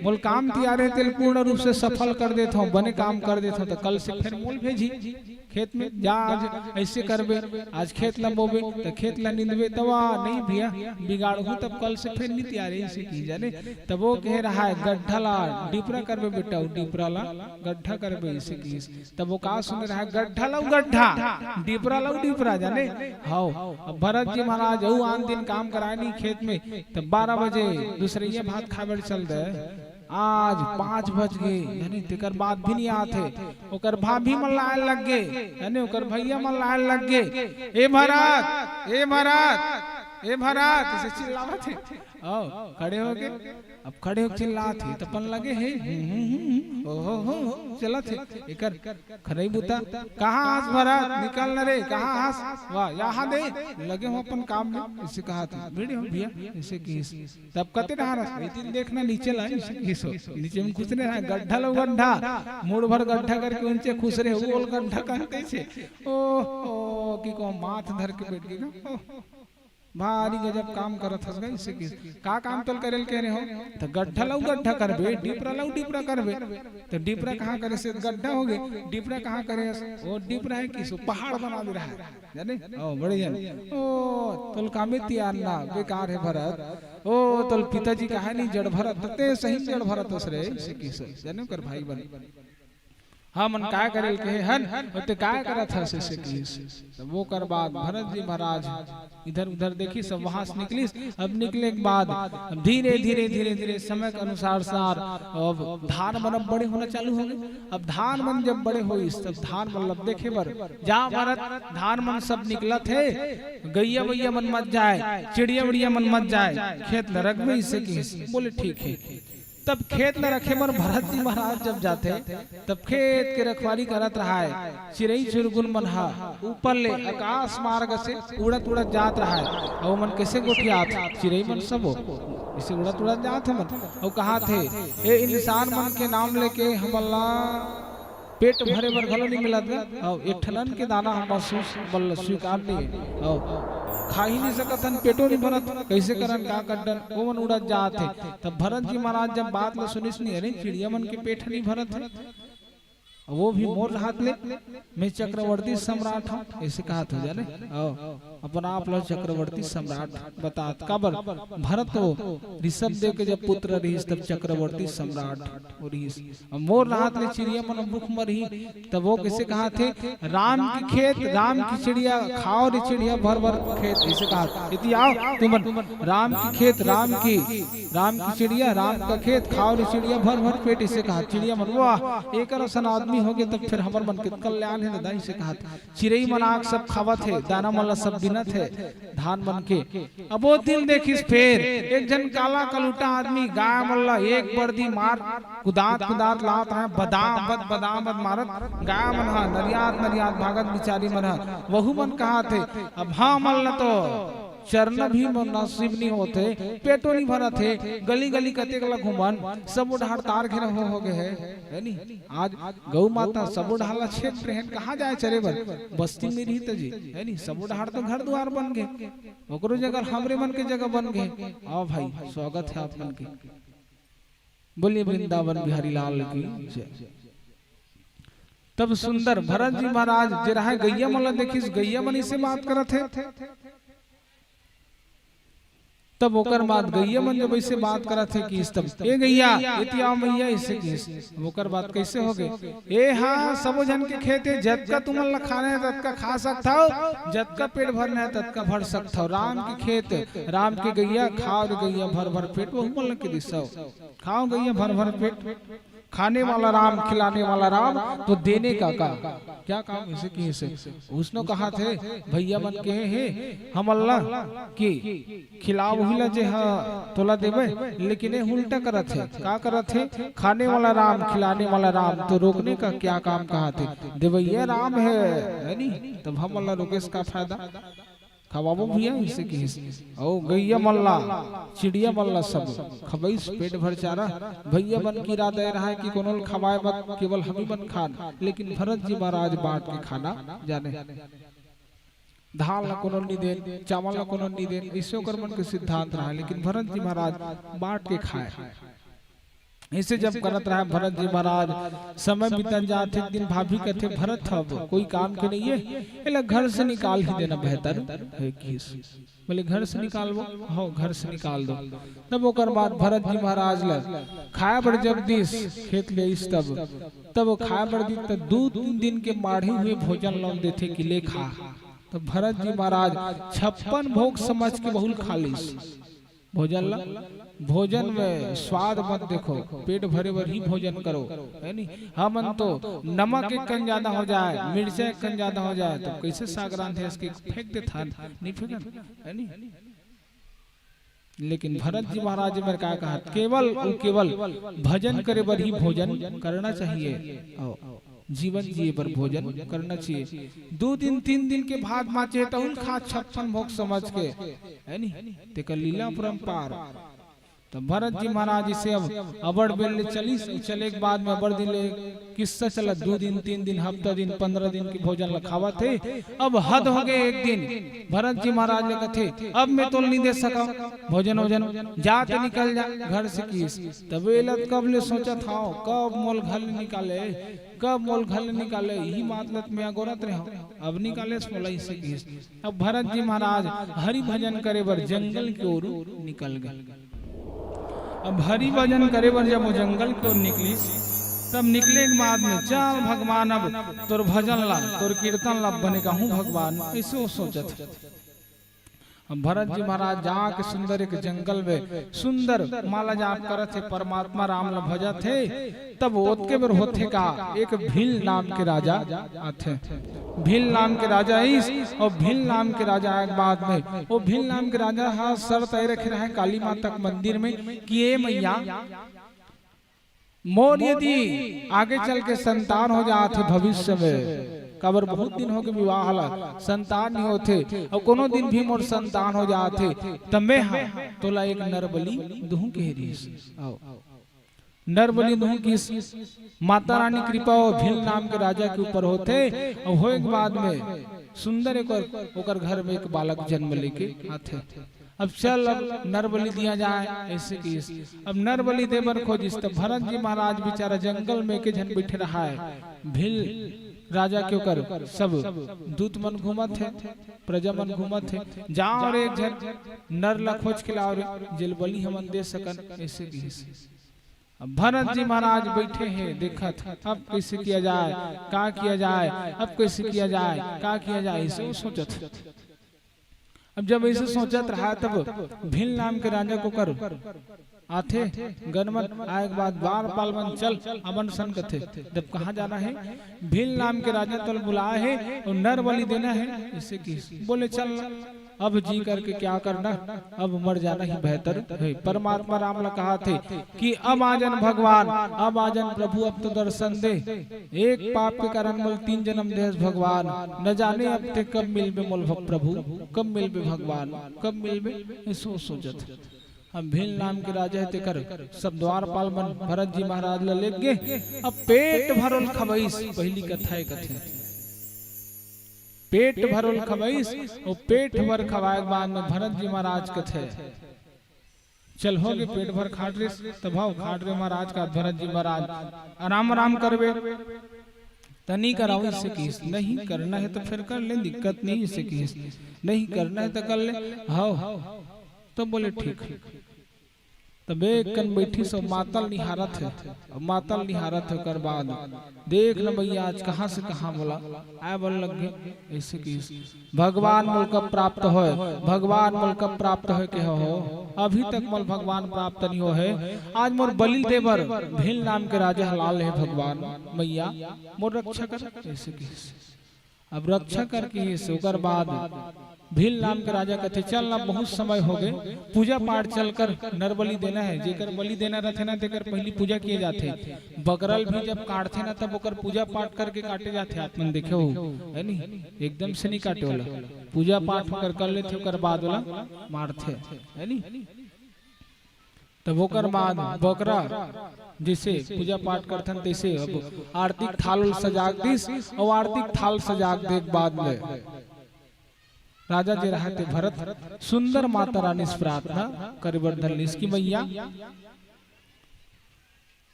मोल काम तियारे तेल पूर्ण रूप से सफल कर देत हूँ, बने काम कर देत हूँ, तो कल से फिर मोल भेजी खेत में, "जा आज ऐसे करबे, आज खेत ल बोबे, तो खेत ल निंदबे।" तब आ, "नहीं भैया, बिगाड़हू तब कल से फिर नहीं तियारे," ऐसे किहिस जाने। तब वो कहे रहाय, "गड्ढा ला डिपरा करबे बेटा, वो डिपरा ला गड्ढा करबे," ऐसे किहिस। तब वो का सुने रहाय, "गड्ढा लऊ गड्ढा, डिपरा लऊ डिपरा," जाने। हव, अब भरत जी महाराज अउ आन दिन काम कराय नहीं खेत में, तब बारह बजे दूसरइया भात खाय बर चल दे। आज पाँच बज गे, यानी तेकर बाद भी नहीं आत हे। ओकर भाभी मन ला आए लग गे, यानी ओकर भैया मन ला आए लग गे, "ए भरत, ए भरत, ए भरत," ऐसे चिल्लावत हे। आओ, खड़े हो गए। अब खड़े होके चिल्लात हे, त अपन लगे हे, हम्म, हम्म, हम्म, हम्म, ओ हो हो हो, चलत हे। एकर खरई बुता, "कहाँ हस भरत? निकल न रे, कहाँ हस? वाह, यहाँ दे, लगे हो अपन काम में," इसे कहा था। भिड़े हो भैया, इसे किहिस। तब कते डहार हस? ए दिन देखना नीचे ला, इसे किहिस हो। नीचे में खुसरे रहा, गड्ढा लो गड्ढा, मुड़ भर गड्ढा करके उनचे खुसरे, वो गड्ढा कहते से। ओ, ओ, कि को माथ धर के बैठ गई ना। ओ। भारी गजब काम करत हस गा, इसे किहिस। "का काम तोल करे ल कहे रहे हो?" "त गड्ढा लऊ गड्ढा करबे, डिपरा लऊ डिपरा करबे।" "त डिपरा कहाँ करे से गड्ढा हो गे, डिपरा कहाँ करे हस?" "ओ डिपरा हे किहिस, पहाड़ बना दे रहा है, जाने?" ओ, बड़े जाने। "ओ, तोल कामे तियार ना, बेकार हे भरत। ओ, तोल पिताजी कहा नहीं जड़ भरत, ते सही जड़ भरत हस रे," इसे किहिस, जाने ओकर भाई बन। "हमन काय करे ल कहे हन, ओ ते काय करत हस?" इसे किहिस। तब ओकर बाद भरत जी महाराज इधर उधर देखिस, सब वहां से निकलिस। अब निकले के बाद अब धीरे धीरे धीरे धीरे समय के अनुसार सार अब धान मन अब बड़े होना चालू हो गए। अब धान मन जब बड़े होइस, तब धान मन लब देखे बर जा भरत, धान मन सब निकलत हे, गैया वैया मन मत जाए, चिड़िया विड़िया मन मत जाए, खेत ल रखबे, इसे किहिस। बोले, "ठीक हे।" तब खेत ल रखे बर भरत जी महाराज जब जाथे, तब खेत के रखवारी करत रहाय। चिरई चुरगुन मन ह ऊपर ले आकाश मार्ग से उड़त उड़त जात रहाय, अउ ओमन कइसे गोठियात, चिरई मन सबो इसे उड़त उड़त जात हे मन, अउ कहात हे, "ए इंसान मन के नाम लेके हमन ला पेट भरे बर घलो नहीं मिलत गा, अउ एक ठन अन्न के दाना हम महसूस, मतलब, स्वीकार नहीं हे, अउ खा ही नहीं सकत हन, पेटो नहीं भरत, कइसे करन, का करन?" ओमन उड़त जात हे। तब भरत जी महाराज जब बात ल सुनिस नहीं, "अरे, चिड़िया मन के पेट नहीं भरत हे, वो भी मोर हाथ ले, मैं चक्रवर्ती सम्राट हूँ," ऐसे कहात हो जाने, अउ अपन आप ला चक्रवर्ती सम्राट बतात। काबर? भरत तो ऋषभ देव के जब पुत्र रहिस, तब चक्रवर्ती सम्राट वो रहिस। अब मोर हाथ ले चिड़िया मन भूख मरही, तब वो कइसे कहाथे, "राम की खेत, राम की चिड़िया, खाओ रे चिड़िया भर भर खेत," ऐसे कहाथे। यदि आओ तुमन, "राम की खेत, राम की, राम की चिड़िया, राम का खेत, खाओ रे चिड़िया भर भर पेट," ऐसे कहा चिड़िया मन। वाह, एकर असन आदमी हो गए, तब फिर हमर मन के कल्याण हे दादा, ऐसे कहा। चिरई मन आके सब खावत हे, दाना मन ला सब बिनत हे, धान मन के। अब वो दिन देखिस फेर एक झन काला कलूटा आदमी गाय मन ला एक बरदी मार कुदात कुदात लात हे, बदाम बद बदाम बद मारत गाय मन हा नरियात नरियात भागत बिचारी मन हा। वहू मन कहात हे, "अब हमन ला तो चरना भी नसीब नहीं होत हे, पेटो नहीं भरत हे, गली गली कतेक ला घूमन, सब डहार तार घेरा हो, हो गए हे, है नी?" आज गौ माता सबो डहार ला छेद रहे हन, कहाँ जाए चरे बर? बस्ती में रही त जी, है नी? सबो डहार तो घर दुआर बन गए, ओकरो जगह हमरे मन के जगह बन गए। आओ भाई, स्वागत है आप मन के। बोलिए वृंदावन बिहारी लाल की जय। तब सुंदर भरत जी महाराज जे रहे गैया मन ला देखिस, गैया मन इसे बात करत हे। तब ओकर बाद गैया मन जब ऐसे बात करत हे कि इस तब, "ए गैया, एती आओ मैया," ऐसे किस। अब ओकर बाद कैसे हो गए? "ए हाँ, सबो झन के खेत हे, जतका तुमन ला खाना हे, ततका खा सकथव, जतका पेट भरना हे, ततका भर सकथव। राम के खेत, राम के गैया, खाओ रे गैया, भर भर पेट, वहू मन ला के दिसव। खाओ गैया, भर भर पेट।" खाने वाला राम, खिलाने वाला राम, तो देने का काम, क्या काम? इसे किहिस हे, उसने कहाथे, भैया मन कहे हे, हमन ला कि खिलाव उही ला जे हा तोला देवे, लेकिन ये उल्टा करत हे। का करत हे? खाने वाला राम, खिलाने वाला राम, तो रोकने का क्या काम? कहाथे, देवैया राम हे, है नी? तब हमन ला रोके से का फायदा? खवाबो भैया, इसे किहिस। अउ गैया मन ला, चिड़िया मन ला सब खवइस पेट भर चारा। भैया मन के इरादा ए रहा कि कोनो ल खवाए मत, केवल हमी मन खान। लेकिन भरत जी महाराज बांट के खाना जाने। धान ला कोनो ल नी देन, चावल ला कोनो ल नी देन, इसे ओकर मन के सिद्धांत रहा। लेकिन भरत जी महाराज बांट के खाए। इसे जब करत रहा भरत जी महाराज, समय बीतत जात हे, एक दिन भाभी कथे, "भरत ह अब कोई काम के नहीं है, एला घर से निकाल ही देना बेहतर है।" किहिस, बोले, "घर से निकालबो?" "हो, घर से निकाल दो।" तब ओकर बाद भरत जी महाराज ल खाए बर जब दिस, खेत ले आइस तब, तब वो खाए बर दिस त दू तीन दिन के माढ़े हुए भोजन ल देथे कि ले खा। तब भरत जी महाराज छप्पन भोग समझ के वहू ल खा लिस। भोजन ला, भोजन में स्वाद मत देखो, पेट भरे बर ही भोजन करो, है नी? हमन तो नमक एक कन ज्यादा हो जाए, मिर्चा एक कन ज्यादा हो जाए, तो कैसे साग रांधे, इसके फेंक देथन, नहीं फेंकन, है नी? लेकिन भरत जी महाराज जी मेर का कहत, केवल अउ केवल भजन करे बर ही भोजन करना चाहिए। अउ जीवन जिए बर भोजन करना चाहिए। दू दिन, तीन दिन के भात बांचे, तहुन खा छप्पन भोग समझ के, है नी? तेकर लीला अपरंपार। त भरत जी महाराज इसे अब अबड़ बेर ले चलिस, चले के बाद में अबड़ दिन ले किस्सा चलत, दू दिन, तीन दिन, हफ्ता दिन, पंद्रह दिन के भोजन ल खावत हे। अब हद हो गए। एक दिन भरत जी महाराज ले कथे, "अब मैं तोल नहीं दे सका भोजन वोजन, जा त निकल जा घर से," किस। तब एला कब ले सोचत हव, कब मोल घर ले निकाले, कब मोल घर ले निकाले, यही मतलब में अगोरत रहे, अब निकाले मोला, इसे किस। अब भरत जी महाराज हरि भजन करे बर जंगल के ओर निकल गए। अब हरि भजन करे बर जब वो जंगल के ओर निकलिस, तब निकले के बाद में, "चल भगवान, अब तोर भजन ला, तोर कीर्तन ला बने गाहूं भगवान," ऐसे वो सोचत हे। अब भरत जी महाराज जाके सुंदर एक जंगल में सुंदर माला जाप करत हे, परमात्मा राम ला भजत हे। तब ओतके बेर होथे का, एक भील नाम के राजा आथे। भील नाम के राजा आइस, अउ भील नाम के राजा आए के बाद में, वो भील नाम के राजा ह शर्त ए रखे रहे काली माता के मंदिर में कि, "ए मैया, मोर यदि आगे चल के संतान हो जात हे भविष्य में," काबर बहुत दिन हो गए विवाह ला, संतान नहीं होथे, अउ कोनो दिन भी मोर संतान हो जात हे, त मैं ह तोला एक नरबलि दूहूं कहे रिहिस। अउ नरबलि दूहूं किस। माता रानी कृपा हो भील नाम के राजा के ऊपर होथे, अउ होए के बाद में सुंदर एक ओकर, ओकर घर में एक बालक जन्म लेके आथे। अब चल, अब नरबलि दिया जाए, ऐसे किस। अब नरबलि दे बर खोजिस, त भरत जी महाराज बेचारा जंगल में एके झन बैठे रहा है। भील राजा के ओकर सब दूत मन घूमत हे, प्रजा मन घूमत हे, "जाओ रे, एक झन नर ला खोज के लाओ रे, जेल बलि हमन दे सकन," ऐसे किस। अब भरत जी महाराज बैठे हैं, देखत, अब कैसे किया जाए, का किया जाए, अब कैसे किया जाए, का किया जाए, ऐसे वो सोचत। अब जब ऐसे सोचत रहा, तब भील नाम के राजा के ओकर आथे, गनमन आए के बाद द्वारपाल मन, "चल, हमन सन," कथे। जब कहाँ जाना है, भील नाम के राजा तल बुलाए है अउ नर बलि देना है, ऐसे किस। बोले, "चल, अब जी करके क्या करना, अब मर जाना ही बेहतर है।" परमात्मा राम ला कहाथे कि, "अब आजन भगवान, अब आजन प्रभु, अब तो दर्शन दे। एक पाप के कारण मोल तीन जन्म देस भगवान, न जाने अब ते कब मिलबे मोल भ-, प्रभु, कब मिलबे भगवान, कब मिलबे?" ऐसो सोचत। अब भील नाम के राजा हे, तेकर सब द्वारपाल मन भरत जी महाराज ला लेके गे। अब पेट भर ओला खवाइस, पहली कथा हे कथे। पेट भर ओला खवाइस, अउ पेट भर खवाए के बाद में भरत जी महाराज कथे, "चल, हो गे, पेट भर खा डरेस, तब हव, खा डरे महाराज," का भरत जी महाराज आराम आराम करबे। "त नहीं कराओ," इसे किस। "नहीं करना है तो फिर कर ले, दिक्कत नहीं," इसे किस। "नहीं करना है तो कर ले।" "हव।" तो बोले, "ठीक।" तब एक कन बैठी सो मातल निहारत हे, अउ मातल निहारत हे, ओकर बाद, "देख न भैया, आज कहाँ से कहाँ मोला आए बर लग गे," ऐसे किस। "भगवान मोल कब प्राप्त होय, भगवान मोल कब प्राप्त होय," के हो, अभी तक मोल भगवान प्राप्त नहीं हो है। आज मोर बलि दे बर भील नाम के राजा हलाल है, भगवान मैया मोर रक्षा कर, ऐसे किस। अब रक्षा करके ही से ओकर बाद भील नाम के राजा कथे, "चल ना, बहुत समय हो गए, पूजा पाठ चल कर नरबलि देना है।" जेकर बलि देना रहथे ना, तेकर पहली पूजा किए जाथे। बकरल भी जब काटथे ना, तब ओकर पूजा पाठ करके काटे जाथे। आप मन देखे हो, है नी? एकदम से नहीं काटे वाला, पूजा पाठ ओकर कर लेथे, ओकर बाद वाला मारथे, है नी? तब ओकर बाद बकरा जैसे पूजा पाठ करथन, तैसे अब आरती के थाल उल सजाक दिस, अउ आरती के थाल सजाक दे के बाद में राजा जे रहे ते भरत सुंदर माता रानी से प्रार्थना करे बर धर लिस कि, "मैया,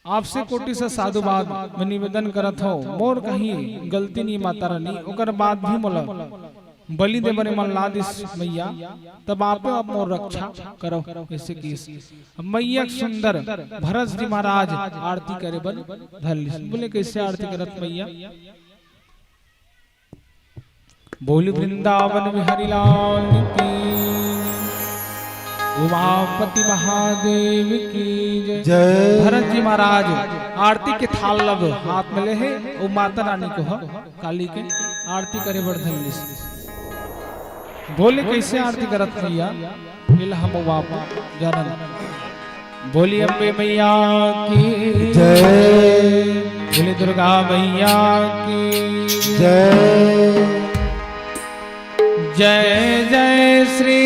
आपसे कोटि से साधुवाद में निवेदन करत हो, मोर कहीं गलती नहीं माता रानी, ओकर बाद भी मोला बलि दे बरे मन ला दिस मैया, तब आपे अब मोर रक्षा करो," ऐसे किस। अब मैया के सुंदर भरत जी महाराज आरती करे बर धर लिस। बोले, "कैसे आरती करत मैया?" बोल वृंदावन बिहारी लाल की। उमापति महादेव की जय। जय। भरत जी महाराज आरती के थाल लब हाथ में ले हे, अउ माता रानी को ह, काली के आरती करे बर धर लिस। बोले, कैसे आरती करत भैया? मिल हम वाप जानन। बोली अम्बे मैया की जय। बोली दुर्गा मैया की जय। जय जय श्री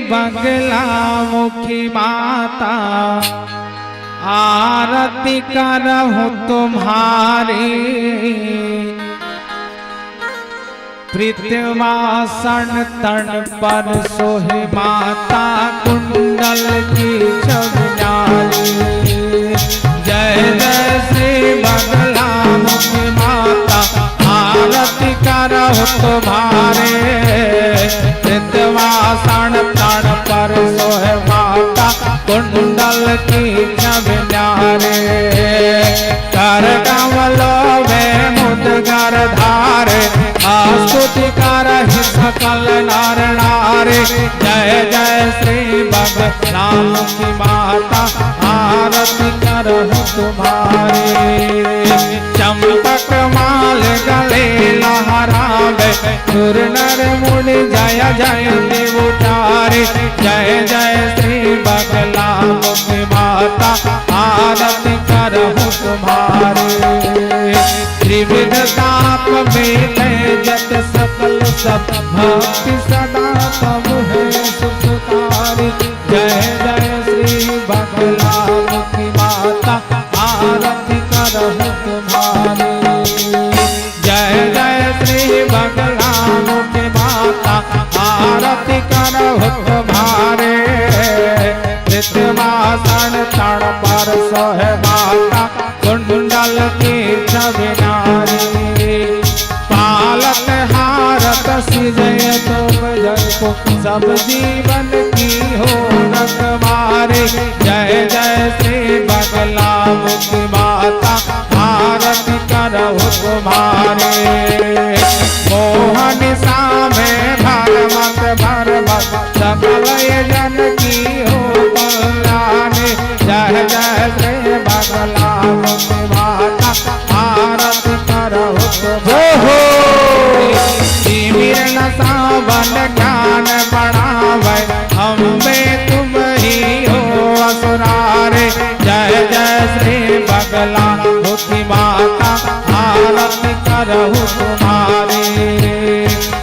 बगला मुखी माता, आरती करहु तुम्हारी। प्रीतवासन तन पर सोहे माता, कुंडल की छवि न्यारी। जय जय श्री बगला मुखी माता, आरती करहु तुम्हारी। प्रीतवासन तन पर सोहे माता, कुंडल की छवि न्यारी। कर कमलों में मुद्गर धारे, स्तुति करहि सकल नर नारी। जय जय श्री बगला मुखी माता, आरती करहु तुम्हारी। चंपक माल गले लहरावे, सुर नर मुनि जय जयंती उचारे। जय जय श्री बगला मुखी माता, आरती करहु तुम्हारी। त्रिविध ताप मिटे जत सकल सब, भक्ति सदा तब है सुखकारी। जय जय श्री बगला मुखी माता, आरती करहु तुम्हारी। जय जय श्री बगला मुखी माता, आरती करहु तुम्हारी। प्रीतवासन तन पर सोहे माता, कुंडल की छवि न्यारी। पालत हारत सिजय तुम जय को, सब जीवन की हो रखवारी। जय जय श्री बगला मुखी माता, आरती करहु तुम्हारी। मोहन सामे भरमत भरमत, सकल जन की हो कल्याणी। जय जय श्री बगला मुखी माता, आरती करहु तुम्हारी। जय हो। तिमिर नसावन ज्ञान बढ़ावे, अम्बे तुम ही हो असुरारे। जय जय श्री बगला मुखी माता, आरती करहु तुम्हारी।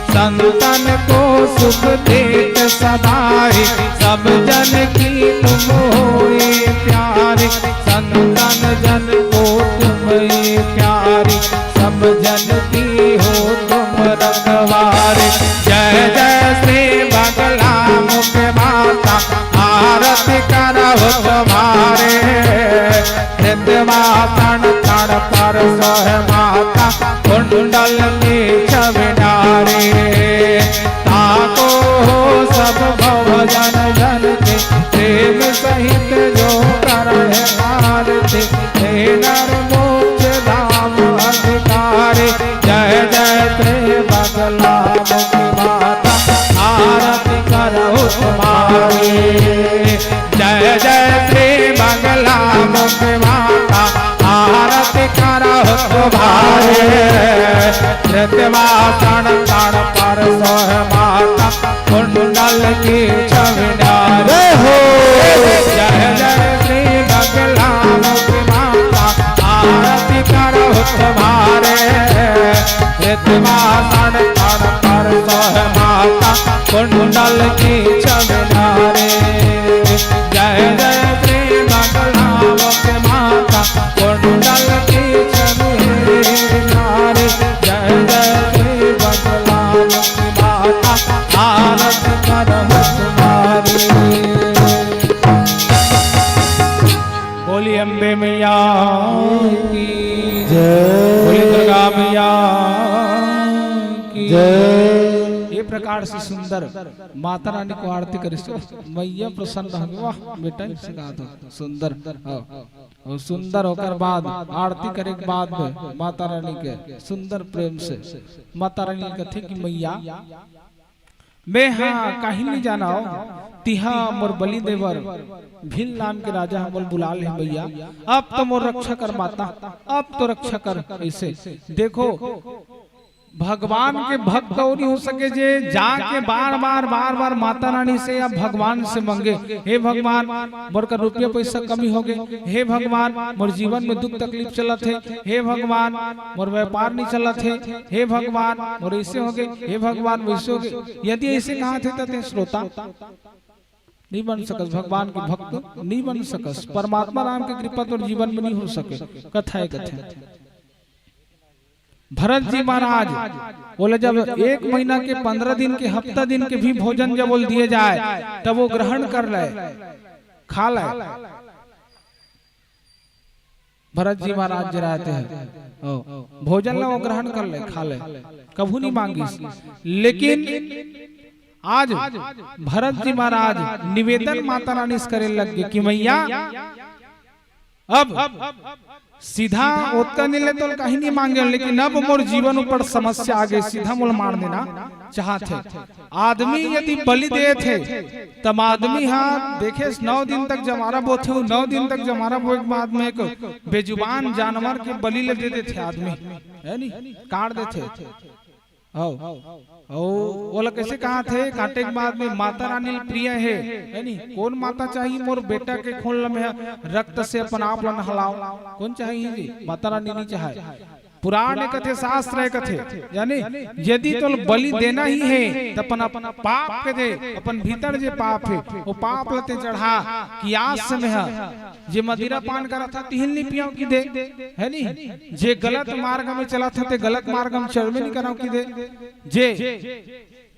संतन को सुख देत सदा ही, सब जन की तुम होई प्यारी। संतन जन को तुम ही प्यारी, सब जन की हो तुम रखवारी। जय जय श्री बगला मुखी माता, आरती करहु तुम्हारी। प्रीतवासन तन पर सोहे माता, कुंडल की छवि न्यारी। ताको हो सब भव जन जन के, प्रेम सहित जो करहे आरती। हे नर मोक्ष धाम अधिकारी, जय जय श्री बगला मुखी माता, आरती करहु तुम्हारी। जय जय श्री बगला मुखी माता, आरती करहु तुम्हारी। प्रीतवासन तन पर सोहे माता, कुंडल की छवि न्यारी। जय हो। जय जय श्री बगला मुखी माता, आरती करहु तुम्हारी। प्रीतवासन तन पर सोहे माता, कुंडल की छवि न्यारी। जय जय श्री बगला मुखी माता, कुंडल की छवि न्यारी। जय जय श्री बगला मुखी माता, आरती करहु तुम्हारी। बोली अम्बे मैया की जय। बोली दुर्गा मैया की जय। ये प्रकार से सुंदर माता रानी को आरती करिस। मैया प्रसन्न हो गे, वाह बेटा, से कहा तो सुंदर। हाँ। अउ सुंदर ओकर बाद आरती करे के बाद में माता रानी के सुंदर प्रेम से माता रानी कथे कि मैया, मैं हा कहीं नहीं जाना हो, तिहा मोर बलि देबर भील नाम के राजा ह मोल बुला ले भैया, अब तो मोर रक्षा कर माता, अब तो रक्षा कर। ऐसे देखो, भगवान के भक्त ओ नहीं हो सके जे जाके बार बार बार बार माता रानी से या भगवान से मांगे, हे भगवान, मोर कर रुपया पैसा कमी हो गए, हे भगवान, मोर जीवन में दुख तकलीफ चलत हे, हे भगवान, मोर व्यापार नहीं चलत हे, हे भगवान, मोर ऐसे हो गए, हे भगवान, वैसे हो गए। यदि ऐसे कहा थे तो श्रोता नहीं बन सकस, भगवान के भक्त नहीं बन सकस, परमात्मा राम के कृपा तोर जीवन में नहीं हो सके। कथा है, कथा। भरत जी महाराज बोले, जब एक महीना के, पंद्रह दिन के, हफ्ता दिन के भी भोजन जब बोल दिए जाए, तब वो ग्रहण कर ले, खा ले। भरत जी महाराज जे रहते हैं, ओ, भोजन ला वो ग्रहण कर ले, खा ले, कभू नहीं मांगिस। लेकिन आज भरत जी महाराज निवेदन माता रानी से करे लग गए कि मैया, अब सीधा ओतका नहीं ले तो कहीं नहीं मांगे, लेकिन अब मोर जीवन ऊपर समस्या आ गई, सीधा मोल मार देना चाहत है। आदमी यदि बलि देत हे, तब आदमी हा देखे नौ दिन तक जमारा बोथे, नौ दिन तक जमारा बोए के बाद में एक बेजुबान जानवर के बलि ले दे देथे आदमी, है नी, काट देथे। हव। अउ ओला कैसे कहा थे, काटे के बाद में माता रानी प्रिय है, है नी? कौन माता चाहिए मोर बेटा के खून ल मैं रक्त से अपन आप ल नहलाओ? कौन चाहिए जी? माता रानी नहीं चाहे। पुराण ए कथे, शास्त्र ए कथे, यानी यदि तोल बलि देना ही है, त अपन, अपन पाप के दे, अपन भीतर जे पाप है, वो पाप ल ते चढ़ा, कि आज से मैं ह जे मदिरा पान करत हा, तिहिल नहीं पियाओ कि दे, है नी? जे गलत मार्ग में चलत हा, ते गलत मार्ग में चलबे नहीं कराओ कि दे। जे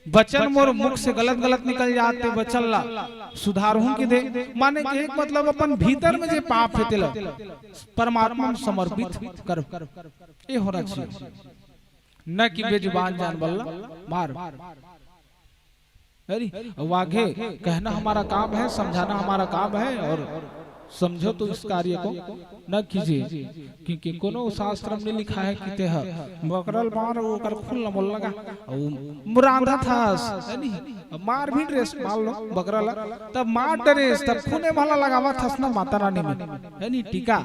वचन मोर मुख से गलत गलत निकल जात हे, वचन ला सुधारहूं कि दे। माने के एक मतलब अपन भीतर में जे पाप हे तेला परमात्मा में समर्पित कर, ये होना चाहिए, न कि बेजुबान जानवर ला मार। अरे, वाघे, कहना हमारा काम है, समझाना हमारा काम है, और समझो तो इस कार्य को न कीजिए, क्योंकि कोनो शास्त्र में नहीं लिखा है कि तेह बकरल मार, ओकर खून ल मोल लगा, अउ रांधत हस, है नी? अब मार भी ड्रेस मार लो बकरल, तब मार ड्रेस, तब खूने भला लगावत हस ना माता रानी में, है नी? टीका,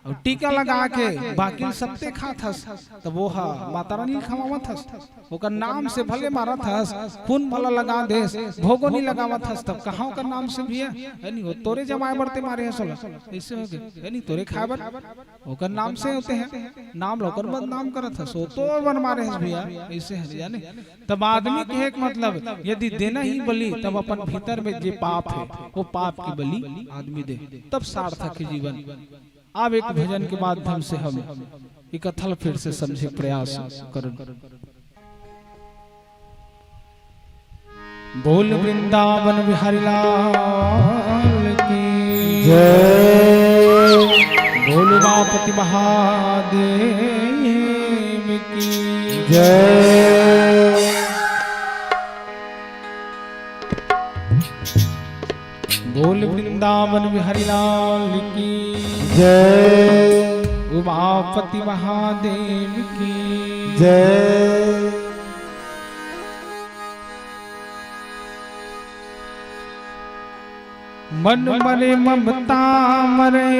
और टीका लगा के बाकी सबते खात हस, तब वो हा माता रानी खवावत हस। ओकर नाम से भले मारत हस, खून भला लगा देस, भोगो नहीं लगावत हस, तब कहाँ ओकर नाम से भी है? है नी, वो तोरे जमाए बर ते मारे हस ओला, ऐसे हो गए, है नी, तोरे खाए बर ओकर नाम से होते हैं, नाम ला ओकर बदनाम करत हस, वो तोर बर मारे हस भैया, ऐसे है, जाने। तब आदमी के एक मतलब, यदि देना ही बलि, तब अपन भीतर में जे पाप है, वो पाप की बलि आदमी दे, तब सार्थक है जीवन। अब एक भजन के माध्यम से हम ये कथा ल फिर से समझे के प्रयास करन। बोल वृंदावन बिहारी लाल की जय। बोल उमापति महादेव की जय। बोल वृंदावन बिहारी लाल की जय। उमापति महादेव की जय। मन मरे ममता मरे,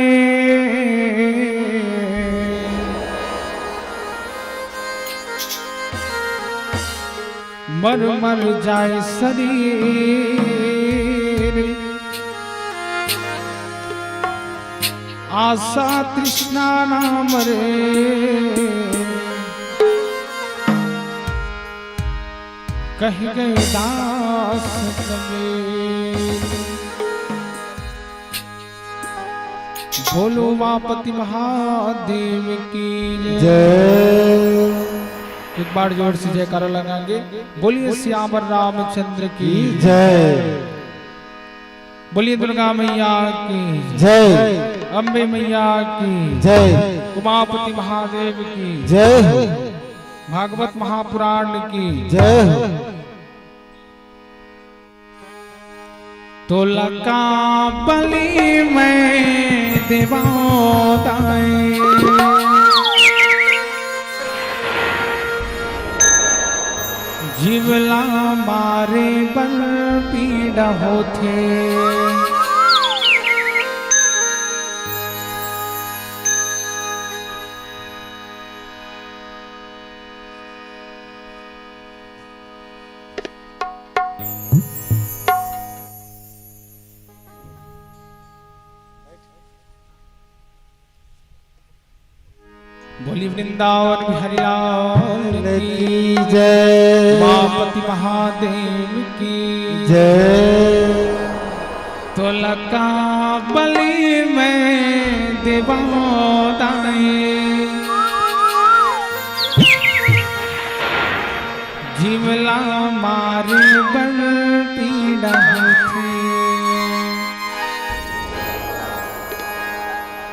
मर मर जाए शरीर, आशा तृष्णा ना मरे, कहि गए दास कबीर। बोलो उमापति महादेव की जय। एक बार जोर से जयकारा लगाएंगे। बोलिए सियावर रामचंद्र की जय। बोलिए दुर्गा मैया की जय। अम्बे मैया की जय। उमापति महादेव की जय हो। भागवत महापुराण की जय हो। तोला का बलि मैं देवंव दाई। जीव ला मारे बर पीड़ा होथे। बोली वृंदावन बिहारी लाल की जय। उमापति महादेव की जय। तोला का बलि मैं देवंव दाई, जीव ला मारे बर पीड़ा होथे।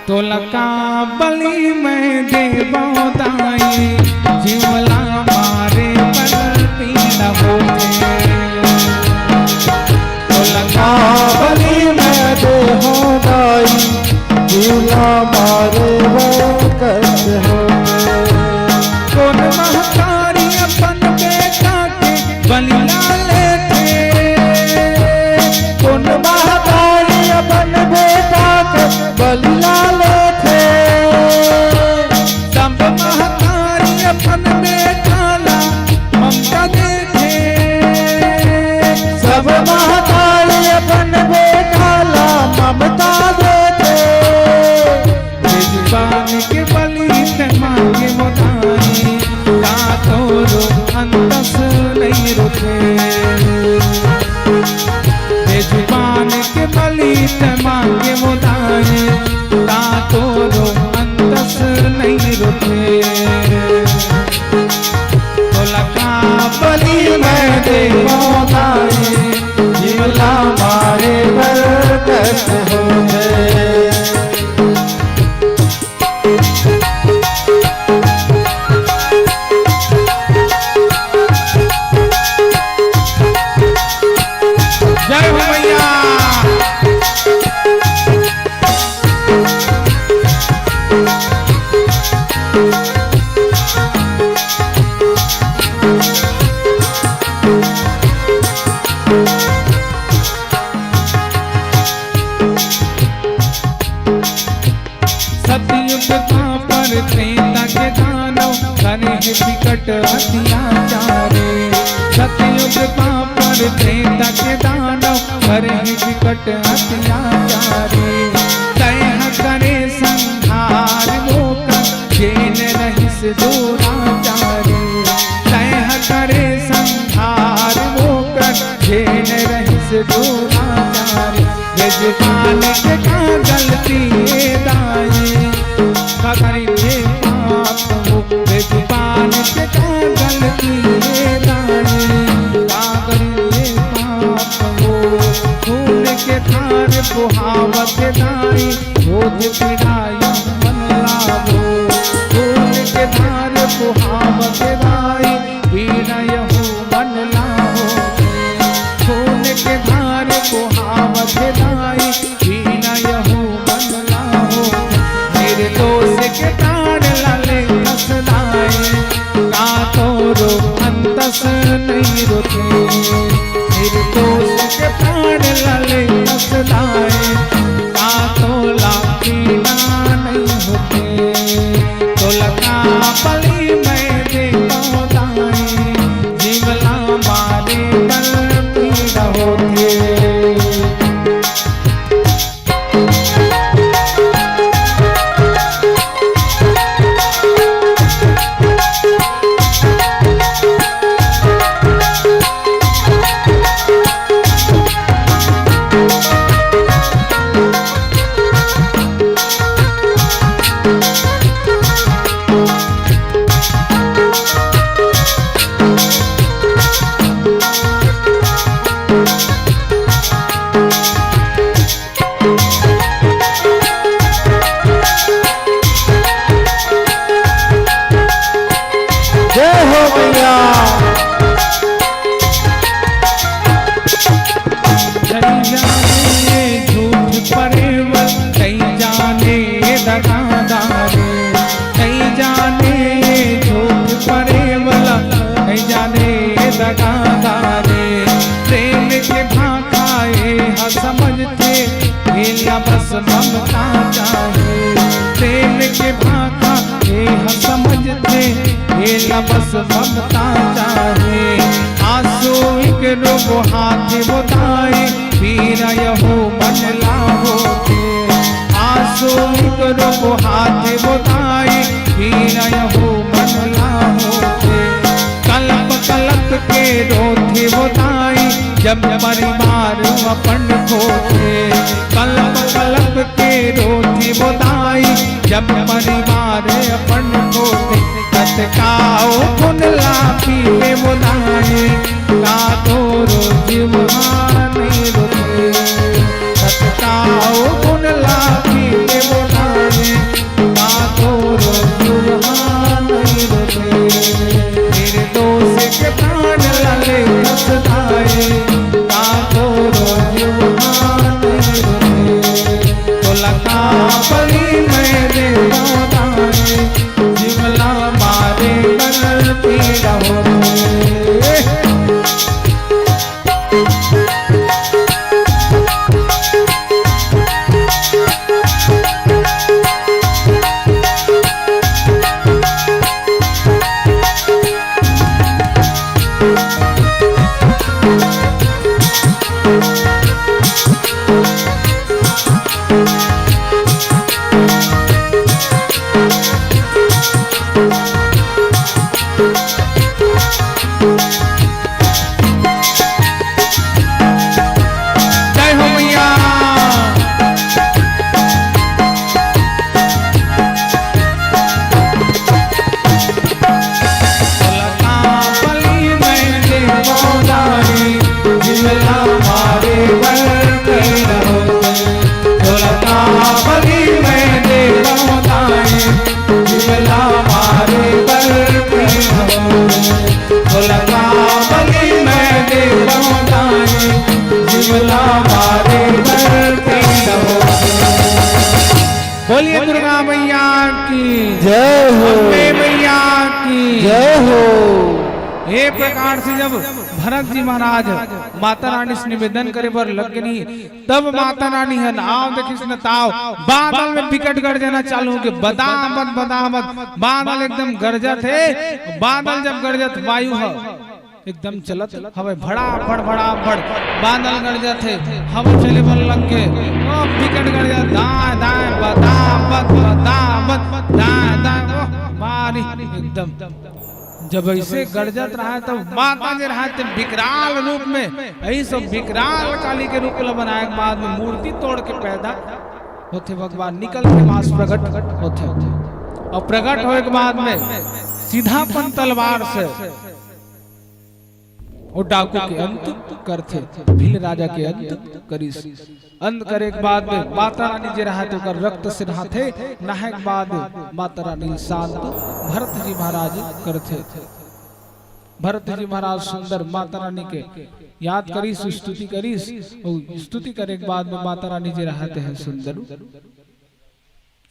तोला का बलि मैं देवंव दाई, जीव ला मारे बर पीड़ा होथे। तोला का बलि मैं देवंव दाई, जीव ला मारे बर कष्ट होथे। कोन महतारी अपन बेटा के बलि ला लेथे? कोन महतारी अपन बेटा के बलि ला लेथे? सब महतारी अपन बेटा ला ममता देथे। सब महतारी अपन बेटा ला ममता देथे। बेजुबान के बलि तैं मांगे मोदाई, का तोरो अंतस नइ रोथे। बेजुबान के बलि तैं मांगे मोदाई, का तोरो अंतस नइ रोथे। तोला का बलि मैं देवंव दाई, जीव ला मारे बर कष्ट होथे। जय हो मैया। सतयुग द्वापर त्रेता के दानव करे हे विकट अत्याचार। सतयुग द्वापर त्रेता के दानव करे हे विकट अत्याचार। तैं ह करे संहार ओकर जेन रहिस दुराचार। तैं ह करे संहार ओकर जेन रहिस दुराचार। बेजुबान के का गलती हे दाई, का करिन हे पाप हो। बेजुबान के का गलती हे दाई, का करिन हे पाप हो। खून के धार बोहावत दाई, रोज पीड़ा यहू मन ला हो। खून के धार बोहावत दाई, पीड़ा यहू मन ला हो। खून के धार बोहावत दाई, पीड़ा यहू मन ला हो। निर्दोष के प्राण ला लेथस दाई, का तोरो अंतस नइ रोथे। निर्दोष के प्राण ला लेथस दाई, का तोला पीड़ा नइ होथे। तोला का बलि मैं देवंव दाई, जीव ला मारे बर पीड़ा होथे। जय हो मैया। तैं जाने झूठ परेवल, तैं जाने दगादार। तैं जाने झूठ परेवल, तैं जाने दगा एला बस ममता चाहे, प्रेम के भाखा एहा समझथे। एला बस ममता चाहे, आंसू एकरो बोहाथे वो दाई, पीरा यहू मन ला होथे। आंसू एकरो बोहाथे वो दाई, पीरा यहू मन ला होथे। कलप कलप के रोथे वो दाई, जब परिवार अपन खोथे। कलप कलप के रोथे वो दाई, जब परिवार अपन खोथे। कतका ओ खून ला पीबे वो दाई, का तोरो जीव हा नइ रोथे। कतका ओ खून ला पीबे वो दाई, का तोरो जीव हा नइ रोथे। निर्दोष के प्राण ला लेथस दाई, का तोरो जीव हा नइ रोथे। तोला का बलि मैं देवंव दाई, जीव ला मारे बर पीरा होथे। जय हो मैया। बलि मैं देवंव दाई, जीव ला मारे बर पीरा होथे। तोला का बलि मैं देवंव दाई, जीव ला मारे बर पीरा होथे। तोला का बलि मैं देवंव दाई, जीव ला मारे बर पीरा होथे। बोलिए दुर्गा मैया की जय हो। अम्बे मैया की जय हो। ए प्रकार से जब भरत जी महाराज माता रानी से निवेदन करे बर लग गे, तब माता रानी ह नाव देखिस न ताव, बादल में बिकट गरजना चालू होगे, बदाबद बदाबद बादल एकदम गरजत हे। बादल जब गरजत, वायु ह एकदम चलत हवय, भड़ाभड़ भड़ाभड़ बादल गरजत हे, हवा चले बर लग गे, ओ बिकट गरजत, दाएं दाएं बदाबद बदाबद, दाएं दाएं, ओ मारी एकदम। जब ऐसे गरजत रहय, तब माता जे रहय, ते विकराल रूप में, ऐसे विकराल काली के रूप ला बनाए के बाद में मूर्ति तोड़ के पैदा होथे, भगवान निकलथे, मास प्रगट होथे। अउ प्रगट होए के बाद में सीधा अपन तलवार से ओ डाकू के अंत करथे, भील राजा के अंत करिस। अंत करे के बाद में माता रानी जे रहय, ते ओकर रक्त से नहाथे। नहाए के बाद माता रानी शांत भरत जी महाराज करथे। भरत जी महाराज सुंदर माता रानी के याद करिस, स्तुति करिस, अउ स्तुति करे के बाद में माता रानी जे रहय, ते ह सुंदर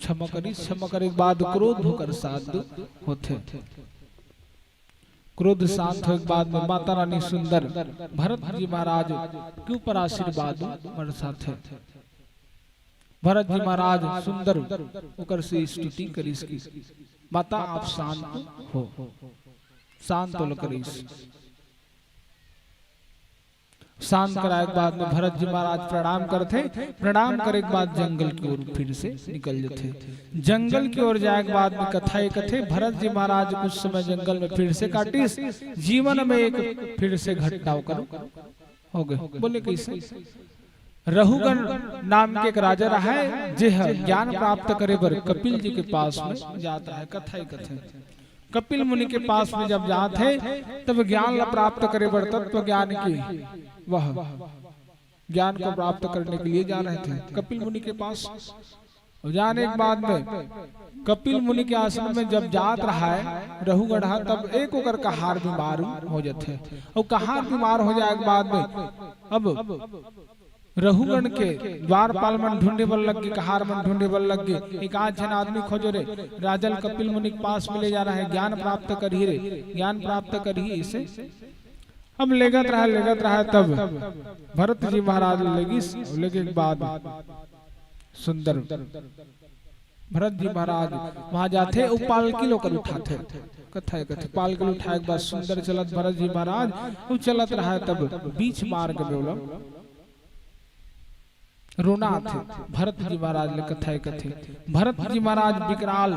क्षमा करिस। क्षमा करे के बाद क्रोध ओकर शांत होथे। क्रोध शांत होए के बाद में माता रानी सुंदर भरत जी महाराज के ऊपर आशीर्वाद बरसाथे। भरत जी महाराज सुंदर ओकर से स्तुति करिस कि माता, आप शांत हो, शांत होल करिस। शांत कराए के बाद में भरत जी महाराज प्रणाम करथे। प्रणाम करे के बाद जंगल की ओर फिर से निकल जथे। जंगल की ओर जाए के बाद में कथा ये कथे, भरत जी महाराज कुछ समय जंगल में फिर से काटिस, जीवन में एक फिर से घटना ओकर हो गए। बोले, कैसे? रहुगण नाम के एक राजा रहय, जे ह ज्ञान प्राप्त करे बर कपिल जी के पास में जात रहय। कथा ये कथे, कपिल मुनि के पास में जब जात हे, तब ज्ञान ला प्राप्त करे बर, तत्व ज्ञान की, वह ज्ञान को प्राप्त करने के लिए जा रहे थे कपिल मुनि के पास। और जाने के बाद में कपिल मुनि के आश्रम में जब जात रहय रहुगण ह, तब एक ओकर कहार बीमार हो जाथे। और कहार बीमार हो जाए के बाद में अब रहुगण के द्वारपाल मन ढूंढे बर लग गे, कहार मन ढूंढे बर लग गे। एक आध झन आदमी खोजो रे, राजल कपिल मुनि के पास में ले जाना है, ज्ञान प्राप्त करही रे, ज्ञान प्राप्त करही। इसे अब लेगत रहा, लेगत रहा, तब भरत जी महाराज लेगिस, लेगे के बाद सुंदर। भरत जी महाराज वहां जाथे, अउ पालकी ल ओकर उठाथे। कथा हे, कथे पालकी ल उठाए के बाद सुंदर चलत भरत जी महाराज, अउ चलत रहा हे, तब बीच मार्ग में ओला रोना आथे। भरत जी महाराज ले कथा हे, कथे भरत जी महाराज विकराल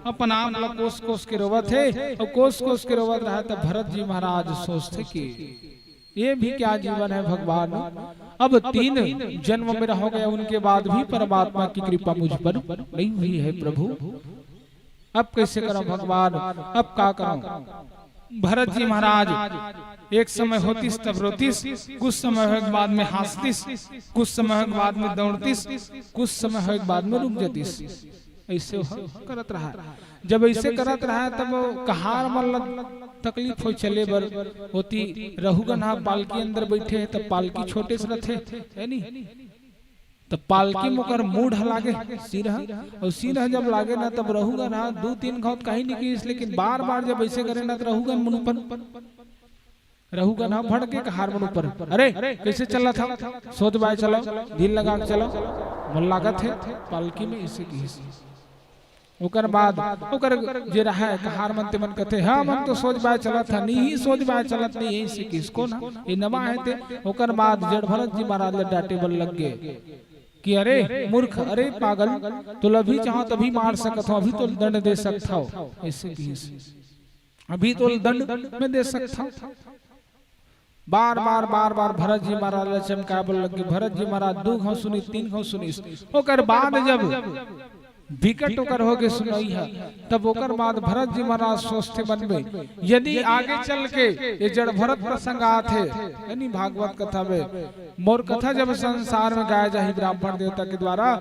अपन आप ल कोस कोस के रोवत हे, अउ कोस कोस के रोवत रहा हे, तब भरत जी महाराज सोचथे कि ये भी क्या जीवन है भगवान, अब तीन जन्म मेरा हो गया, उनके बाद भी परमात्मा की कृपा मुझ पर नहीं हुई है प्रभु, अब कैसे करूं भगवान, अब का करूं। भरत जी महाराज एक समय होतिस तब रोतिस, कुछ समय होए के बाद में हंसतिस, कुछ समय होए के बाद में दौड़तिस, कुछ समय होए के बाद में रुक जतिस। ऐसे हो करत रहा। जब ऐसे करत रहा, तब कहार मन ल तकलीफ हो चले बर होती। रहुगन ह पालकी अंदर बैठे हे, तब पालकी छोटे से रथे, है नी? तब पालकी में ओकर मूढ़ ह लागे, सिर ह, अउ सिर ह जब लागे ना, तब रहुगन ह दू तीन घाव त कहीं नहीं किस, लेकिन बार बार जब ऐसे करे ना, तो रहुगन मन ऊपर रहुगन ह भड़के कहार मन ऊपर, "अरे, कैसे चलत हव? सोच बाय चलव, दिल लगा के चलव।" मन लागत हे पालकी में, इसे किहिस। ओकर बाद ओकर जे रहा हे कहार मन, ते मन कथे, "हाँ, मन तो सोच बाय चलत ह, नहीं सोच बाय चलत नहीं, यही से किसको ना, ये नवा हे ते।" ओकर बाद जड़ भरत जी महाराज ल डांटे बर लग गे कि, "अरे मूर्ख, अरे पागल, तो अभी चाहो तभी मार सकत हो, अभी तो दंड दे सकत हो।" ऐसे किहिस। अभी तो दंड में दे सकता हूँ। बार बार बार बार भरत जी महाराज ल चमकाए बर लग गे। भरत जी महाराज दू घाव सुनिस, तीन घाव सुनिस, ओकर बाद जब विकट ओकर होगे सुनई ह, तब ओकर बाद भरत जी महाराज सोचथे मन में, यदि आगे चल के ये जड़ भरत प्रसंग आत हे, यानी भागवत कथा में, मोर कथा जब संसार में गाया जाही ब्राह्मण देवता के द्वारा,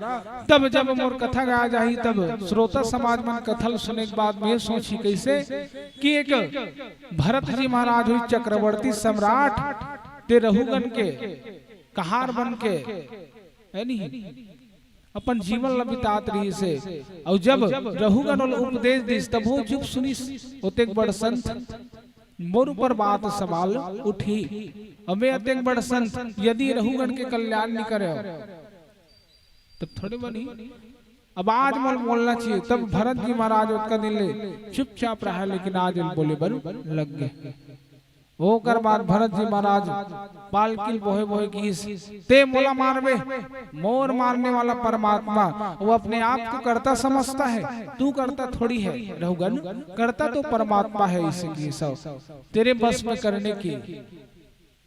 तब जब मोर कथा गाया जाही, तब श्रोता समाज मन कथा ल सुने के बाद में ये सोची कैसे कि एक भरत जी महाराज हुई चक्रवर्ती सम्राट, ते रहुगन के कहार बन के, है नी, अपन जीवन ल बितात रहिस हे। अउ जब रहुगन ओला उपदेश दिस, तब वो चुप सुनिस। ओतेक बड़ संत, मोर ऊपर बात सवाल उठी, अउ मैं अतेक बड़ संत, यदि रहुगन के कल्याण नहीं करे, तब थोड़े बनी। अब आज मोल बोलना चाहिए। तब भरत जी महाराज ओतका दिन ले चुपचाप रहा, लेकिन आज बोले बर लग गे। ओकर बाद भरत जी महाराज पालकी ल बोहे बोहे किहिस, "ते मोला मारबे, मोर मारने वाला परमात्मा, वो अपने आप को कर्ता समझता है, तू कर्ता थोड़ी है रहुगन, कर्ता तो परमात्मा है।" इसे किहिस, "तेरे बस में करने की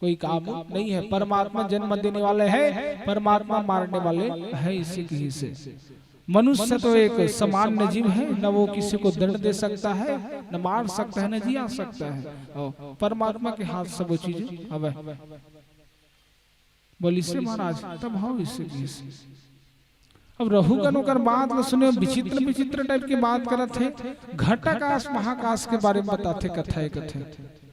कोई काम नहीं है, परमात्मा जन्म देने वाले है, परमात्मा मारने वाले है।" इसे किहिस। मनुष्य तो एक सामान्य जीव है, न वो किसी को दंड दे सकता है, न मार सकता है, न जिया सकता है। और परमात्मा के हाथ सब चीज हवे। बोलिस हे महाराज, तब हव इसे किहिस। अब रहुगन ओकर बात ल सुने, विचित्र विचित्र टाइप के बात करत हे, घटाकाश महाकाश के बारे में बताथे, कथा हे कथे।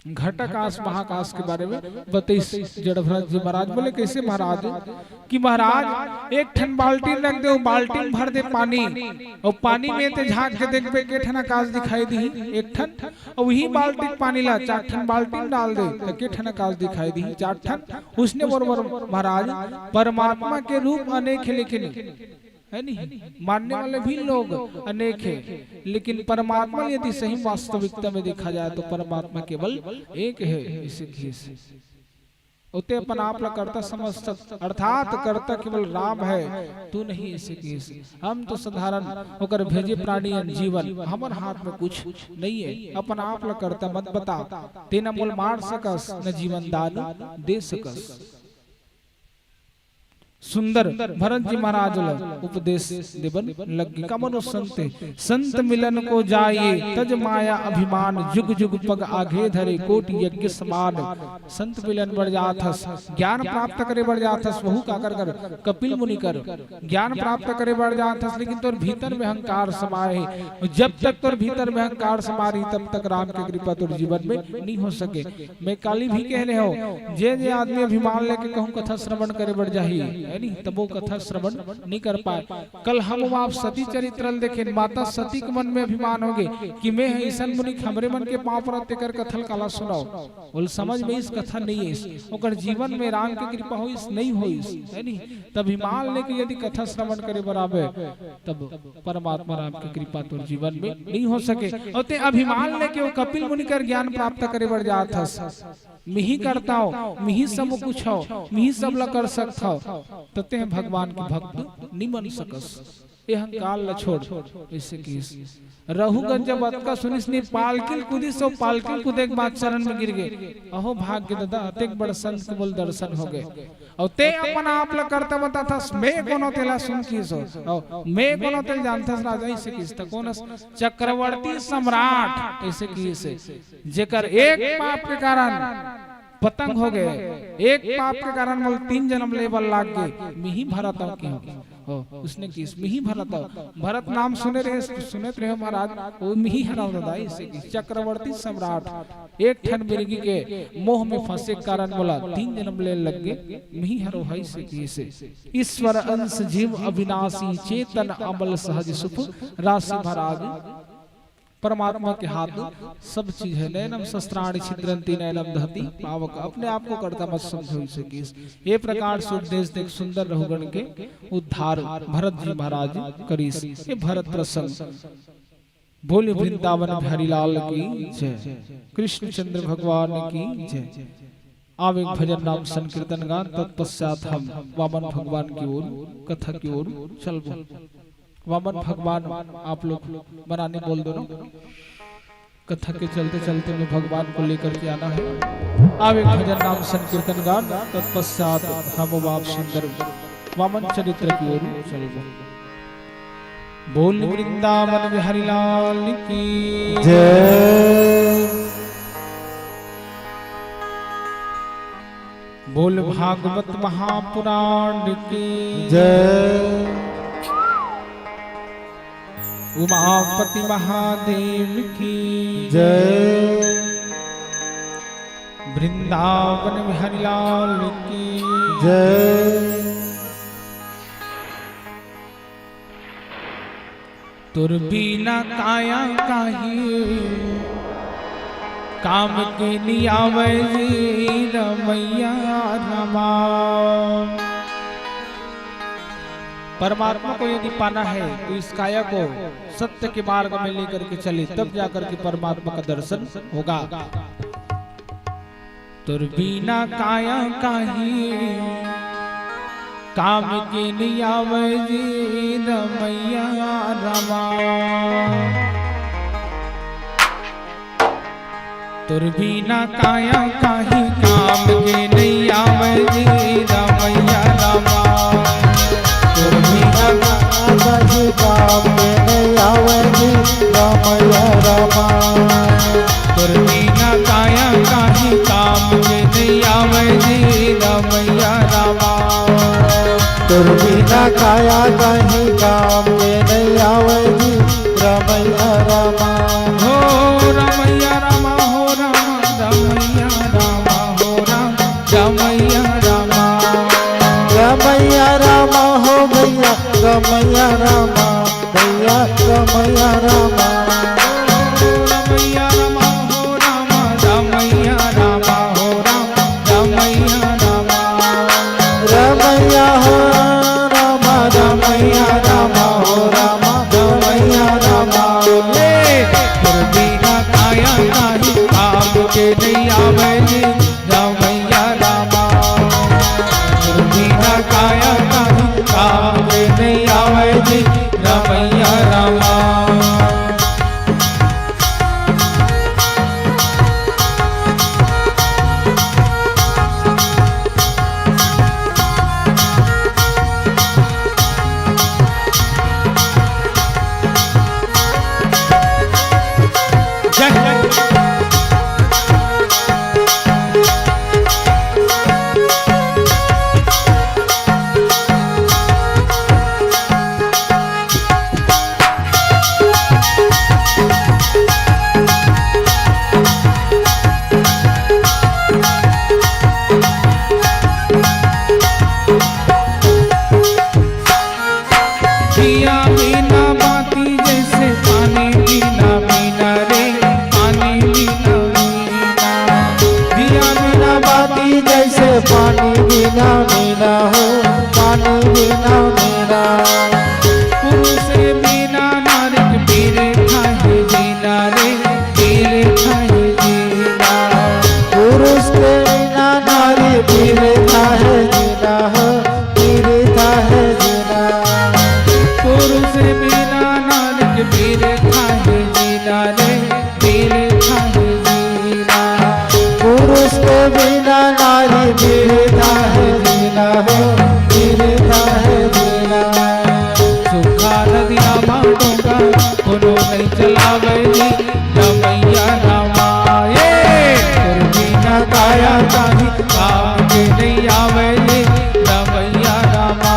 घटाकाश महाकाश के बारे में बतइस जड़भरत जी महाराज। बोले, "कैसे महाराज?" कि महाराज, एक ठन बाल्टी रख दे, बाल्टी में भर दे पानी, अउ पानी में ते झांक के देखबे, के ठन आकाश दिखाई दिही? एक ठन। अउ वही बाल्टी के पानी ला चार ठन बाल्टी में डाल दे, त के ठन आकाश दिखाई दिही? चार ठन। उसने बरोबर महाराज, परमात्मा के रूप अनेक हे, लेकिन है नहीं, मानने वाले भी लोग अनेक हैं, लेकिन परमात्मा यदि सही वास्तविकता में देखा जाए तो परमात्मा केवल एक है। इसे किहिस, ओते अपन आप ला कर्ता समझ सकत, अर्थात कर्ता केवल राम है, तू नहीं। इसे किहिस, हम तो साधारण ओकर भेजे प्राणी अन, जीवन हमर हाथ में कुछ नहीं है। अपन आप ला कर्ता मत बता, ते न मोल मार सकस, न जीवन दान दे सकस। सुंदर भरत जी महाराज ल उपदेश देबन लग गे। का मनो संत हे, "संत मिलन को जाए तज माया अभिमान, जुग जुग पग आगे धरे कोटि यज्ञ समान।" संत मिलन बर जात हस, ज्ञान प्राप्त करे बर जात हस, वहू काकर कर? कपिल मुनि कर। ज्ञान प्राप्त करे बर जात हस, लेकिन तोर भीतर में अहंकार समाए हे। जब तक तोर भीतर में अहंकार समाए रही, तब तक राम के कृपा तोर जीवन में नहीं हो सके। मैं काली भी कहने हव, जे जे आदमी अभिमान लेके कहूं कथा श्रवण करे बर जाही, है नी, तब वो कथा श्रवण नहीं कर पाए। कल हम आप सती चरित्र ल देखेन, माता सती के मन में अभिमान होगे कि मैं ह अइसन मुनि के, हमरे मन के पाँव परत, तेकर कथा ल काला सुनाओ। ओला समझ में आइस कथा नहीं आइस, ओकर जीवन में राम के कृपा होइस, नहीं होइस, है नी? तब अभिमान लेके यदि कथा श्रवण करे बर आबे, तब परमात्मा राम के कृपा तोर जीवन में नहीं हो सके। अउ ते अभिमान लेके वो कपिल मुनि कर ज्ञान प्राप्त करे बर जात हस, मिही करता हो, मिही सब कुछ हो, मिही सब ला कर सकता हो, त ते भगवान के भक्त नहीं बन सकस। ए अहंकार ला छोड़, अइसे किहिस। रघुगन जब अतका सुनिस, नी पालकिल कूदिस, अउ पालकिल कूदे के बाद चरण में गिर गे। अहो भाग्य दादा, अतेक बड़ संत के मोला दर्शन हो गे। अउ ते अपन आप ला करता बताथस, मैं कोनो तेला सुन किहिस हो, अउ मैं कोनो तेला जानथस राजा, अइसे किहिस। त कोन अस? चक्रवर्ती सम्राट, अइसे किहिस। जेकर एक पाप के कारण पतंग हो गे, एक पाप के कारण मोला तीन जन्म ले बर लाग गे, मिही भरत हंव किहिस। हो, अइसने किहिस, मिही भरत हंव। भरत नाम सुने रहे, सुनत रहे महाराज, वो मिही हरंव दादा, अइसे किहिस। चक्रवर्ती सम्राट एक ठन मिर्गी के मोह में फंसे के कारण मोला तीन जन्म ले लग गे, मिही हरंव, अइसे किहिस। ईश्वर अंश जीव अविनाशी, चेतन अमल सहज सुख राशि महाराज। परमात्मा के हाथ सब चीज है। नैनम शस्त्राणि छिद्रंती नैनम दहती पावक, अपने आप को करता मत समझो, अइसे किहिस। ये प्रकार से उपदेश देके सुंदर रघुगण के उद्धार भरत जी महाराज करिस। ये भरत प्रसंग। बोले वृंदावन बिहारी लाल की जय, कृष्ण चंद्र भगवान की जय। आव एक भजन नाम संकीर्तन गान, तत्पश्चात हम वामन भगवान की ओर, कथा की ओर चलबो। वामन भगवान आप लोग मना नी बोल दो ना, कथा के चलते चलते में भगवान को लेकर के आना है। आव एक भजन नाम संकीर्तन गान, तत्पश्चात हम वाप सुंदर वामन चरित्र की ओर चलबो। बोल वृंदावन बिहारी लाल की जय। बोल भागवत महापुराण की जय। उमापति महादेव की जय। वृंदावन बिहारी लाल की जय। तोर बिना काया काहे काम के नी आवै जी रमैया रामा। परमात्मा को यदि पाना है तो इस काया को सत्य के मार्ग में लेकर के चले, तब जाकर के परमात्मा का दर्शन होगा। तोर बिना काया काहे काम के नी आवै जी रमैया रामा। तोर बिना काया काहे काम के नी आवै जी रमैया रामा। तोर बिना काया काहे काम के नी आवै जी रमैया रामा। तोर बिना काया काहे काम के नी आवै जी रमैया रामा। तोर बिना काया काहे काम के नी आवै जी रमैया रामा। हो रमैया रामा, हो रामा, रमैया रामा, हो रामा, रमैया रामा। रमैया रामा हो भैया, रमैया रामा। भैया रमैया रामा। रमैया रामा हो रामा, रमैया रामा हो रामा, रमैया रामा। रमैया हो रामा, रमैया रामा हो रामा, रमैया रामा। ले, तोर बिना काया काहे काम के नी आवै जी रमैया रामा। तोर बिना काया काहे काम के नी आवै जी रमैया रामा। जय। नारी बिना मेरा। पुरुष बिना नारी के बिरथा हे जीना रे, बिरथा हे जीना। पुरुष के बिना नारी बिरथा हे जीना हो, बिरथा हे जीना। पुरुष बिना नारी के बिरथा हे जीना रे, बिरथा हे जीना। पुरुष के बिना नारी बिरथा हे जीना हो, बिरथा हे जीना। सुखा नदिया मा डोंगा कोनो नइ चलावय जी, रमैया रामा। ए, तोर बिना काया काहीं काम के नइ आवय जी, रमैया रामा।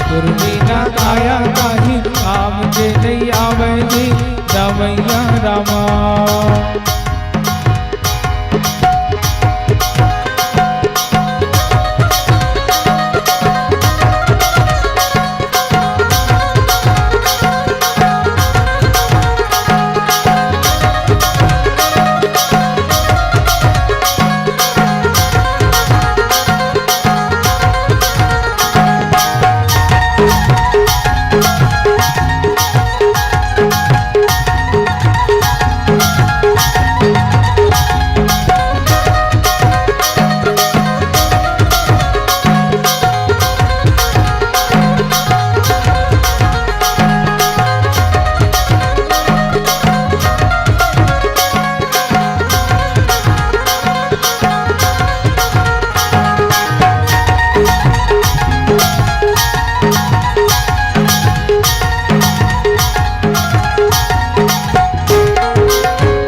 तोर बिना काया काहीं काम के नइ आवय जी, रमैया रामा।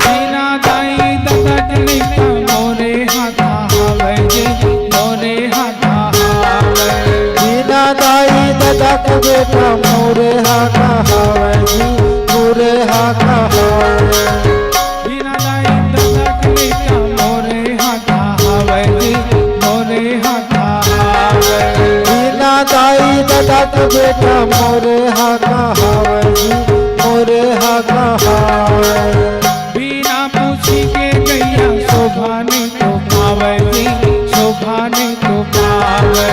बिना दाई ददा के लइका मोरे हाथा हावय जी, मोरे हाथा हावय। बिना दाई ददा के बेटा मोरे हाथा हावय जी, मोरे हाथा हावय। बिना दाई ददा के लइका मोरे हाथा हावय जी, मोरे हाथा हावय। बिना दाई ददा के बेटा मोरे हाथा हावय जी, मोरे हाथा हावय। बिना पूछी के गैया शोभा नइ तो पावय जी, शोभा नइ तो पावय।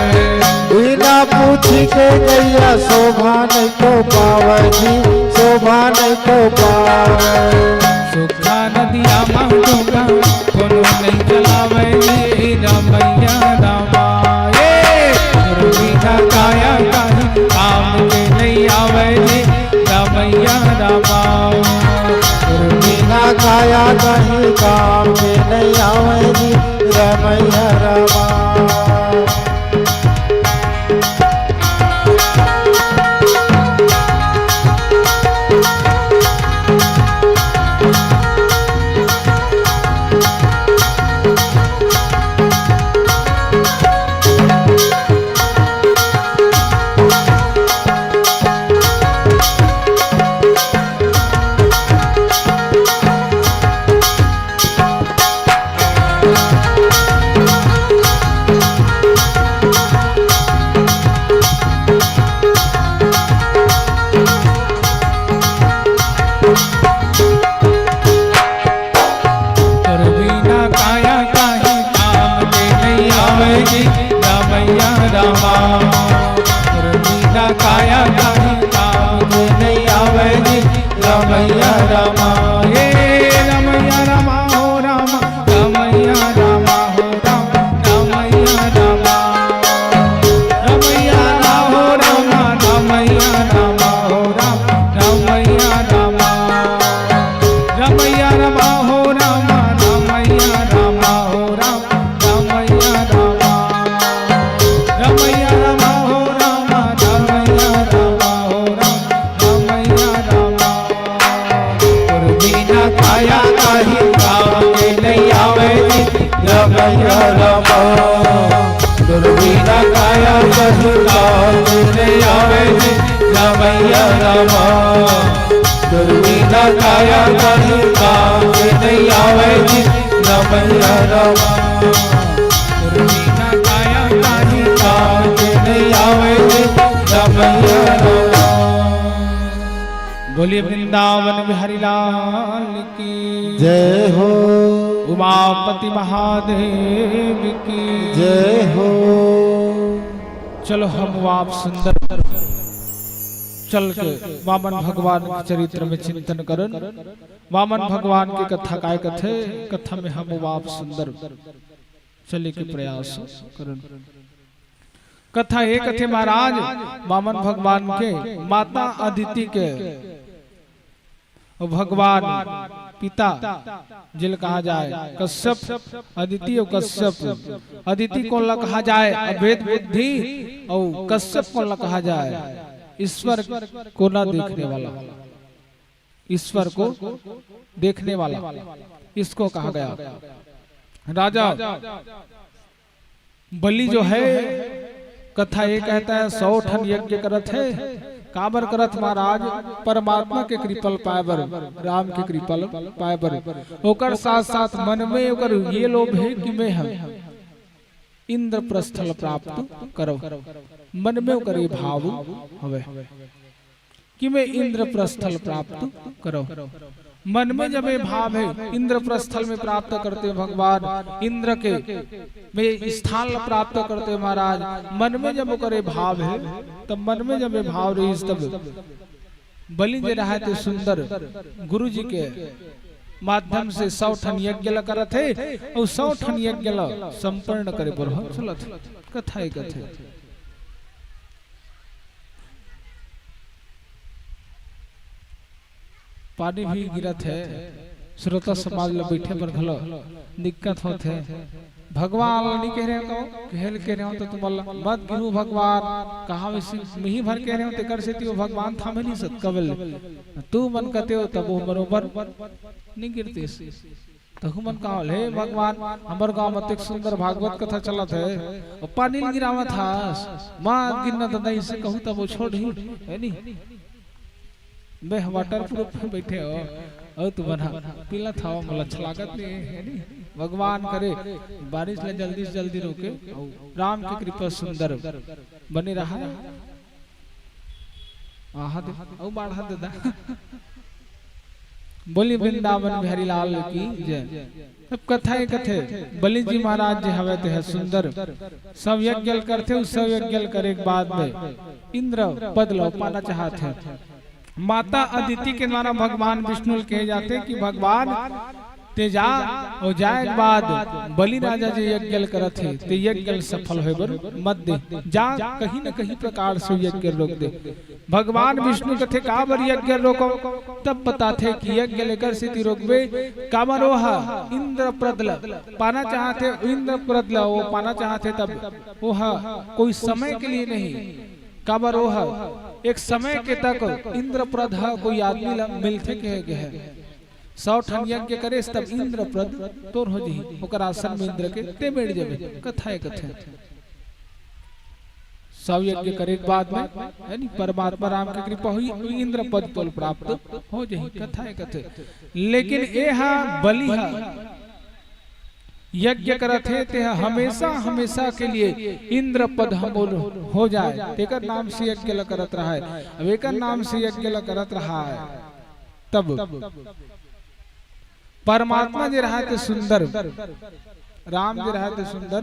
बिना पूछी के गैया शोभा नइ तो पावय जी, शोभा नइ तो पावय। सुखा नदिया मा डोंगा कोनो नइ चलावय जी, रमैया रामा। ए, तोर बिना काया काहीं काम के नइ आवय जी, रमैया रामा। तोर बिना काया काहीं काम के नइ आवय जी, रमैया रामा। तोर बिना काया काहीं काम के नइ आवय जी, रमैया रामा। तोर बिना काया काहीं काम के नइ आवय जी, रमैया रामा। ए रमैया रामा हो रामा, रमैया रामा हो रामा, रमैया रामा। रमैया रामा हो रामा, रमैया रामा हो रामा, रमैया रामा। रमैया रामा हो रामा, रमैया रामा हो रामा, रमैया रामा। रमैया रामा हो रामा, रमैया रामा हो रामा, रमैया रामा। तोर बिना काया काहीं काम के नइ आवय जी, रमैया रामा। तोर बिना काया काहीं काम के नइ आवय जी, रमैया रामा। तोर बिना काया काहीं काम के नइ आवय जी, रमैया रामा। तोर बिना काया काहीं काम के नइ आवय जी, रमैया रामा। बोलिए वृंदावन बिहारी लाल की जय हो। उमापति महादेव की जय हो। चलो हम आप सुंदर चल के वामन भगवान के चरित्र में चिंतन करन। वामन भगवान के कथा काय कथे, कथा में हम आप सुंदर चले के प्रयास करन। कथा ये कथे महाराज, वामन भगवान के माता अदिति के अउ भगवान पिता जिला कहा जाए कश्यप, अदिति अउ कश्यप। अदिति कोन ला कहा जाए? अभेद बुद्धि अउ कश्यप कोन ला कहा जाए? ईश्वर को ना देखने वाला, ईश्वर को देखने वाला, इसको कहा गया। राजा बलि जो है, कथा ये कहता है, सौ ठन यज्ञ करत है। काबर करत महाराज? परमात्मा के कृपा ल पाए बर, राम के कृपा ल पाए बर। ओकर साथ साथ मन में ओकर ये लोभ है कि मैं ह इंद्रप्रस्थ ल प्राप्त करव। मन में ओकर ये भाव हवे कि मैं इंद्रप्रस्थ ल प्राप्त करव। मन में जब ये भाव है, इंद्रप्रस्थ ल मैं प्राप्त करते भगवान इंद्र के, मैं स्थान ल प्राप्त करते महाराज, मन में जब ओकर ये भाव है, तब मन में जब ये भाव रहिस, तब बलि जे रहा ते सुंदर गुरु जी के माध्यम से सौ ठन यज्ञ ल करत है अउ सौ ठन यज्ञ ल संपन्न करे बर ह चलत है। कथा ये कथे। पानी भी गिरत है, श्रोता समाज ल बैठे बर घलो दिक्कत होत है। भगवान ल नहीं कह रहे हो, कहे ल कह रहे हो तो तुम ल मत गिरू भगवान, कहा वैसे मिही भर कह रहे हो, तेकर सेती वो भगवान थामे नहीं सकत कबल। तू मन कते हो तब वो बरोबर नहीं गिरते। तहु मन कहा, "हे भगवान, हमर गांव में अतेक सुंदर भागवत कथा चलत है, अउ पानी ल गिरावत हस, मत गिरना दादा," इसे कहू तब वो छोड़ ही, है नी? मैं waterproof में बैठे हो, अउ तू बना पीला था, मोला अच्छा लागत नहीं है, है नी? भगवान करे बारिश ले जल्दी से जल्दी रोके, अउ राम की कृपा सुंदर बने रहा। आहा दे, अउ बाढ़ा दे दा। बोली वृंदावन बिहारी लाल की जय। तब कथा ये कथे, बलि जी महाराज जे हवे ते ह सुंदर, सब यज्ञ ल करथे, उ सब यज्ञ ल करे के बाद में इंद्र पद ल पाना चाहत हे। माता अदिति के द्वारा भगवान विष्णु ल कहे जाथे कि भगवान ते जा, अउ जाए के बाद बलि राजा जे यज्ञ ल करत हे, ते यज्ञ ल सफल होए बर मत दे, जा कहीं न कहीं प्रकार से यज्ञ ल रोक दे। भगवान विष्णु कथे, "काबर यज्ञ ल रोकव?" तब बताथे कि यज्ञ ल एकर सेती रोकबे, काबर ओह इंद्रप्रद ल पाना चाहथे, इंद्रप्रद ल वो पाना चाहथे, तब ओह कोई समय के लिए नहीं, काबर ओह एक समय के तक इंद्रप्रद ह कोई आदमी ल मिलथे कहे गे हे। सौ ठन यज्ञ करेस तब इंद्रप्रद तोर हो जही, ओकर आसन में इंद्र के ते बैठ जाबे। कथा ये कथे। सौ यज्ञ करे के बाद में, है नी, परमात्मा राम के कृपा हुई, इंद्र पद तोल प्राप्त हो जही। कथा ये कथे। लेकिन ए हा बलि हा यज्ञ करत हे, ते ह हमेशा, हमेशा के लिए इंद्र पद हमोल हो जाए, तेकर नाम से यज्ञ ल करत रहा है। अब एकर नाम से यज्ञ ल करत रहा है, तब परमात्मा जे रहा ते सुंदर, राम जे रहा ते सुंदर,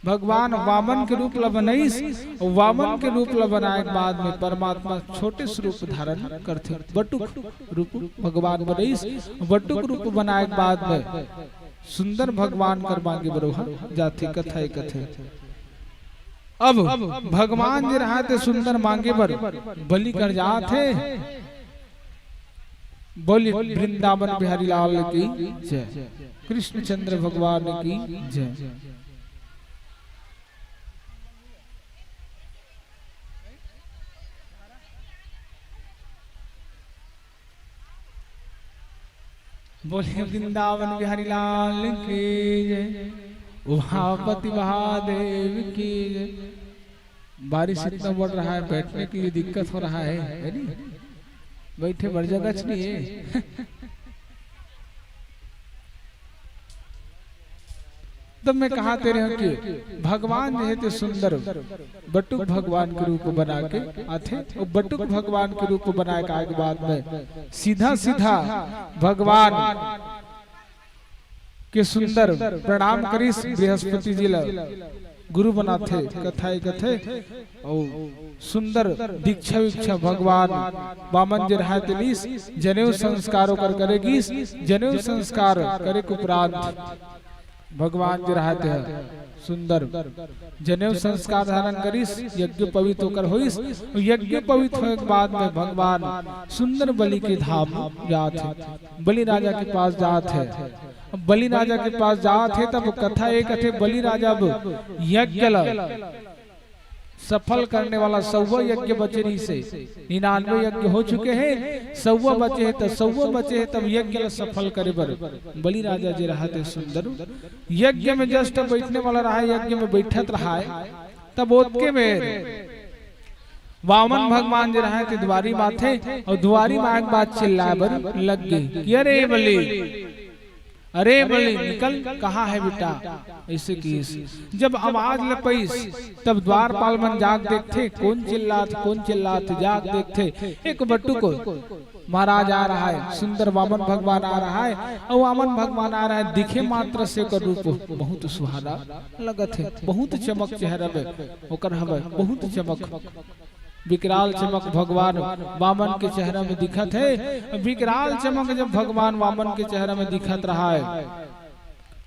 भगवान वामन के रूप ल बनइस। वामन के रूप ल बनाए के बाद में परमात्मा छोटे से रूप धारण करथे, बटुक रूप भगवान बनइस। बटुक रूप बनाए के बाद में सुंदर भगवान कर मांगे बर ओहा जाथे। कथा ये कथे। अब भगवान जे रहा ते सुंदर मांगे बर बलि कर जात हे। बोली वृंदावन बिहारी लाल की जय, कृष्णचंद्र भगवान की जय। बोले वृंदावन बिहारी लाल की जय, उमापति महादेव की जय। बारिश इतना बढ़ रहा है, बैठने के लिए दिक्कत हो रहा है, है नी? बैठे बर जगह नहीं है। तब मैं कहा तेरे हूँ कि भगवान जे हे ते सुंदर बटुक भगवान के रूप बना के आथे, अउ बटुक भगवान के रूप बनाए के आए के बाद में सीधा सीधा भगवान के सुंदर प्रणाम करिस बृहस्पति जी ल। गुरु बनाथे, कथा ए कथे। अउ सुंदर दीक्षा वीक्षा भगवान वामन जे रहाय ते लीस, जनेऊ संस्कार ओकर करे गीस। जनेऊ संस्कार करे के उपरांत भगवान जे रहाय ते ह सुंदर जनेऊ संस्कार धारण करिस, यज्ञ पवित्र ओकर होइस। यज्ञ पवित्र होए के बाद में भगवान सुंदर बलि के धाम जात हे, बलि राजा के पास जात हे। अब बलि राजा के पास जात हे, तब कथा ए कथे, बलि राजा अब यज्ञ ल सफल करने वाला सौवा यज्ञ बचे रहिस हे, निन्यानवे यज्ञ हो चुके हे, सौवा बचे हे, त सौवा बचे हे, तब यज्ञ ल सफल करे बर बलि राजा जे रहाय ते सुंदर यज्ञ में just बैठने वाला रहाय, यज्ञ में बैठत रहाय, तब ओतके में वामन भगवान जे रहाय ते दुवारी म आथे अउ दुवारी म आए के बाद चिल्लाए बर लग गे कि "अरे बलि, अरे बलि, निकल, कहाँ हे बेटा?" अइसे किहिस। जब आवाज ल पइस, तब द्वारपाल मन जाग देखथे, कोन चिल्लात, कोन चिल्लात, जाग देखथे, एक बटुक महाराज आ रहाय, सुंदर वामन भगवान आ रहाय, अउ वामन भगवान आ रहाय, दिखे मात्र से ओकर रूप बहुत सुहाना लगत हे, बहुत चमक चेहरा में ओकर हवय, बहुत चमक, विकराल चमक भगवान वामन के चेहरा में दिखत हे। विकराल चमक जब भगवान वामन के चेहरा में दिखत रहाय,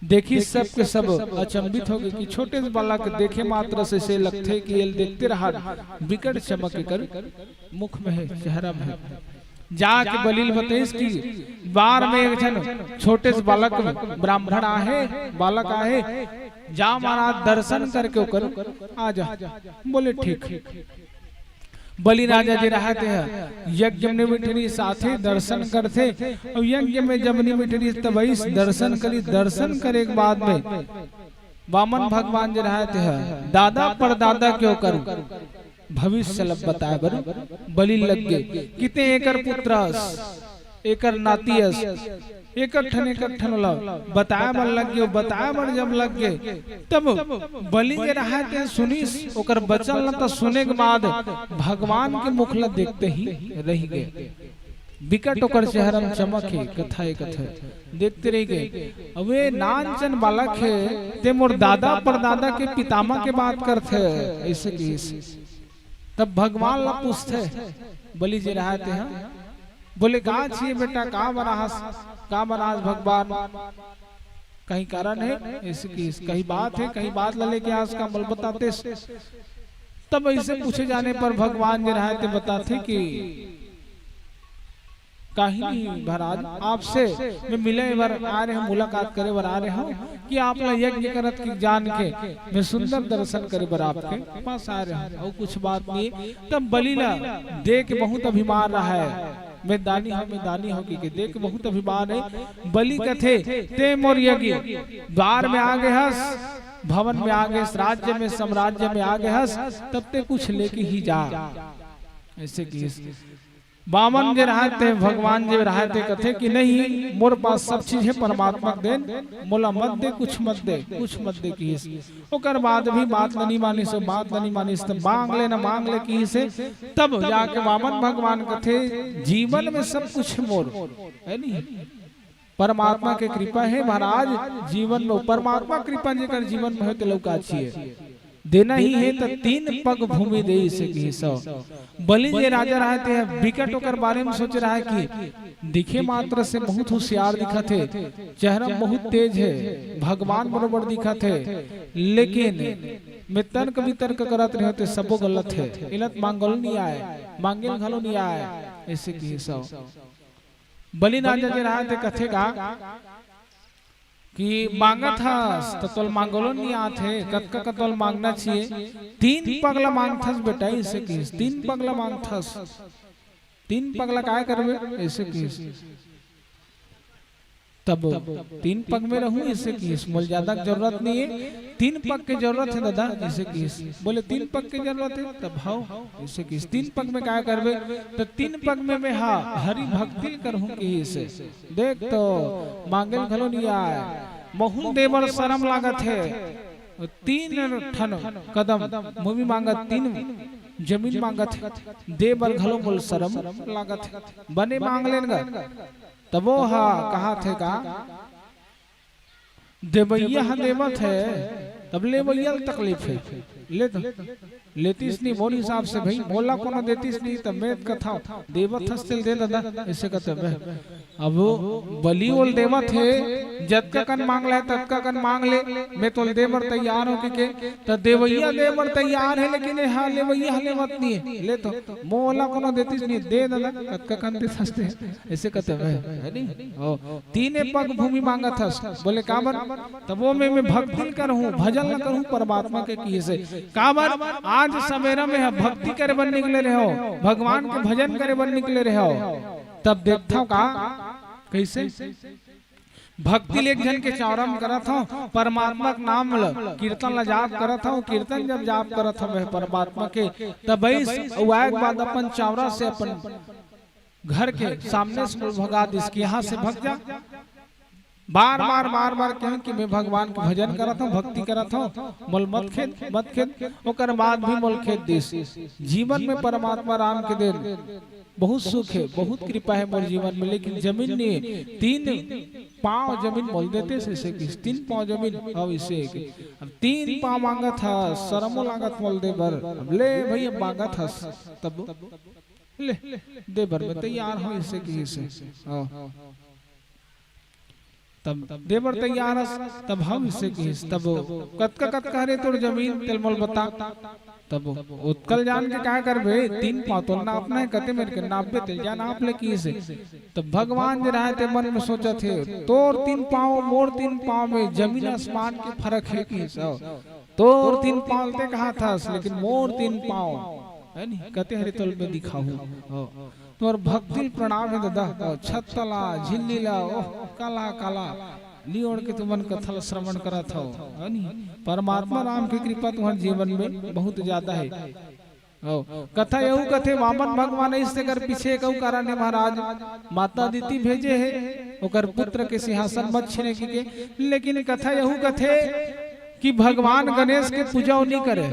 देखिस सब के सब अचंभित हो गे कि छोटे से बालक देखे मात्र से, से लगथे कि एला देखते रहन, बिकट चमक एकर मुख में हे, चेहरा में हे। जाके बलि ल बतइस कि द्वार में एक झन छोटे से बालक ब्राह्मण आहे, बालक आहे, जा महाराज दर्शन करके ओकर आ जा। बोले ठीक। बलि राजा जे रहाय ते ह यज्ञ में निमिट रहिस, आथे दर्शन करथे, अउ यज्ञ में जब निमिट रहिस तब अइस दर्शन करिस, दर्शन करे के बाद में वामन भगवान जे रहाय ते ह दादा परदादा के ओकर भविष्य ल बताए बर बलि लग गे कि तें एकर पुत्र अस, एकर नाती अस, एक ठन, एक ठन ल बताए बर लग गे, बताए बर जब लग गे, तब बलि जे रहाय ते सुनिस, ओकर बचन ल त सुने के बाद भगवान के मुख ल देखते ही रहि गे। बिकट ओकर चेहरा म चमक हे, कथा ए कथे, देखते रहि गे। अब ए नानचन बालक हे, ते मोर दादा परदादा के पितामह के बात करथे, अइसे किहिस। तब भगवान ल पूछथे, बलि जे रहाय ते ह, बोले, "का छिए बेटा, का बनाहस, का बनाहस भगवान? कहीं कारण हे?" अइसे किहिस, "कहीं बात हे, कहीं बात ल लेके आस का, मोला बतातेस।" तब अइसे पूछे जाने पर भगवान जे रहाय ते बताथे कि, "कहीं नहीं महाराज, आपसे मैं मिले बर आ रहे हँव, मुलाकात करे बर आ रहे हँव कि आप ला यज्ञ करत के जान के मैं सुंदर दर्शन करे बर आपके पास आ रहे हँव, अउ कुछ बात नहीं।" तब बलि ला देख के बहुत अभिमान रहाय, "मैं दानी हँव, मैं दानी हँव," कहिके देख के बहुत अभिमान हे। बलि कथे, "तें मोर यज्ञ द्वार में आ गे हस, भवन में आ गे हस, राज्य में, साम्राज्य में आ गे हस, तब तें कुछ लेके ही जा।" अइसे किहिस। वामन जे रहाय ते, भगवान जे रहाय ते कथे कि, "नहीं, मोर पास सब चीज हे परमात्मा के देन, मोला मत दे, कुछ मत दे, कुछ मत दे," किहिस। ओकर बाद भी बात ल नी मानिस, बात ल नी मानिस, त मांग ले न मांग ले किहिस हे। तब जाके वामन भगवान कथे, "जीवन में सब कुछ हे मोर, हे नी? परमात्मा के कृपा हे महाराज, जीवन में परमात्मा कृपा जेकर जीवन में हे, तेला अउ का छिए? देना ही हे त तीन पग भूमि देई," अइसे किहिस। बलि जे राजा रहाय ते ह बिकट ओकर बारे में सोचे रहाय कि दिखे मात्र से बहुत होशियार दिखत हे, चेहरा में बहुत तेज हे, भगवान बरोबर दिखत हे, लेकिन मैं तर्क वितर्क करत रहेंव ते सबो गलत हे, एला त मांगे ल नी आय, मांगे ल घलो नी आय, अइसे किहिस। बलि राजा जे रहाय ते कथे का कि मांगत हस, त तोला मांगे ल नी आत हे, कतका क तोला मांगना छिए, तीन पग ला मांगथस बेटा, अइसे किहिस, तीन पग ला मांगथस, तीन पग ला काय करबे, अइसे किहिस। तब तीन पग में रहूं, अइसे किहिस, मोला ज्यादा के जरूरत नहीं हे, तीन पग के जरूरत हे दादा, अइसे किहिस। बोले, "तीन पग के जरूरत हे?" तब, "हव," अइसे किहिस। "तीन पग में काय करबे?" त, "तीन पग में मैं हा हरि भक्ति ल करहूं," किहिस। देख तो, मांगे ल घलो नी आय, महूं ल दे बर शरम लागत हे। तीन ठन कदम भूमि मांगत, तीन जमीन मांगत हे, दे बर घलो मोला शरम लागत हे। बने मांग लेन गा। तब ओ हा कहाथे का, देवइया ह देवत हे, तब लेवइया ल तकलीफ हे। ले तो लेतिस नहीं मोर हिसाब से भाई, मोला कोनो देतिस नहीं, तब मैं कथंव देवत हस तेल दे ददा, ऐसे कथे मैं। अब बलि ओल देवत हे, जतका कन मांग ले ततका कन मांग ले, मैं तोल दे बर तैयार हों कहिके। त देवइया दे बर तैयार हे, लेकिन ये हा लेवइया हा लेवत नहीं हे। ले तो मोला कोनो देतिस नहीं, दे ददा, कतका कन देथस ते, ऐसे कथे मैं, है नहीं? ओ, तीने पग भूमि मांगत हस। बोले काबर? तब वो में मैं भक्ति ल करहूं, भजन ल करहूं परमात्मा के, किहिसे। काबर? आज सबेरा में ह भक्ति करे बर निकले रहेंव, भगवान के भजन करे बर निकले रहेंव। तब देखथंव का कइसे भक्ति ल एक झन के चांवरा म करत हंव, परमात्मा के नाम ल, कीर्तन ल जाप करत हंव। कीर्तन जब जाप करत हंव मैं परमात्मा के, तब अइस अउ आए के बाद अपन चांवरा से अपन घर के सामने से मोला भगा दिस कि यहाँ से भग जा। बार बार बार बार कहेंव कि मैं भगवान के भजन करत हंव, भक्ति करत हंव, मोल मत खेद, मत खेद। ओकर बाद भी मोल खेद दिस। जीवन में परमात्मा राम के देन बहुत सुख हे, बहुत कृपा हे मोर जीवन में, लेकिन जमीन नहीं हे। तीन पांव जमीन मोल देते से, से किस तीन पांव जमीन, अब इसे के अब तीन पांव मांगत हस, सरमो लागत मोल दे बर। अब ले भई, अब मांगत हस, तब ले, दे बर मैं तैयार हंव, इसे किहिसे। हाँ। तब दे बर तैयार हस, तब हम इसे किहिस, तब कतका कतका हरे तोर जमीन, तेल मोल बता। तब ओतका ल जान के का करबे, तीन पांव तोल नापना हे, कते मेर के नापबे, तेल जा नाप ले किहिसे। तब भगवान जे रहे ते मन में सोचत हे, तोर तीन पांव मोर तीन पांव में जमीन आसमान के फरक हे किहिस। तोर तीन पांव ते कहत हस, लेकिन मोर तीन पांव, है नी, कते हरे तोल में दिखाहूं। हो, तोर भक्ति ल प्रणाम हे ददा। हो, छत्ता ला, झिल्ली ला, ओह, काला, काला, ली ओढ़ के तुमन कथा ल श्रवण करत हव, है नी? परमात्मा राम के कृपा तुम्हर जीवन में बहुत ज्यादा हे। हो, कथा यहू कथे, वामन भगवान अइस तेकर पीछे एक अउ कारण हे महाराज, माता अदिति भेजे हे, ओकर पुत्र के सिंहासन मत छीने कहिके। लेकिन कथा यहू कथे कि भगवान गणेश के पूजा ओ नी करे।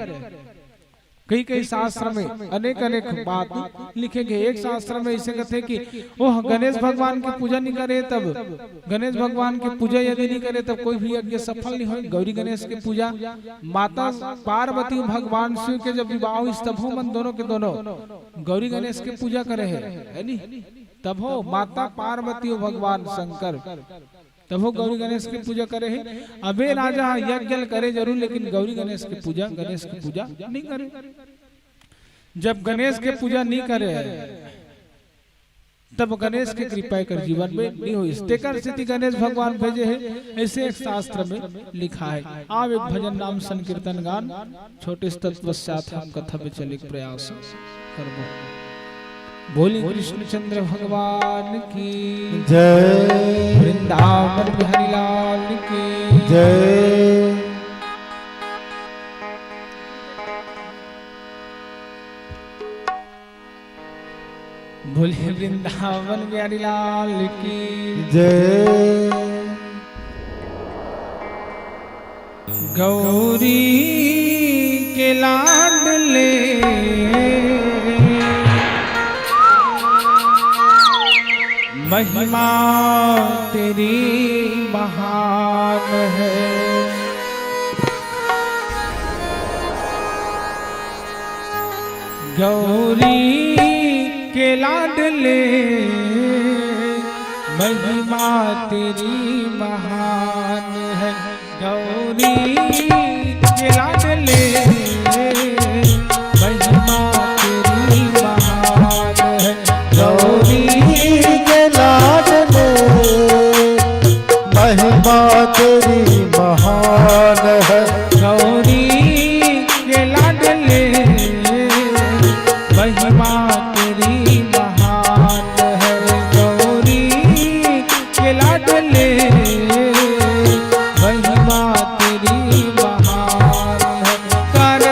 कई कई शास्त्र में अनेक अनेक बात लिखे गे। एक शास्त्र में इसे कथे कि ओह गणेश भगवान के पूजा नी करे, तब गणेश भगवान के पूजा यदि नी करे, तब कोई भी यज्ञ सफल नी होय। गौरी गणेश के पूजा, माता पार्वती अउ भगवान शिव के जब विवाह होइस, तभो मन दोनों के दोनों गौरी गणेश के पूजा करे हे, है नी? तभो माता पार्वती अउ भगवान शंकर तभो गौरी गणेश के पूजा करे हे। अबे राजा ह यज्ञ ल करे जरूर, लेकिन गौरी गणेश के पूजा, गणेश के पूजा नहीं करे। जब गणेश के पूजा नहीं करे, तब गणेश के कृपा एकर जीवन में नहीं होइस। तेकर सेती गणेश भगवान भेजे हे, ऐसे एक शास्त्र में लिखा है। आव एक भजन नाम संकीर्तन गान, छोटे से तत्पश्चात हम कथा पे चले के प्रयास करबो। बोली कृष्णचंद्र भगवान की जय। वृंदावन बिहारी लाल की जय। बोले वृंदावन बिहारी लाल की जय। गौरी के लाडले महिमा तेरी महान है। गौरी के लाडले महिमा तेरी महान है। गौरी के लाडले महिमा तेरी महान है। गौरी के लाडले महिमा तेरी महान है। गौरी के लाडले महिमा तेरी महान है। गौरी के लाडले महिमा तेरी महान है। कर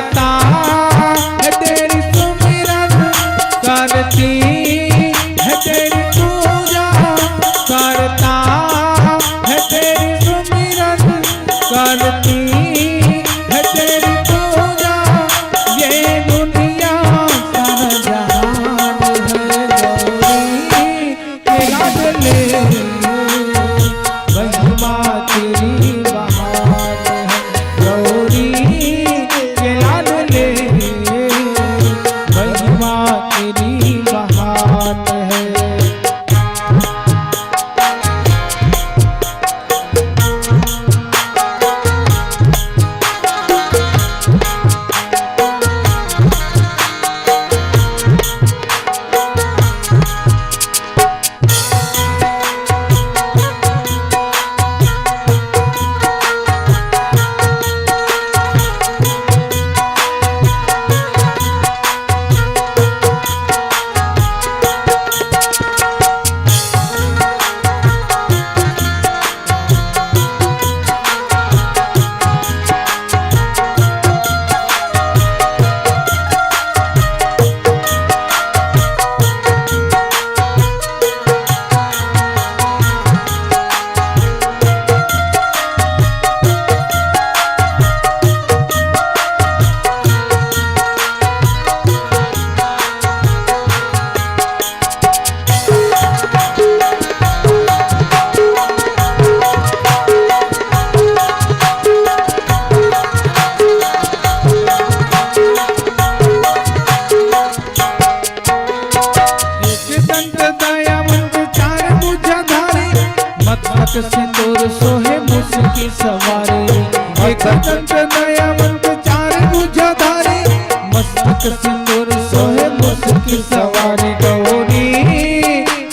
सिंदूर सोहे मुस्की सवारी गौरी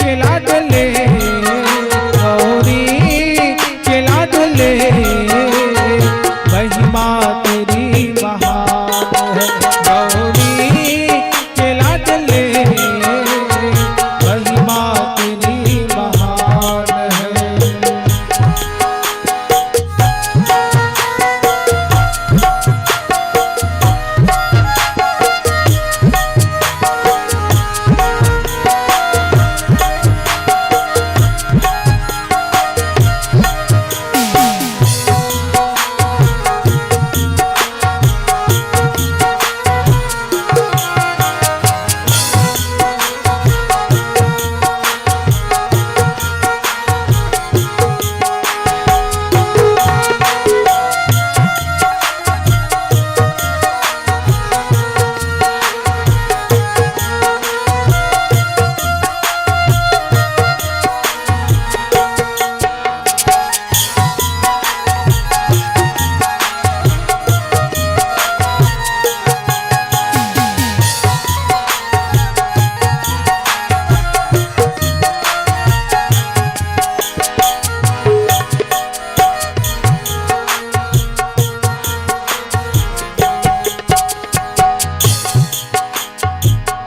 के लाडले, गौरी के लाडले, महिमा तेरी महान है। गौरी के लाडले, महिमा तेरी महान है।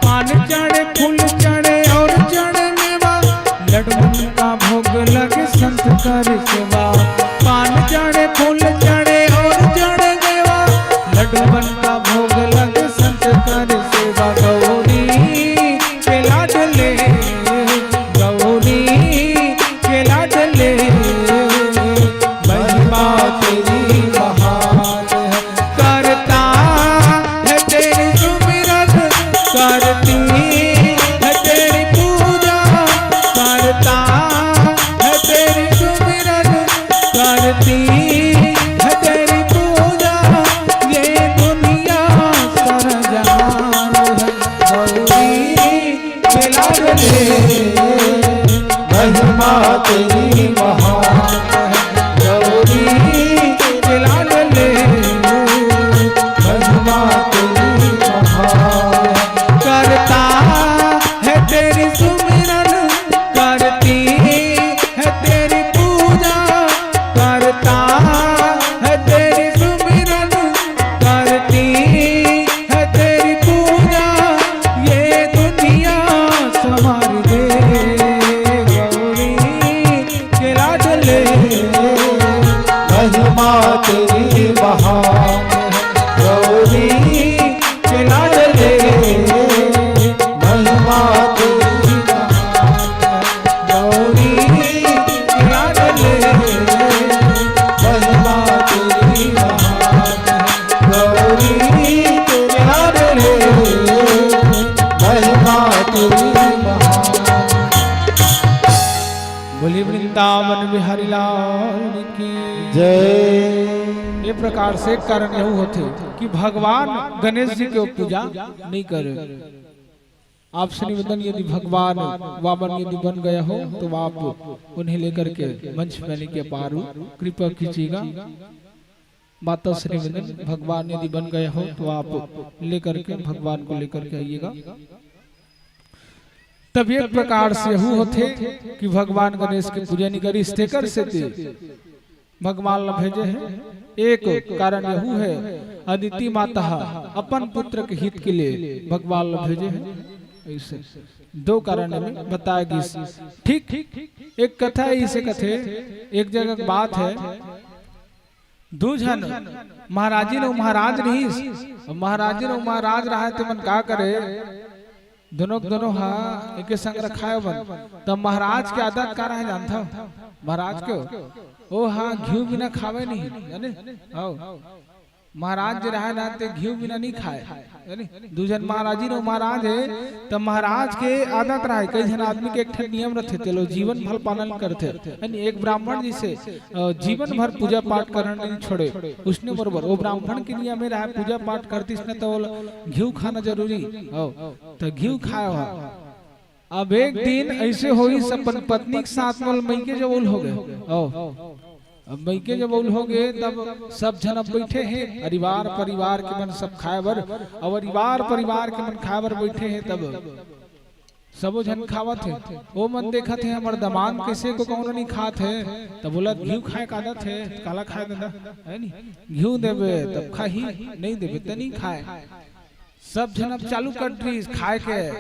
पान चढ़े, फूल चढ़े और चढ़े मेवा, लड्डू का भोग लगे संत कर सेवा। पान चढ़े, फूल चढ़े और चढ़े मेवा, लड्डू का भोग लगे संत कर सेवा। गौरी के लाडले, गौरी के लाडले, महिमा तेरी महान है। करता है तेरी सुमिरन, करती है तेरी पूजा, करता है तेरी सुमिरन, करती है तेरी पूजा, ये दुनिया सारा जहान है। गौरी के लाडले, महिमा तेरी महान है। गौरी के लाडले, महिमा तेरी महान है। करता है तेरी सुमिरन, करती है तेरी पूजा, करता है तेरी सुमिरन, करती है तेरी पूजा, ये दुनिया संवार दे। गौरी के लाडले, महिमा तेरी महान है। गौरी के लाडले, महिमा तेरी महान है। गौरी के लाडले, महिमा तेरी महान है। गौरी के लाडले, महिमा तेरी महान। बोलिए वृंदावन बिहारी लाल की जय। ये प्रकार से कारण यहू होथे कि भगवान गणेश जी के पूजा नहीं करे। आपसे निवेदन, यदि भगवान वामन यदि बन गया हो तो आप उन्हें लेकर के मंच पर आने की अपार कृपा कीजिएगा। माता से निवेदन, भगवान यदि बन गए हो तो आप लेकर के, भगवान को लेकर के आइएगा। तब एक प्रकार से यहू होथे कि भगवान गणेश के पूजा नहीं करिस, तेकर सेती भगवान ला भेजे हे। एक कारण यहू हे, अदिति माता ह अपन पुत्र के हित के लिए भगवान ला भेजे हे। ऐसे दो कारण में बताया गिस। ठीक एक कथा ऐसे कथे, एक जगह के बात हे, दू झन महाराजिन अउ महाराज रहिस। अब महाराजिन अउ महाराज रहे ते मन का करे, दोनों के दोनों हा एके संग रखाए बन। तब महाराज के आदत का रहे जानथव? महाराज के ओ हा घिव बिना खावे नहीं, जाने? आओ, महाराज जे रहे ना ते घिव बिना नहीं खाए, जाने? दू झन महाराजिन अउ महाराज हे, तब महाराज के आदत रहे, कई झन आदमी के एक ठन नियम रथे, तेलो जीवन भर पालन करथे। यानी एक ब्राह्मण जैसे अ, जीवन भर पूजा पाठ करना नहीं छोड़े। उसने बरोबर वो ब्राह्मण के नियम में रहा, पूजा पाठ करतिस न तो ओला घिव खाना जरूरी हो, तो घिव खाए हो। अब एक दिन ऐसे होइस, अपन पत्नी के साथ में मइके जब ओल हो गए हो, अब मइके जब अउल हो गे, तब सब झन अब बइठे हे, अरिवार परिवार के मन सब खाए बर, अउ अरिवार परिवार के मन खाए बर बइठे हे, तब सबो झन खावत हे। ओ मन देखत हे, हमर दमांद कइसे को कौनो नइ खात हे, तब बोलत, "घीव खाए का आदत हे, काला खाए ददा, है नी? घीव देबे तब खाही, नइ देबे त नइ खाए।" सब झन अब चालू कर दिस खाए के।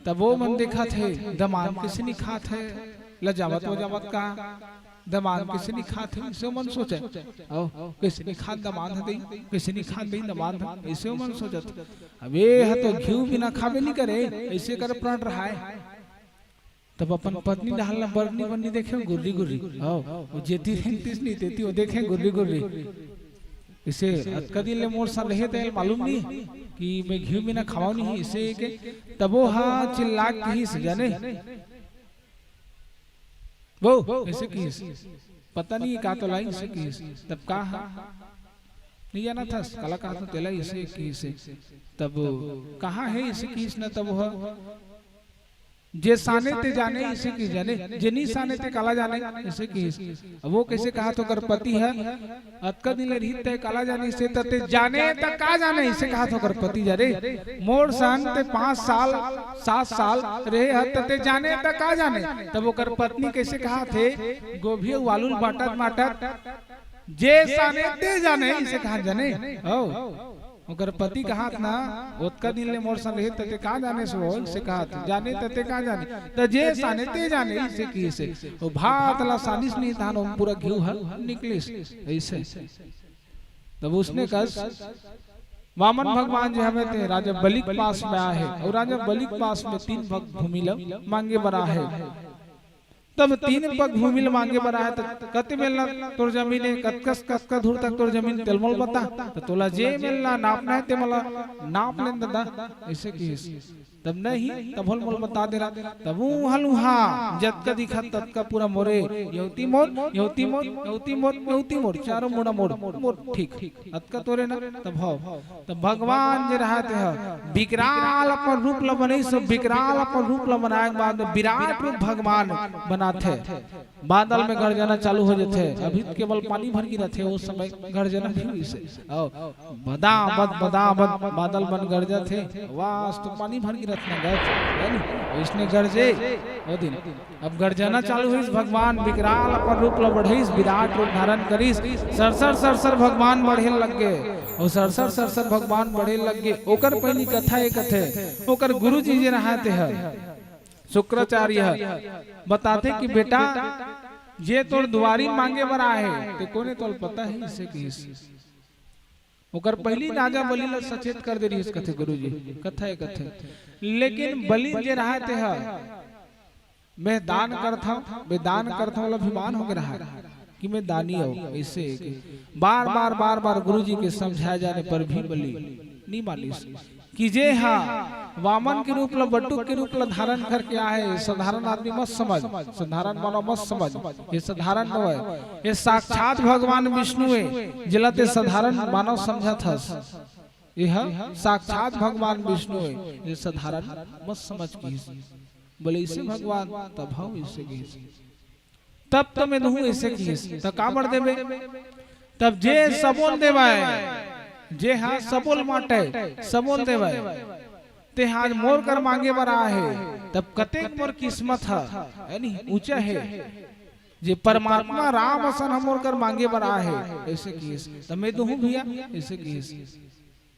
तब ओ मन देखत हे, दमांद कइसे नइ खात हे, लजावत वजावत का, दमांद कइसे नइ खात हे, अइसे ओ मन सोचत। ओ, कइसे नइ खात दमांद ह दई, कइसे नइ खात दई दमांद ह, अइसे ओ मन सोचत। अब ए ह तो घीव बिना खाबे नइ करे, अइसे कर प्रण रहाय। तब अपन पत्नी डहर ल बरनी बरनी देखे गुर्री गुर्री। ओ, ओ जेती रेंगतिस नी, तेती ओ देखे गुर्री गुर्री। अइसे अतका दिन ले मोर संग रहे त एला मालूम नइ कि मैं घीव बिना खावंव नहीं, अइसे के। तब ओ ह चिल्ला के कहिस, "जाने, बहू," अइसे कहिस, "पता नइ का तो लाई," अइसे कहिस। तब का ह? "नइ जानत हस, काला कहत हंव तेला," अइसे कहिस। तब कहाँ हे, अइसे कहिस न, तब ओ ह, "जे साने ते जाने," अइसे कहिस, "जाने, जे नइ साने ते काला जाने," अइसे कहिस। अब ओ कइसे कहत हे, ओकर पति ह, "अतका दिन ले रहिस ते काला जाने, अइसे त ते जाने त का जाने," अइसे कहत हे ओकर पति, "जाने, मोर संग ते पाँच साल, सात साल रहे ह, त ते जाने त का जाने?" तब ओकर पत्नी कइसे कहत हे, गोभी अउ आलू ल बांटत बांटत, "जे साने ते जाने," अइसे कहत, "जाने, ओ।" ओकर पति कहत ना, "ओतका दिन ले मोर संग रहे, त ते का जाने सो," अइसे कहत, "जाने त ते का जाने, त जे साने ते जाने," अइसे कहिस। ओ भात ला सानिस नहीं, तहान ओम पूरा घीव ह निकलिस, अइसे। तब उसने कस वामन भगवान जे हवे ते राजा बलि के पास में आहे, अउ राजा बलि के पास में तीन पग भूमि ल मांगे बर आहे। तब तीन पग भूमि ल मांगे बर आहे, त कते मेल ना तोर जमीन हे, कतका से कतका दूर तक तोर जमीन, तेला मोला बता। त तोला जे मेल ना नापना हे, ते मोला नाप लेन ददा, अइसे कहिस। तब नहीं, तभो ल मोला बता दे रहा। तब उहाँ ल उहाँ, जतका दिखत ततका पूरा मोरे, एती मोर, एती मोर, एती मोर, एती मोर, चारों मुड़ा मोर, मोर ठीक। अतका तोरे ना, तब हव। त भगवान जे रहय तेह विकराल अपन रूप ल बनइस, विकराल अपन रूप ल बनाए के बाद विराट रूप भगवान बनाथे। बादल में गरजना चालू हो जथे। अभी तो केवल पानी भर गिरत हे, ओ समय गरजना भी होइस हे। अउ बदाबद, बदाबद बादल मन गरजत हे, वास तो पानी भर गिरत ना गरज, है नी? ओइसने गरजे ओ दिन। अब गरजना चालू होइस, भगवान विकराल अपन रूप ल बढ़इस, विराट रूप धारण करिस, सरसर सरसर भगवान बढ़े लग गे। अउ सरसर सरसर भगवान बढ़े लग गे। ओकर पहिली कथा ए कथे, ओकर गुरुजी जे रहय तेह शुक्राचार्य ह बताथे कि बेटा, जे तोर दुवारी मांगे बर आहे, ते कोने तोल पता हे, अइसे कहिस। ओकर पहिली राजा बलि ल सचेत कर दे रिहिस, कथे गुरुजी, कथा ए कथे। लेकिन बलि जे रहय तेह, "मैं दान करथंव, मैं दान करथंव," ल अभिमान हो गे रहय कि मैं दानी अव, अइसे कि बार-बार, बार-बार गुरुजी के समझाए जाने पर भी बलि नइ मानिस। कि जे हा वामन के रूप ल, बटुक के रूप ल धारण करके आहे, साधारण आदमी मत समझ, साधारण मानव मत समझ, ये साधारण नोहय, ये साक्षात भगवान विष्णु ए, जेला ते साधारण मानव समझत हस, ये ह साक्षात भगवान विष्णु ए, ये साधारण मत समझ, कहिस। बोले, "अइसे भगवान?" तब हव अइसे कहिस। तब तो मैं दूहूं, अइसे कहिस। त काबर देबे? तब जे सबो ल देवय, जे हा सबो ल बांटय, सबो ल देवय, ते हा आज मोर कर मांगे बर आहे, तब कतेक मोर किस्मत ह, है नी, ऊंचा हे। जे परमात्मा राम असन ह मोर कर मांगे बर आहे, अइसे कहिस। त मैं दूहूं भइया, अइसे कहिस।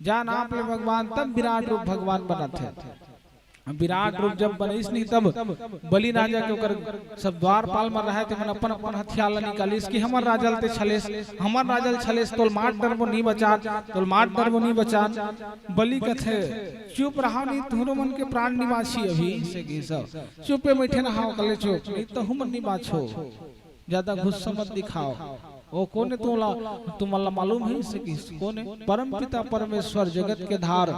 जा नाप ले भगवान, तब विराट रूप भगवान बनत हे। विराट रूप जब बनइस नहीं, तब बलि राजा के ओकर सब द्वारपाल मन रहय, ते मन अपन अपन हथियार ला निकालिस कि हमर राजा ल ते छलेस, हमर राजा ल छलेस, तोल मार डरबो, नइ बचान, तोल मार डरबो, नइ बचान। बलि कथे, "चुप रहा, नहीं तुहरो मन के प्राण नइ बांचही अभी," अइसे कहिस। "चुपे बइठे रहा, कले चुप, नहीं तुहू मन नइ बांचो।" ज्यादा गुस्सा मत दिखाव। ओ कोन ए तुमला, तुमला मालूम हे अइसे कहिस। कोन ए? परम पिता परमेश्वर, जगत के धार,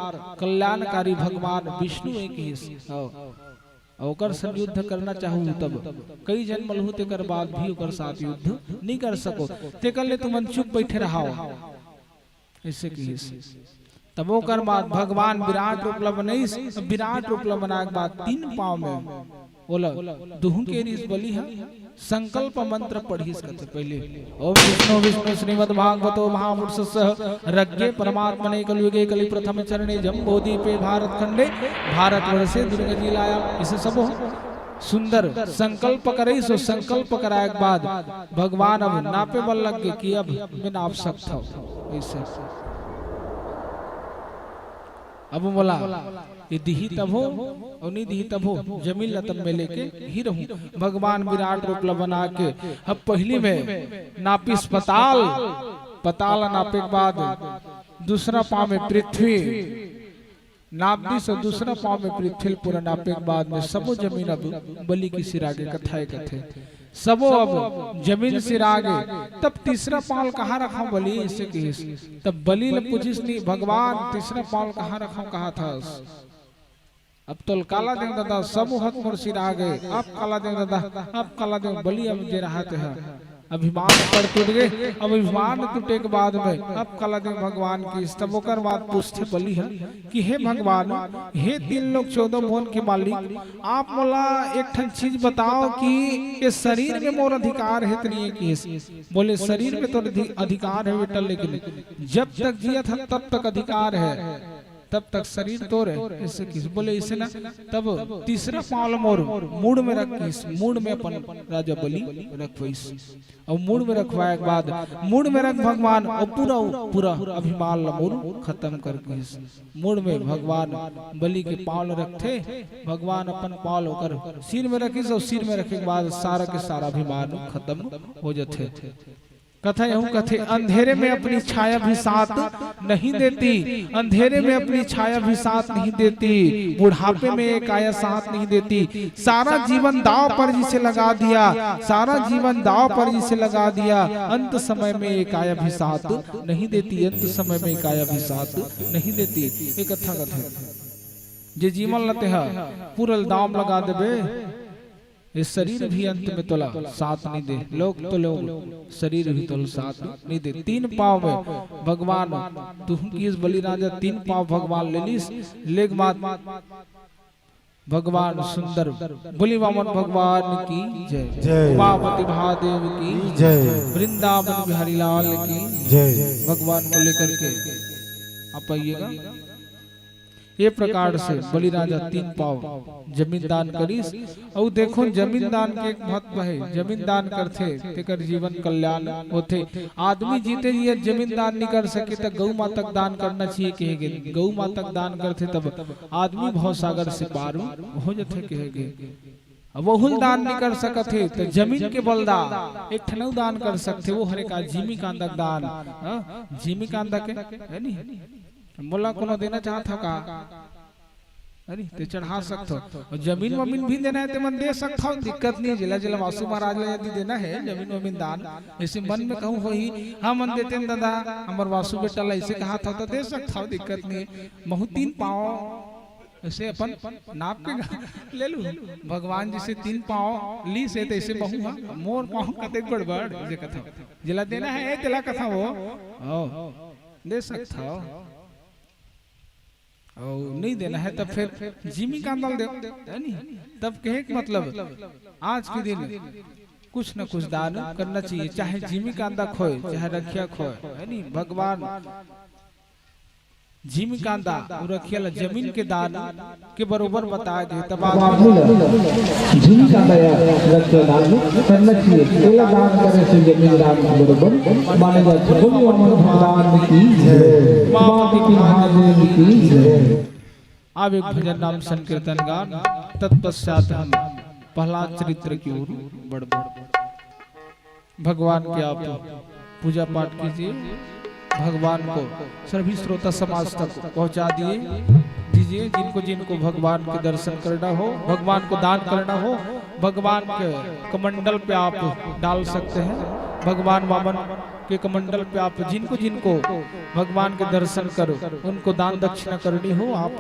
कल्याणकारी भगवान विष्णु ए कहिस। अउ ओकर संग युद्ध करना चाहू तब कई जन्म लहू, तेकर बाद भी ओकर साथ युद्ध नइ कर सको। तेकर ले तुमन चुप बइठे रहाव। अइसे कहिस। तब ओकर बाद भगवान विराट रूप ल बनइस। विराट रूप ल बनाए के बाद तीन पांव में ओला दुहूं के रिहिस बलि ह, संकल्प मंत्र पढ़िस कथे पहिले। ओम विष्णु विष्णु श्रीमद् भागवतो महापुरुषस्य हरये परमात्मने कलियुगे कलि प्रथम चरणे जम्बूद्वीपे भारत खंडे भारतवर्षे दुर्ग जिलायां। इसे सब सुंदर संकल्प करइस, अउ संकल्प कराय के बाद भगवान अब नापे बर लग गे कि अब मैं नाप सकथव। इसे अब मोला ये दिही तभो अउ नी दिही तभो, जमीन ल तब मैं लेके ही रहूं। भगवान विराट रूप ल बना के अब पहिली में नापिस पताल, पताल ल नापे के बाद दूसरा पांव में पृथ्वी नाप दिस अउ दूसरा पांव में पृथ्वी ल पूरा नापे के बाद में सबो जमीन अब बलि के सिरागे कथाए कथे। सबो अब जमीन सिरागे। तब तीसरा पांव ल कहां रखंव बलि, इसे किहिस। तब बलि ल पूछिस, नी भगवान, तीसरा पांव ल कहां रखंव कहत हस? अब तोल काला देंव ददा, सबो हत मोर सिरागे। अब काला देंव ददा, अब काला देंव बलि, अब जे रहा ते ह। अभिमान पर टूट गे। अब अभिमान टूटे के बाद में अब काला देंव भगवान किहिस। तब ओकर बाद पूछथे बलि ह कि हे भगवान, हे तीन लोक चौदह भुवन के मालिक, आप मोला एक ठन चीज बताव कि ये शरीर में मोर अधिकार हे त नहीं हे किहिस। बोले शरीर में तोर अधि-, अधिकार हे बेटा, लेकिन जब तक जियत हस तब तक अधिकार हे, तब तक शरीर तोर हे, इसे किहिस। बोले इसे ना, तब तीसरा पांव ल मोर मुड़ में रख किहिस, मुड़ में अपन राजा बलि रखवाइस। अउ मुड़ में रखवाय के बाद मुड़ में रख भगवान, अउ पूरा, पूरा अभिमान ल मोर खतम कर किहिस। मुड़ में भगवान बलि के पांव ल रखथे, भगवान अपन पांव ल ओकर सिर में रखिस, अउ सिर में रखे के बाद सारा के सारा अभिमान खतम हो जथे। कथा यहू कथे, अंधेरे में अपनी छाया भी साथ नहीं देती, अंधेरे में अपनी छाया भी साथ नहीं देती, बुढ़ापे में ये काया साथ नहीं देती। सारा जीवन दांव पर जिसे लगा दिया, सारा जीवन दांव पर जिसे लगा दिया, अंत समय में ये काया भी साथ नहीं देती, अंत समय में ये काया भी साथ नहीं देती। ये कथा कथे, जे जीवन ल तेहा पूरा दांव लगा देबे, ये शरीर भी अंत में तोला साथ नहीं दे, लोक तो लोक, शरीर भी तोला साथ नहीं दे। तीन पांव में भगवान, तुहूं किहिस बलि राजा, तीन पांव भगवान ले लिस, लेग मात भगवान सुंदर, बोली वामन भगवान की जय, जय। उमापति महादेव की जय। वृंदावन बिहारी लाल की जय। भगवान को लेकर के आप आइएगा। ये प्रकार से बलि राजा तीन पांव जमीन दान करिस। अउ देखो, जमीन दान के एक महत्व हे। जमीन दान करथे तेकर जीवन कल्याण होथे। आदमी जीते जी जमीन दान नहीं कर सके त गौ माता के दान करना चाहिए कहे गे। गौ माता के दान करथे तब आदमी भवसागर से पार हो जथे कहे गे। अब वहू ल दान नहीं कर सकत हे त जमीन के बलदा एक ठन अउ दान कर सकथे, वो हरे का जिमी कांदा के दान। हाँ? जिमी कांदा के, हे नी? मोला कोनो देना चाहत हव का? अरे, ते चढ़ा सकथव। अउ जमीन वमीन भी देना हे, ते मन दे सकथव, दिक्कत नहीं हे। जेला, जेला वासु महाराज ला यदि देना हे, जमीन वमीन दान, अइसे मन में कहूं होही, हाँ, मन देतेन ददा, हमर वासु बेटा ला अइसे कहत हव, त दे सकथव, दिक्कत नहीं हे। महूं तीन पांव अइसे अपन नाप के गा-, ले लूं। भगवान जइसे तीन पांव लिस हे, तइसे महूं हा, मोर पांव कतेक बड़ बड़, जे कथव। जेला देना हे, तेला कथव वो। ओ, दे सकथव। अउ नहीं देना हे, तब फिर जिमी कांदा ल देव, हे नी? तब कहे के मतलब, आज के दिन कुछ न कुछ दान करना चाहिए, चाहे जिमी कांदा खोय, चाहे रखिया खोय, हे नी? भगवान जिमी कांदा अउ रखिया ला जमीन के दान के बरोबर बताय गे। तब आदमी जिमी कांदा या रखिया दान करना चाहिए। तेला दान करे से जमीन दान के बरोबर माने जाथे। बोलो अमर भगवान की जय, उमापति महादेव की जय। अब एक भजन नाम संकीर्तन गान, तत्पश्चात हम प्रहलाद चरित्र की ओर बढ़बो। भगवान के आप पूजा पाठ कीजिए, भगवान को सभी श्रोता समाज तक पहुंचा दिए दीजिए। जिनको जिनको भगवान के दर्शन करना हो, भगवान को दान करना हो, भगवान के कमंडल पे आप डाल सकते हैं। भगवान वामन के कमंडल पे आप जिनको जिनको भगवान के दर्शन करो, उनको दान दक्षिणा करनी हो, आप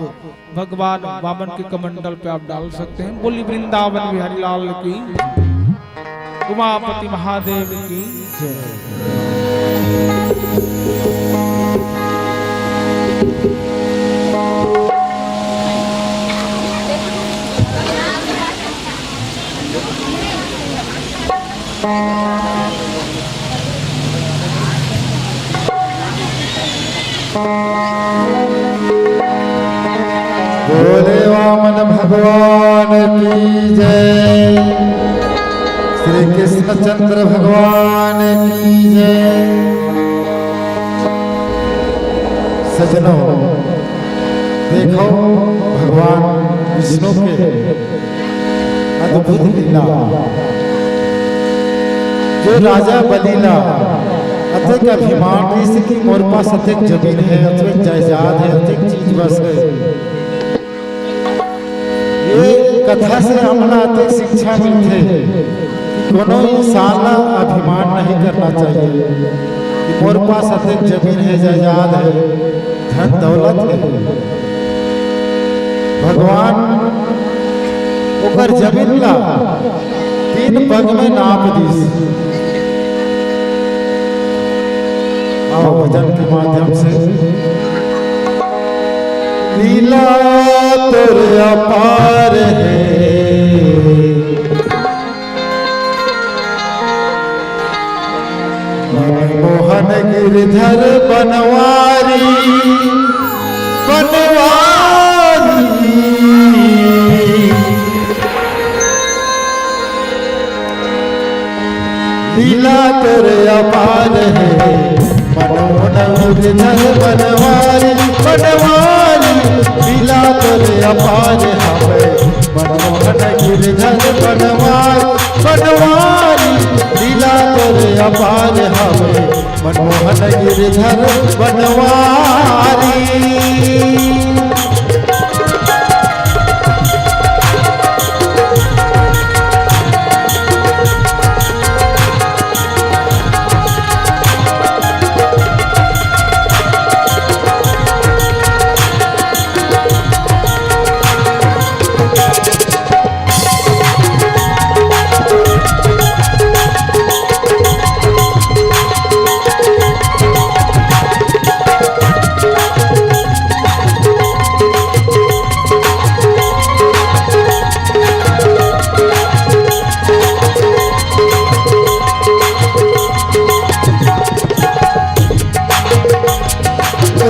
भगवान वामन के कमंडल पे आप डाल सकते हैं। बोली वृंदावन बिहारी लाल की, उमापति महादेव की जय। बोले वामन भगवान की जय, श्री कृष्णचंद्र भगवान की जय। सजनों, देखो भगवान विष्णु के अद्भुत लीला। जो राजा बलि ला अतेक अभिमान रिहिस कि मोर पास अतेक जमीन हे, अतेक जायदाद हे, अतेक चीज बस हे। ये कथा से हमला अतेक शिक्षा मिलथे कि कोनो इंसान ला अभिमान नहीं करना चाहिए कि मोर पास अतेक जमीन हे, जायदाद हे, धन दौलत हे। भगवान ओकर जमीन ला तीन पग में नाप दिस। आओ भजन के माध्यम से। लीला तोर अपार हे, मनमोहन गिरधर बनवारी, बनवारी। लीला तोर अपार हे, मनमोहन गिरधर बनवारी, बनवारी। लीला तोर अपार हवे, मनमोहन गिरधर बनवारी, बनवारी। लीला तोर अपार हवे, मनमोहन गिरधर बनवारी।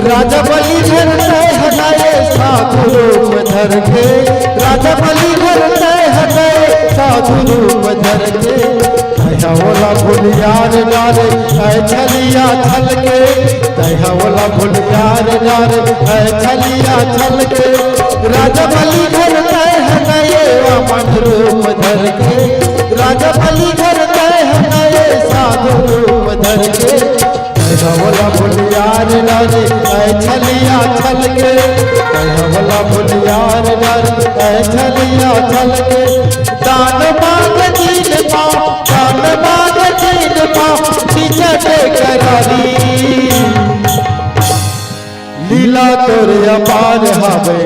राजा बलि घर तैं हटाए साधु रूप धर के, राजा बलि घर तैं हटाए साधु रूप धर के। तैं हा ओला भुलियार डारे, ऐ छलिया छलके। तैं हा ओला भुलियार डारे, ऐ छलिया छलके। राजा बलि घर तैं हटाए वामन रूप धर के। राजा बलि घर तैं हटाए साधु रूप धर के। तैं हा ओला भुलियार डारे, ऐ छलिया छलके। तैं हा ओला भुलियार डारे, ऐ छलिया छलके। दान मांग दीन पाँव, दान मांग दीन पाँव, बिचट करारी। लीला तोर अपार हवे,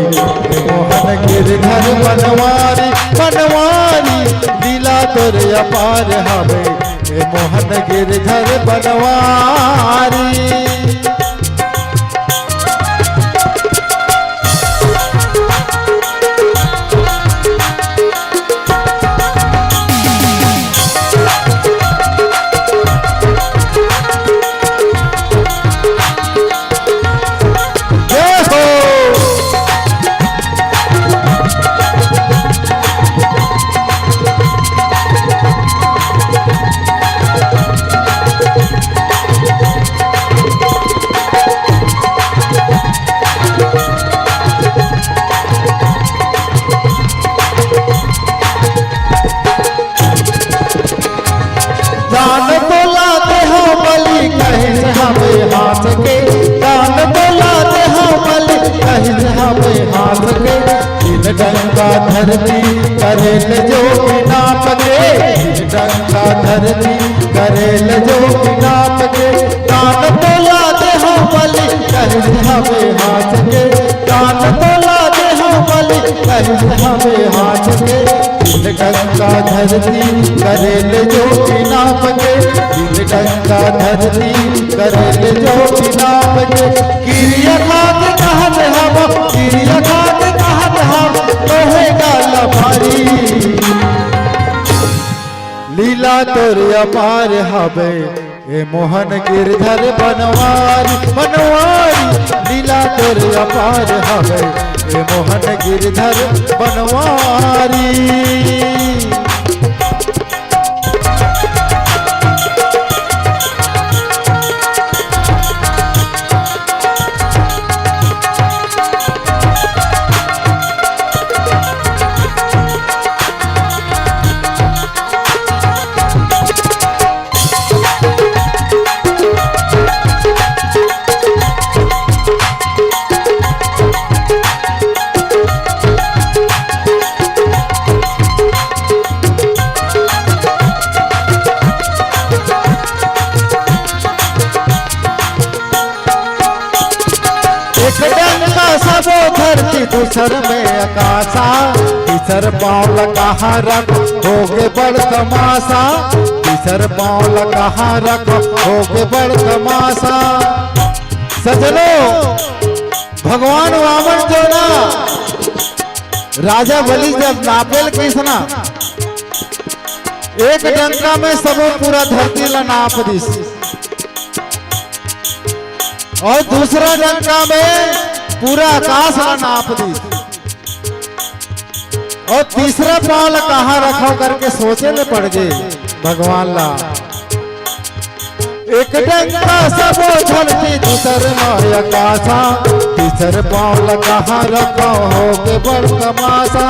हे मोहन गिरधर बनवारी, बनवारी। लीला तोर अपार हवे, हे मोहन गिरधर बनवारी। जय हो। दान तोला देहँव बलि कहिस हवे हाथ के, दान तोला देहँव बलि कहिस हवे हाथ के। तीन डंका धरती करेल जोखि नाप के, तीन डंका धरती करेल जोखि नाप के। दान तोला देहँव बलि कहिस हवे हाथ के, दान तोला देहँव बलि कहिस हवे हाथ के। तीन डंका धरती करेल जोखि नाप के, तीन डंका धरती करेल जोखि नाप के। किरिया खा के कहत हँव, किरिया खा के कहत हँव, तोहे गला भारी। लीला तोर अपार हवे, ए मोहन गिरधर बनवारी, बनवारी। लीला तोर अपार हवे, ए मोहन गिरधर बनवारी। एक डंका सबो धरती, दूसर में अकासा, तीसर पाँव ल कहाँ रख, होगे बड़ तमासा, तीसर पाँव ल कहाँ रख, होगे बड़ तमासा। सजनो, भगवान वामन जो ना राजा बलि जब नापेल किस ना, एक डंका में सबो पूरा धरती ला नाप दिस, और दूसरा डंका में पूरा आकाश ला नाप दिस, और तीसरा पाँव ला कहाँ रखव करके सोचे ले पड़ गे भगवान ला। एक डंका सबो धरती, दूसर माया कासा, तीसर पाँव ल कहाँ रखव, होगे बड़ तमासा,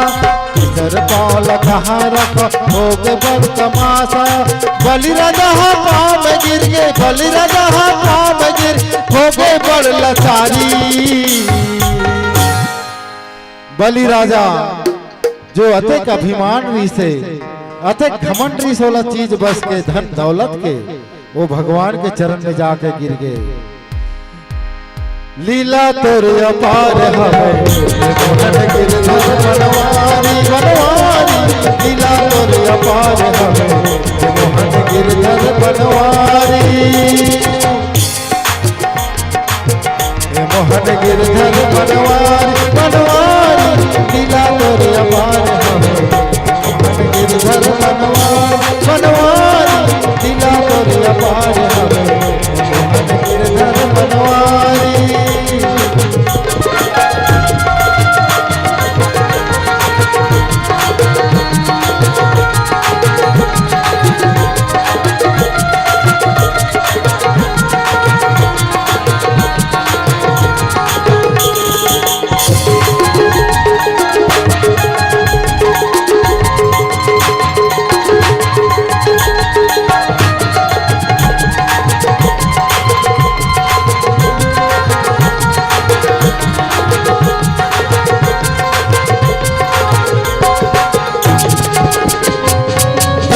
तीसर पाँव ल कहाँ रखव, होगे बड़ तमासा। बलि राजा हा पाँव में गिर गे, बलि राजा हा पाँव में गिर, होगे बड़ लाचारी। बलि राजा जो अतेक अभिमान रिहिसे, अतेक घमंड रिहिस ओला चीज बस के, धन दौलत के, वो भगवान के चरण में जाके गिर गे। लीला तोर अपार हवे, मोहन गिरधर बनवारी, बनवारी। लीला तोर अपार हवे, मोहन गिरधर बनवारी। हे मोहन गिरधर बनवारी, बनवारी, लीला तोर अपार हवे। मोहन गिरधर बनवारी, बनवारी, लीला तोर अपार हवे। मोहन गिरधर बनवारी।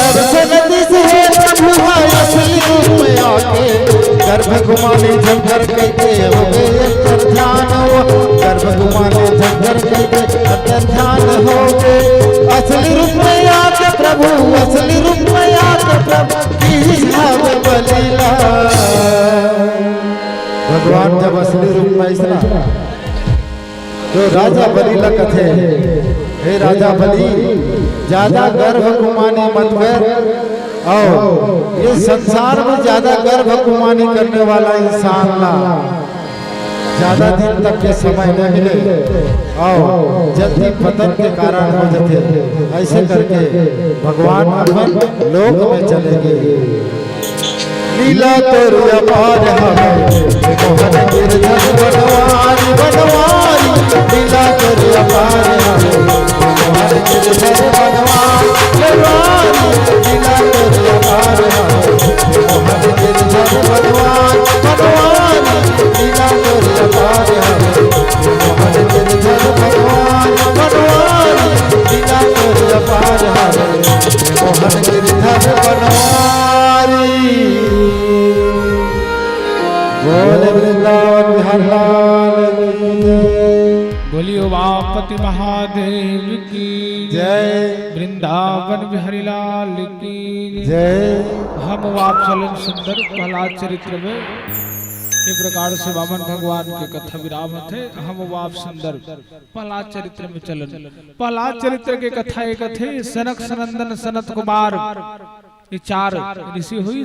दर्शन दिस हे प्रभु हा असली रूप में आके, गर्भ गुमानी झंझर कइके होगे अंतर ध्यान हो, गर्भ गुमानी झंझर कइके अंतर ध्यान होगे। असली रूप में आके प्रभु, असली रूप में आके प्रभु, की भाव बलीला। भगवान जब असली रूप में अइसना तो राजा बलि ला कथे, हे राजा बलि, ज्यादा गर्भ गुमानी मत कर। अउ ये संसार में ज्यादा गर्भ गुमानी करने वाला इंसान ला ज्यादा दिन तक के समय न मिले, अउ जल्दी पतन के कारण हो जाथे। अइसे करके भगवान अपन लोक में चले गे। लीला तोर अपार हवे, मोहन गिरधर बनवारी, बनवारी। लीला तोर अपार हवे, मोहन गिरधर बनवारी, बनवारी। लीला तोर अपार हवे, मोहन गिरधर बनवारी, बनवारी। लीला तोर अपार हवे, मोहन गिरधर बनवारी, बनवारी। लीला तोर अपार हवे, मोहन गिरधर बनवारी। बोल वृंदावन बिहारी लाल की जय। बोलिए उमापति महादेव की जय। वृंदावन बिहारी लाल की जय। हम आप चलन सुंदर प्रहलाद चरित्र में ये प्रकार से वामन भगवान के कथा विराम होथे। हम आप सुंदर प्रहलाद चरित्र में चलन। प्रहलाद चरित्र के कथा एक थे, सनक सनंदन सनत कुमार, ये चार ऋषि हुई।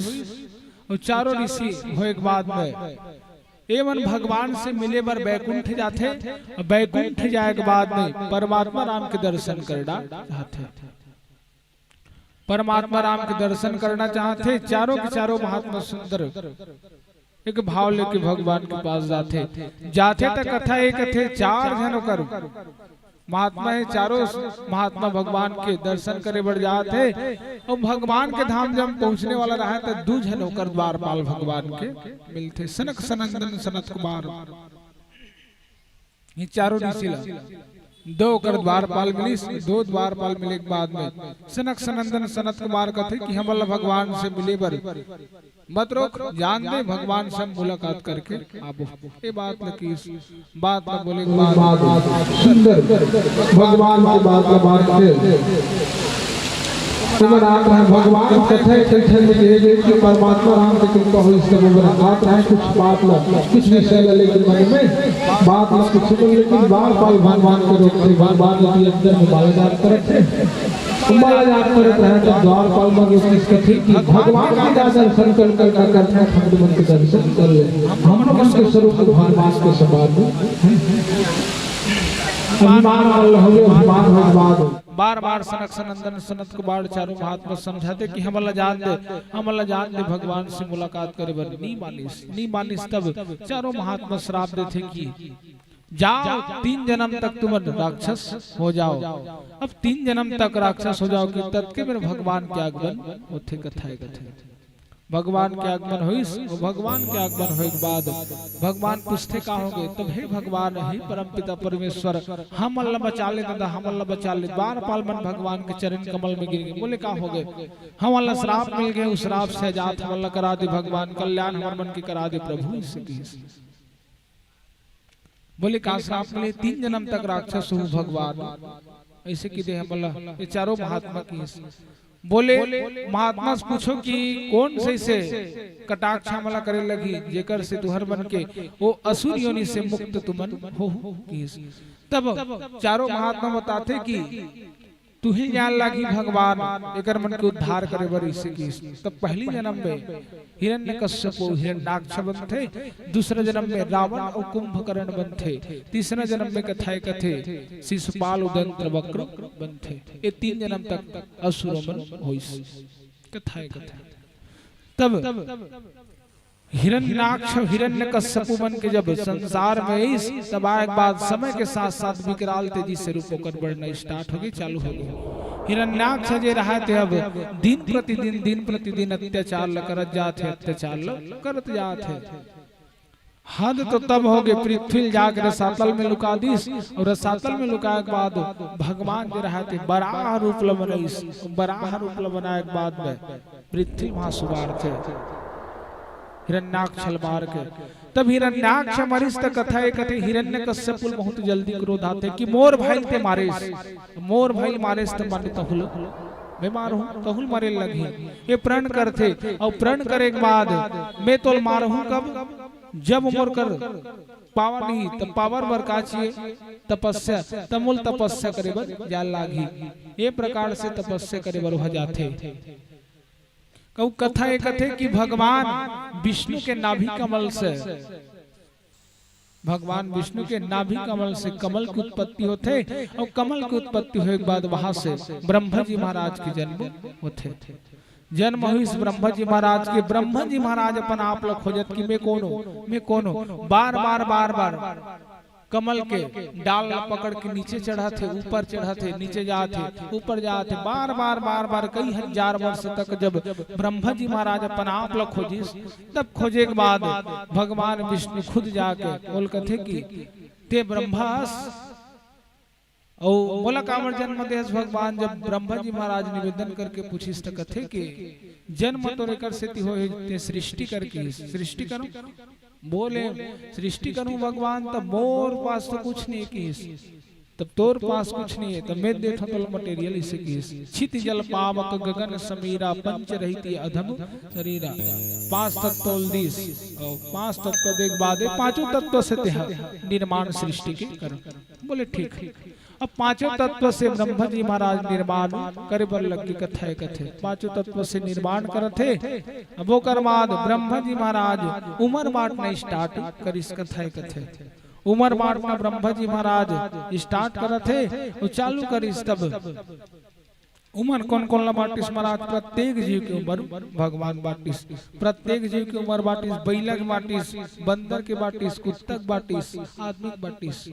और चारों ऋषि होए के बाद में ये मन भगवान से मिले बर बैकुंठ जाथे। बैकुंठ जाए के बाद में परमात्मा राम के दर्शन करना चाहथे। परमात्मा राम के दर्शन करना चाहथे। चारों के चारों महात्मा सुंदर एक भाव लेके भगवान के पास जाथे। जाथे त कथा ये कथे, चार झन ओकर महात्मा हे, चारों महात्मा भगवान के दर्शन करे बर जात हे। अउ भगवान के धाम जब पहुंचने वाला रहा, त दू झन ओकर द्वारपाल भगवान के मिलथे, सनक सनंदन सनत कुमार। ये चारों ऋषि ला दो ओकर द्वारपाल मिलिस। दो द्वारपाल मिले के बाद में सनक सनंदन सनत कुमार कथे कि हमन ला भगवान से मिले बर मत रोक, जान दे, भगवान से हम मुलाकात करके आबो। ये बात ल किस, बात ल बोले के बाद सुंदर भगवान के बात ल बांटथे। तुमन आत रहे भगवान कथे कइठन में कहे गए कि परमात्मा राम के कृपा होइस, सब मन आत रहे कुछ बात ल, कुछ विषय ल लेके मन में बात ल कुछ, लेकिन द्वारपाल भगवान के रोकथे, भगवान ल अंदर में माला जाप करत हे। माला जाप करत रहे त द्वारपाल मन रोकथे कि भगवान के का दर्शन कर, कर, कर, कर, हमन मन के दर्शन कर ले, हमन मन के स्वरूप भगवान के समान में अभिमान वाला होवे, अभिमान वाला बात। बार बार सनक सनंदन सनत कुमार चारों महात्मा समझाथे कि हमन ला जान दे, हमन ला जान दे, भगवान से मुलाकात करे बर नी मानिस, नी मानिस। तब चारों महात्मा श्राप देथे कि जाओ, तीन जन्म तक तुमन राक्षस हो जाओ। अब तीन जन्म तक राक्षस हो जाओ कि ततके बेर भगवान के आगमन होथे, कथा हे कथे। भगवान के आगमन होइस, अउ भगवान के आगमन होए के बाद भगवान पूछथे का होगे? तब हे भगवान, हे परमपिता परमेश्वर, हमन ला बचा ले दादा, हमन ला बचा ले। द्वारपाल मन भगवान के चरण कमल में गिर गे, बोले का होगे? हमन ला श्राप मिल गे, उस श्राप से आजाद हमन ला करा दे भगवान, कल्याण हमर मन के करा दे प्रभु, अइसे कहिस। बोले का श्राप मिले? तीन जन्म तक राक्षस हो भगवान, अइसे कहि दे हमन ला। ये चारों महात्मा कहिस। बोले महात्मा से पूछो कि कोन से, से कटाक्ष हमन ला करे लगही, जेकर से तुहर मन के वो असुर योनि से मुक्त तुमन हो, हो कहिस। तब चारों महात्मा बताथे कि तुही जान लागी भगवान एकर मन के उद्धार करे बर, अइसे कहिस। तब पहली जन्म में हिरण्यकश्यप हिरण्याक्ष बनथे, दूसरा जन्म में रावण अउ कुंभकर्ण बनथे, तीसरा जन्म में कथा हे कथे शिशुपाल उदंत वक्र बनथे। ये तीन जन्म तक असुर मन होइस, कथा हे कथे। तब हिरण्याक्ष हिरण्यकश्यपु मन के जब संसार में आइस, तब आए के बाद समय के साथ साथ विकराल तेजी से रूप ओकर बढ़ना start होगे, चालू होगे। हिरण्याक्ष जे रहा थे अब दिन प्रतिदिन, दिन प्रतिदिन अत्याचार ल करत जात हे, अत्याचार ल करत जात हे। हद तो तब होगे, पृथ्वी ल जाके रसातल में लुका दिस, अउ रसातल में लुकाए के बाद भगवान जे रहा थे बराह रूप ल बनाइस। बराह रूप ल बनाए के बाद में पृथ्वी म सुबारथे हिरण्याक्ष ल मार के। तब हिरण्याक्ष मरिस त कथा हे कथे हिरण्यकश्यपु ल बहुत जल्दी क्रोध आथे कि मोर भाई ल ते मारेस, मोर भाई ल मारेस त मन तहु ल मैं मारहूं, तहु ल मरे लगही। ये प्रण करथे, अउ प्रण करे के बाद मैं तोल मारहूं कब? जब मोर कर पावर नहीं, त पावर बर का चाहिए? तपस्या। त मोल तपस्या करे बर जाए लागही। ये प्रकार से तपस्या करे बर वह जाथे। कहू कथा ये कथे कि भगवान विष्णु के नाभि कमल से, भगवान विष्णु के नाभि कमल से कमल की उत्पत्ति होथे, अउ कमल की उत्पत्ति होए के बाद वहां से ब्रह्मा जी महाराज के जन्म होथे। जन्म होइस ब्रह्मा जी महाराज के। ब्रह्मा जी महाराज अपन आप ल खोजत कि मैं कोन हो, मैं कोन हो, बार बार बार बार कमल के डाल ला पकड़ के नीचे चढ़त हे, ऊपर चढ़त हे, नीचे जात हे, ऊपर जात हे, बार बार बार बार कई हजार वर्ष तक जब ब्रह्मा जी महाराज अपन आप ल खोजिस, तब खोजे के बाद भगवान विष्णु खुद जाके बोल कथे कि ते ब्रह्मास, अउ मोला काबर जन्म देहस भगवान? जब ब्रह्मा जी महाराज निवेदन करके पूछिस त कथे कि जन्म तोर एकर सेती होए हे, ते सृष्टि करके, सृष्टि करो। बोले सृष्टि करूं भगवान, त मोर पास तो कुछ नहीं किस, तब तोर पास कुछ नहीं है, तब मैं देथों तोला material, इसे किस। छित जल पावक गगन समीरा, पंच रहित अधम शरीरा। पांच तत्व ल दिस, अउ पांच तत्व देख बादे पांचों तत्व से तेहा निर्माण सृष्टि के कर। बोले ठीक। अब पांचों तत्व से ब्रह्मा जी महाराज निर्माण करे बर लग के कथा हे कथे। पांचों तत्व से निर्माण करत हे। अब ओकर बाद ब्रह्मा जी महाराज उमर बांटना start करिस कथा हे कथे। उमर बांटना ब्रह्मा जी महाराज start करत हे, अउ चालू करिस तब उमर कोन कोन ला बांटिस महाराज? प्रत्येक जीव के उमर भगवान बांटिस। प्रत्येक जीव के उमर बांटिस, बइला के बांटिस, बंदर के बांटिस, कुत्ता के बांटिस, आदमी के बांटिस।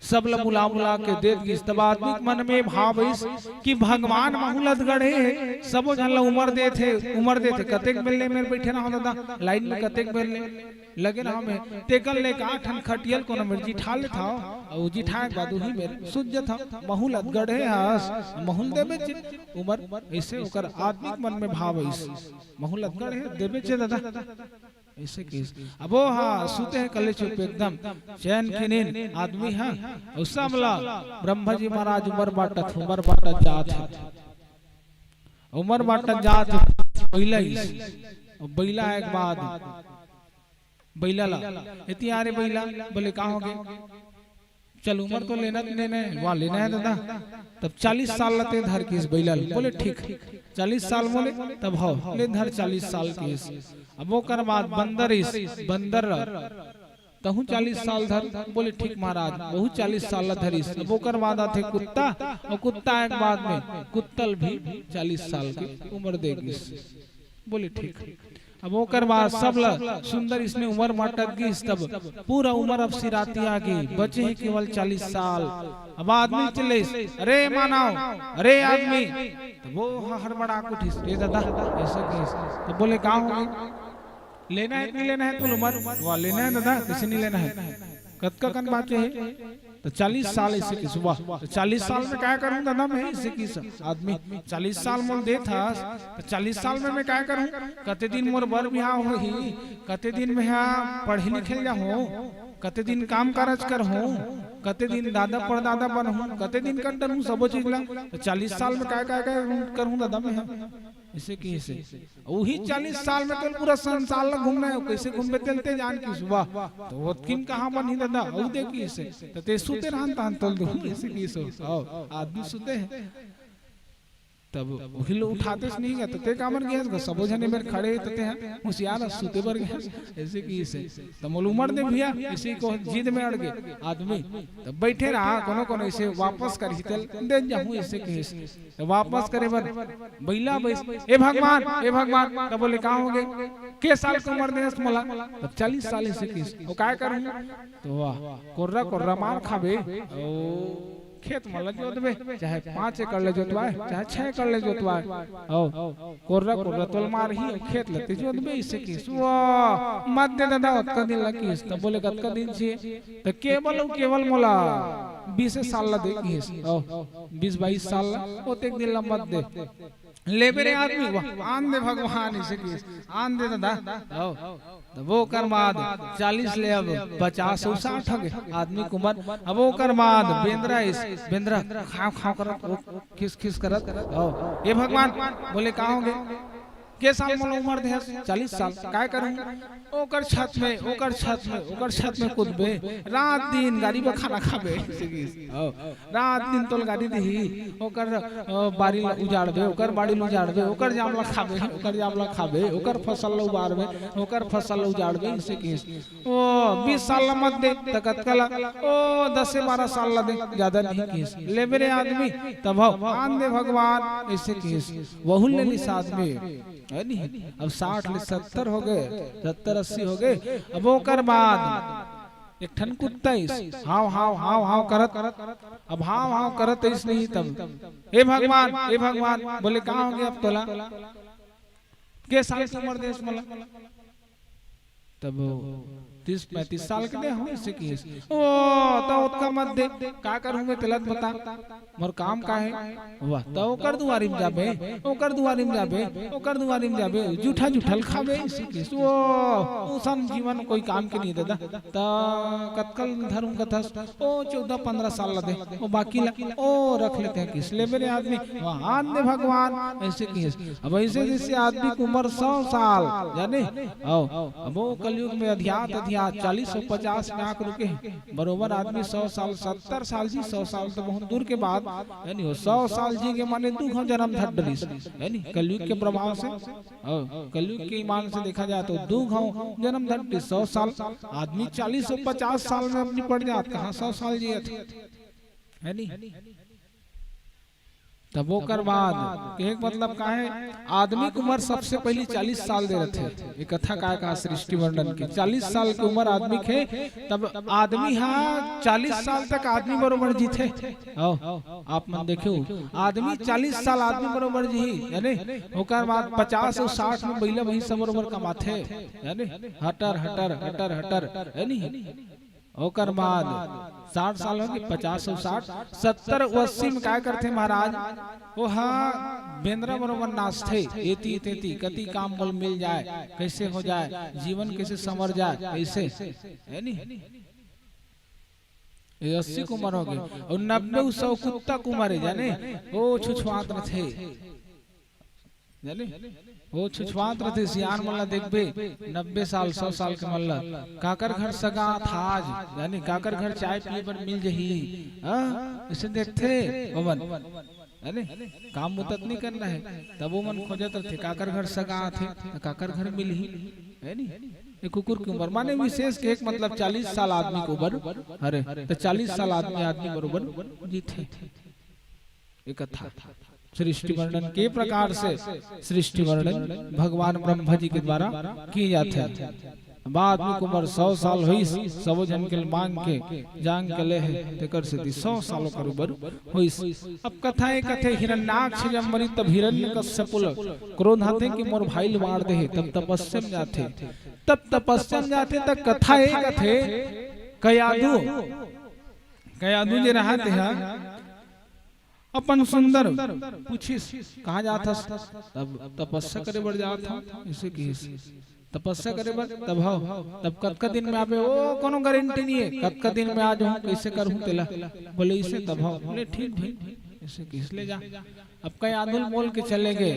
सब ला बुला बुला के देत गिस। तब आदमी के मन में भाव आइस कि भगवान महूं ल अतगढ़े हे, सबो झन ला उमर देत हे, उमर देत हे। कतेक बेर ले मेर बइठे रहो दादा, लाइन में कतेक बेर ले लगे रहो में। तेकर ले का ठन खटिया ल कोनो मेर जिठा लेत हव, अउ जिठाए के बाद उही मेर सुत जत हव। महूं ल अतगढ़े हस, महूं ल देबे च उमर। अइसे ओकर आदमी के मन में भाव आइस, महूं ल अतगढ़े, देबे च दादा। अइसे किहिस। अब ओ हा सुते हे कले चुप एकदम, चैन के नींद आदमी हा। अउ सब ला ब्रह्मा जी महाराज उमर बांटत, उमर बांटत जात हे। उमर बांटत जात हे, बइला आइस। अउ बइला आए के बाद बइला ला, "एती आ रे बइला।" बोले, "का होगे?" "चल, उमर तो लेना, लेना हे।" "वाह, लेना हे दादा।" "तब चालीस साल ला तें धर किहिस बइला ल।" बोले, "ठीक, चालीस साल मोले।" "तब हव, ले धर चालीस साल किहिस।" अब ओकर बाद बंदर आइस, बंदर ला, "तहूं चालीस साल धर।" बोले, "ठीक महाराज।" वहू चालीस साल ला धरिस। अब ओकर बाद आथे कुत्ता, अउ कुत्ता आए के बाद में कुत्ता ल भी चालीस साल के उमर दे गिस। बोले, "ठीक।" अब ओकर बाद सब ला सुंदर अइसने उमर बांटत गिस, तब पूरा उमर अब सिरातिया गे, बचे हे केवल चालीस साल। अब आदमी चिल्लाइस, "अरे मानव, अरे आदमी!" तब ओ ह हड़बड़ा के उठिस, "ए दादा," अइसे किहिस। तब बोले, "का होगे? लेना हे कि नइ लेना हे तोला उमर?" "वाह, लेना हे दादा, कइसे नइ लेना हे?" "कतका कन बांचे हे?" "त चालीस साल," अइसे किहिस। "वाह, त चालीस साल में का करहूं दादा मैं?" अइसे किहिस आदमी। "चालीस साल मोला देत हस, त चालीस साल में मैं का करहूं? कते दिन मोर बर बिहाव होही, कते दिन में हा पढ़े लिखे ल जाहूं, कते दिन काम कारज करहूं, कते दिन दादा परदादा बनहूं, कते दिन कर डरहूं सबो चीज ला। त चालीस साल में का, का, का करहूं दादा मैं हा?" अइसे किहिस। "उही चालीस साल में तोला पूरा संसार ला घूमना हे, कइसे घूमबे तेला तें जान," किहिस। "वाह, त ओतकी म कहां बनही दादा, अउ दे," किहिस। "त तें सुते रहन तहन तोला दूहूं," अइसे किहिस। "हव, आदमी सुते हे।" तब उही ल उठातेस नहीं गा, त तें काबर गेस गा? सबो झन एमेर खड़े हे, त तें ह हुसियार हस, सुते बर गेस, अइसे किहिस। "त मोला उमर दे भइया," अइसे कहि जिद में अड़ गे आदमी। तब बइठे रहा, कोनो कोनो अइसे वापस करही तेला दे जाहूं, अइसे किहिस। त वापस करे बर बइला बइस, "ए भगवान, ए भगवान।" तब बोले, "का होगे? के साल के उमर देस मोला?" तब, "चालीस साल," अइसे किहिस। "अउ काय करहूं?" त वाह, कोर्रा कोर्रा मार खाबे, अउ खेत मन ल जोतबे, चाहे पांच एकड़ ले जोतवाय, चाहे छह एकड़ ले जोतवाय, अउ कोर्रा कोर्रा तोला मारही, अउ खेत ल तें जोतबे, अइसे किहिस। "वाह, मत दे दादा, ओतका दिन ला," किहिस। तब बोले, "कतका दिन चाही?" त केवल अउ केवल मोला बीसे साल ला दे किहिस। अउ बीस बाईस साल ला, ओतेक दिन ला मत दे। "लेबे रे आदमी, वाह, आन दे भगवान," अइसे किहिस, "आन दे दादा।" अउ तब ओकर बाद चालीस ले अब पचास अउ साठ होगे आदमी के उमर। अब ओकर बाद बेंदरा आइस, बेंदरा खांव खांव करत, ओ खिस खिस करत, अउ, "ए भगवान," बोले, "का होगे?" "के साल मोला उमर देहस?" "चालीस साल।" "काय करहूं?" "ओकर छत में, ओकर छत में, ओकर छत में कूदबे, रात दिन गाड़ी में खाना खाबे।" अइसे किहिस। अउ रात दिन तोला गाड़ी दिही, ओकर, अ, बारी ल उजाड़बे, ओकर बारी ल उजाड़बे, ओकर जाम ल खाबे, ओकर जाम ल खाबे, ओकर फसल ल उबारबे, ओकर फसल ल उजाड़बे, अइसे किहिस। "ओ, बीस साल ला मत दे, त कतका ला?" "ओ, दसे बारह साल ला दे, जादा नहीं," किहिस। "लेबे रे आदमी, तब हव, आन दे भगवान," अइसे किहिस। वहू ले लिस आदमी, हे नहीं? अब साठ ले सत्तर होगे, सत्तर अस्सी होगे। अब ओकर बाद एक ठन कुत्ता आइस, हांव, हांव, हांव, हांव करत, अब हांव, हांव करत आइस नहीं तब, "ए भगवान, ए भगवान," बोले, "का होगे अब तोला? के साल के उमर देस मोला?" तब तीस पैंतीस साल के दे हंव, अइसे किहिस। "ओ, त ओतका मत दे, का करहूं मैं तेला बता, मोर काम का हे?" वाह, त ओकर दुवारी म जाबे, ओकर दुवारी म जाबे, ओकर दुवारी म जाबे, जूठा जूठा ल खाबे, अइसे किहिस। ओ, ओसन जीवन कोई काम के नहीं दादा। त कतका ल धरहूं कथस? "ओ, चौदह पंद्रह साल ला दे, ओ बाकी ला, ओ रख ले तें," किहिस। "लेबे रे आदमी, वाह, आन दे भगवान," अइसे किहिस। अब अइसे जइसे आदमी के उमर सौ साल, जाने? अउ, अब ओ कलयुग में अधियात, अधियात जात, चालीस अउ पचास में आके रुके हे। बरोबर आदमी सौ साल, सत्तर साल जी, सौ साल तो बहुत दूर के बात, यानी हो सौ साल जी के माने दू घांव जन्म धर डरिस, यानी कलयुग के प्रभाव से, अउ कलयुग के ईमान से देखा जाए तो दू घांव जन्म धर डरिस। सौ साल, आदमी चालीस अउ पचास साल में अपनी पड़ जात, कहाँ सौ साल जियत, है नी? तब ओकर बाद कहे के मतलब का हे, आदमी के उम्र सबसे पहली चालीस साल दे रथे। ये कथा का कहा सृष्टि वर्णन के, चालीस साल के उम्र आदमी के, तब आदमी हा चालीस साल तक आदमी बरोबर जीथे। आओ, आप मन देखो, आदमी चालीस साल आदमी बरोबर जी, यानी ओकर बाद पचास अउ साठ में बइला भैंसा बरोबर कमाथे, यानी हटर हटर हटर हटर, यानी ओकर बाद साठ साल हो गए, पचास अउ साठ, सत्तर अउ अस्सी में काय करथे महाराज? ओ हा बेंदरा बरोबर नाचथे, एती तेती, कति काम मोल मिल जाए, कैसे हो जाए, जीवन कैसे संवर जाए, कैसे, है नी? ये अस्सी के उम्र हो गए, अउ नब्बे अउ सौ कुत्ता के उम्र हे, जाने, ओ छुछुआत रथे। जाने? ओ छुछुआत रथे, सियान मन ला देखबे, नब्बे साल, सौ साल के मन ला, काकर घर सगात हे आज, जाने, काकर घर चाय पिए बर मिल जही, हाँ? इसे देखथे ओमन, जाने? काम बुता त नहीं करना हे, तब ओमन खोजत रथे, काकर घर सगात हे, काकर घर मिलही, है नी? ये कुकुर के उम्र, माने विशेष के एक मतलब चालीस साल आदमी के उम्र, अरे, तो चालीस साल आदमी, आदमी बरोबर जीथे। ये कथा सृष्टि वर्णन के प्रकार से, सृष्टि वर्णन भगवान ब्रह्मा जी के द्वारा किए जाथे। बाद में उम्र सौ साल होइस, सबो झन के मांग के, जांग के ले हे, तेकर सेती सौ साल ओकर उम्र होइस। अब कथा ये कथे, हिरण्याक्ष जब मरी तब हिरण्यकश्यप ल क्रोध आथे कि मोर भाई ल मार दे हे, तब तपस्या में जाथे, तब तपस्या में जाथे, तब कथा ये कथे, कयाधु, कयाधु जे रहा तेहा, अपन सुंदर पूछिस, "कहाँ जात हस?" "तब तपस्या करे बर जात हंव," इसे किहिस। "तपस्या करे बर? तब हव, तब कतका दिन में आबे?" "ओ, कोनो गारंटी नहीं हे, कतका दिन में आ जाहूं, कैसे करहूं तेला?" बोले, "इसे तब हव।" बोले, "ठीक भाई," इसे किहिस, "ले जा।" अब कयाधु ल मोल के चले गए।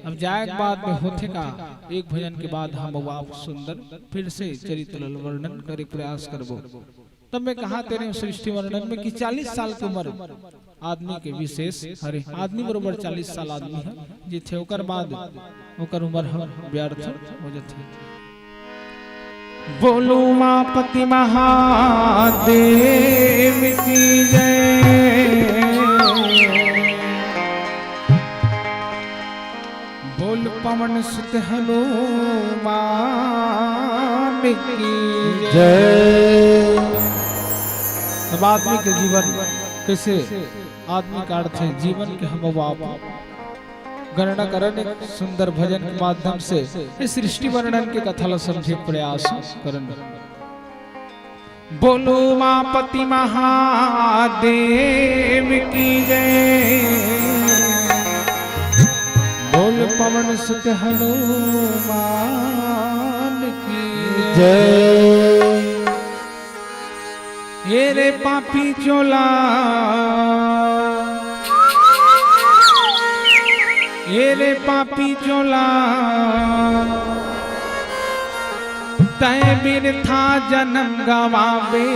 अब जाए के बाद में होथे का, एक भजन के बाद हम अउ आप सुंदर फिर से चरित्र ल वर्णन करे प्रयास करबो। तब मैं कहा तेरे सृष्टि वर्णन में कि चालीस साल के उम्र आदमी के विशेष हरे, आदमी बरोबर चालीस साल आदमी ह जीथे, ओकर बाद ओकर उम्र ह व्यर्थ हो जाथे। बोलो उमापति महादेव की जय। बोल पवन सुत हनुमान की जय। जय। अब आदमी के जीवन कैसे आदमी काटथे, जीवन के हम अउ आप गणना करन एक सुंदर भजन के माध्यम से इस सृष्टि वर्णन के कथा ला समझे प्रयास करन। बोलो उमापति महादेव की जय। बोल पवन सुत हनुमान की जय। ए रे पापी चोला, ए रे पापी चोला, तै बिरथा जनम गवाबे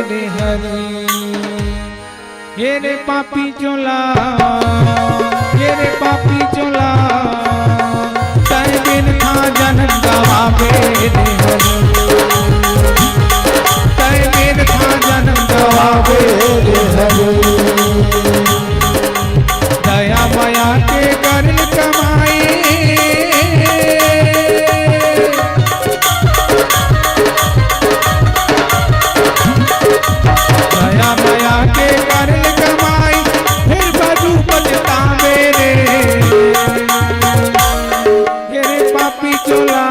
रे हरि। ए रे पापी चोला, ए रे पापी चोला, तै बिरथा जनम गवाबे रे हरि। तै बिरथा जनम गवाबे रे हरि। दया मया के करल कमाई, दया मया के करल कमाई, फिर बाजू पछतावे रे। ए रे पापी चोला,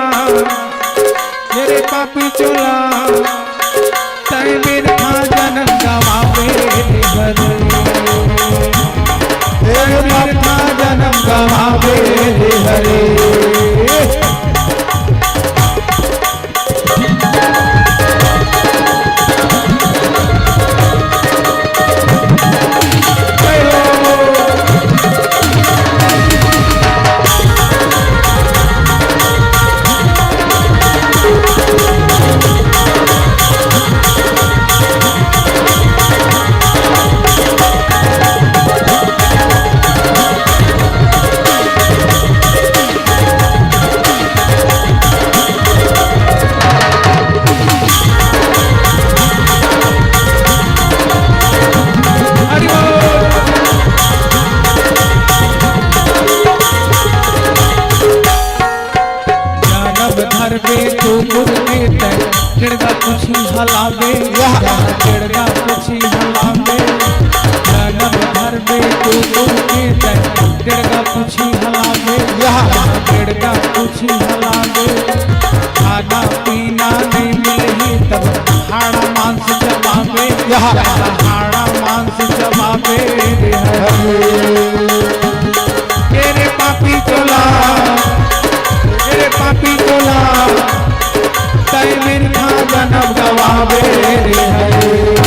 हाड़ा मांस चबाबे रे हरे। ए रे पापी चोला, ए रे पापी चोला, तैं बिरथा जनम गवाबे रे हरे।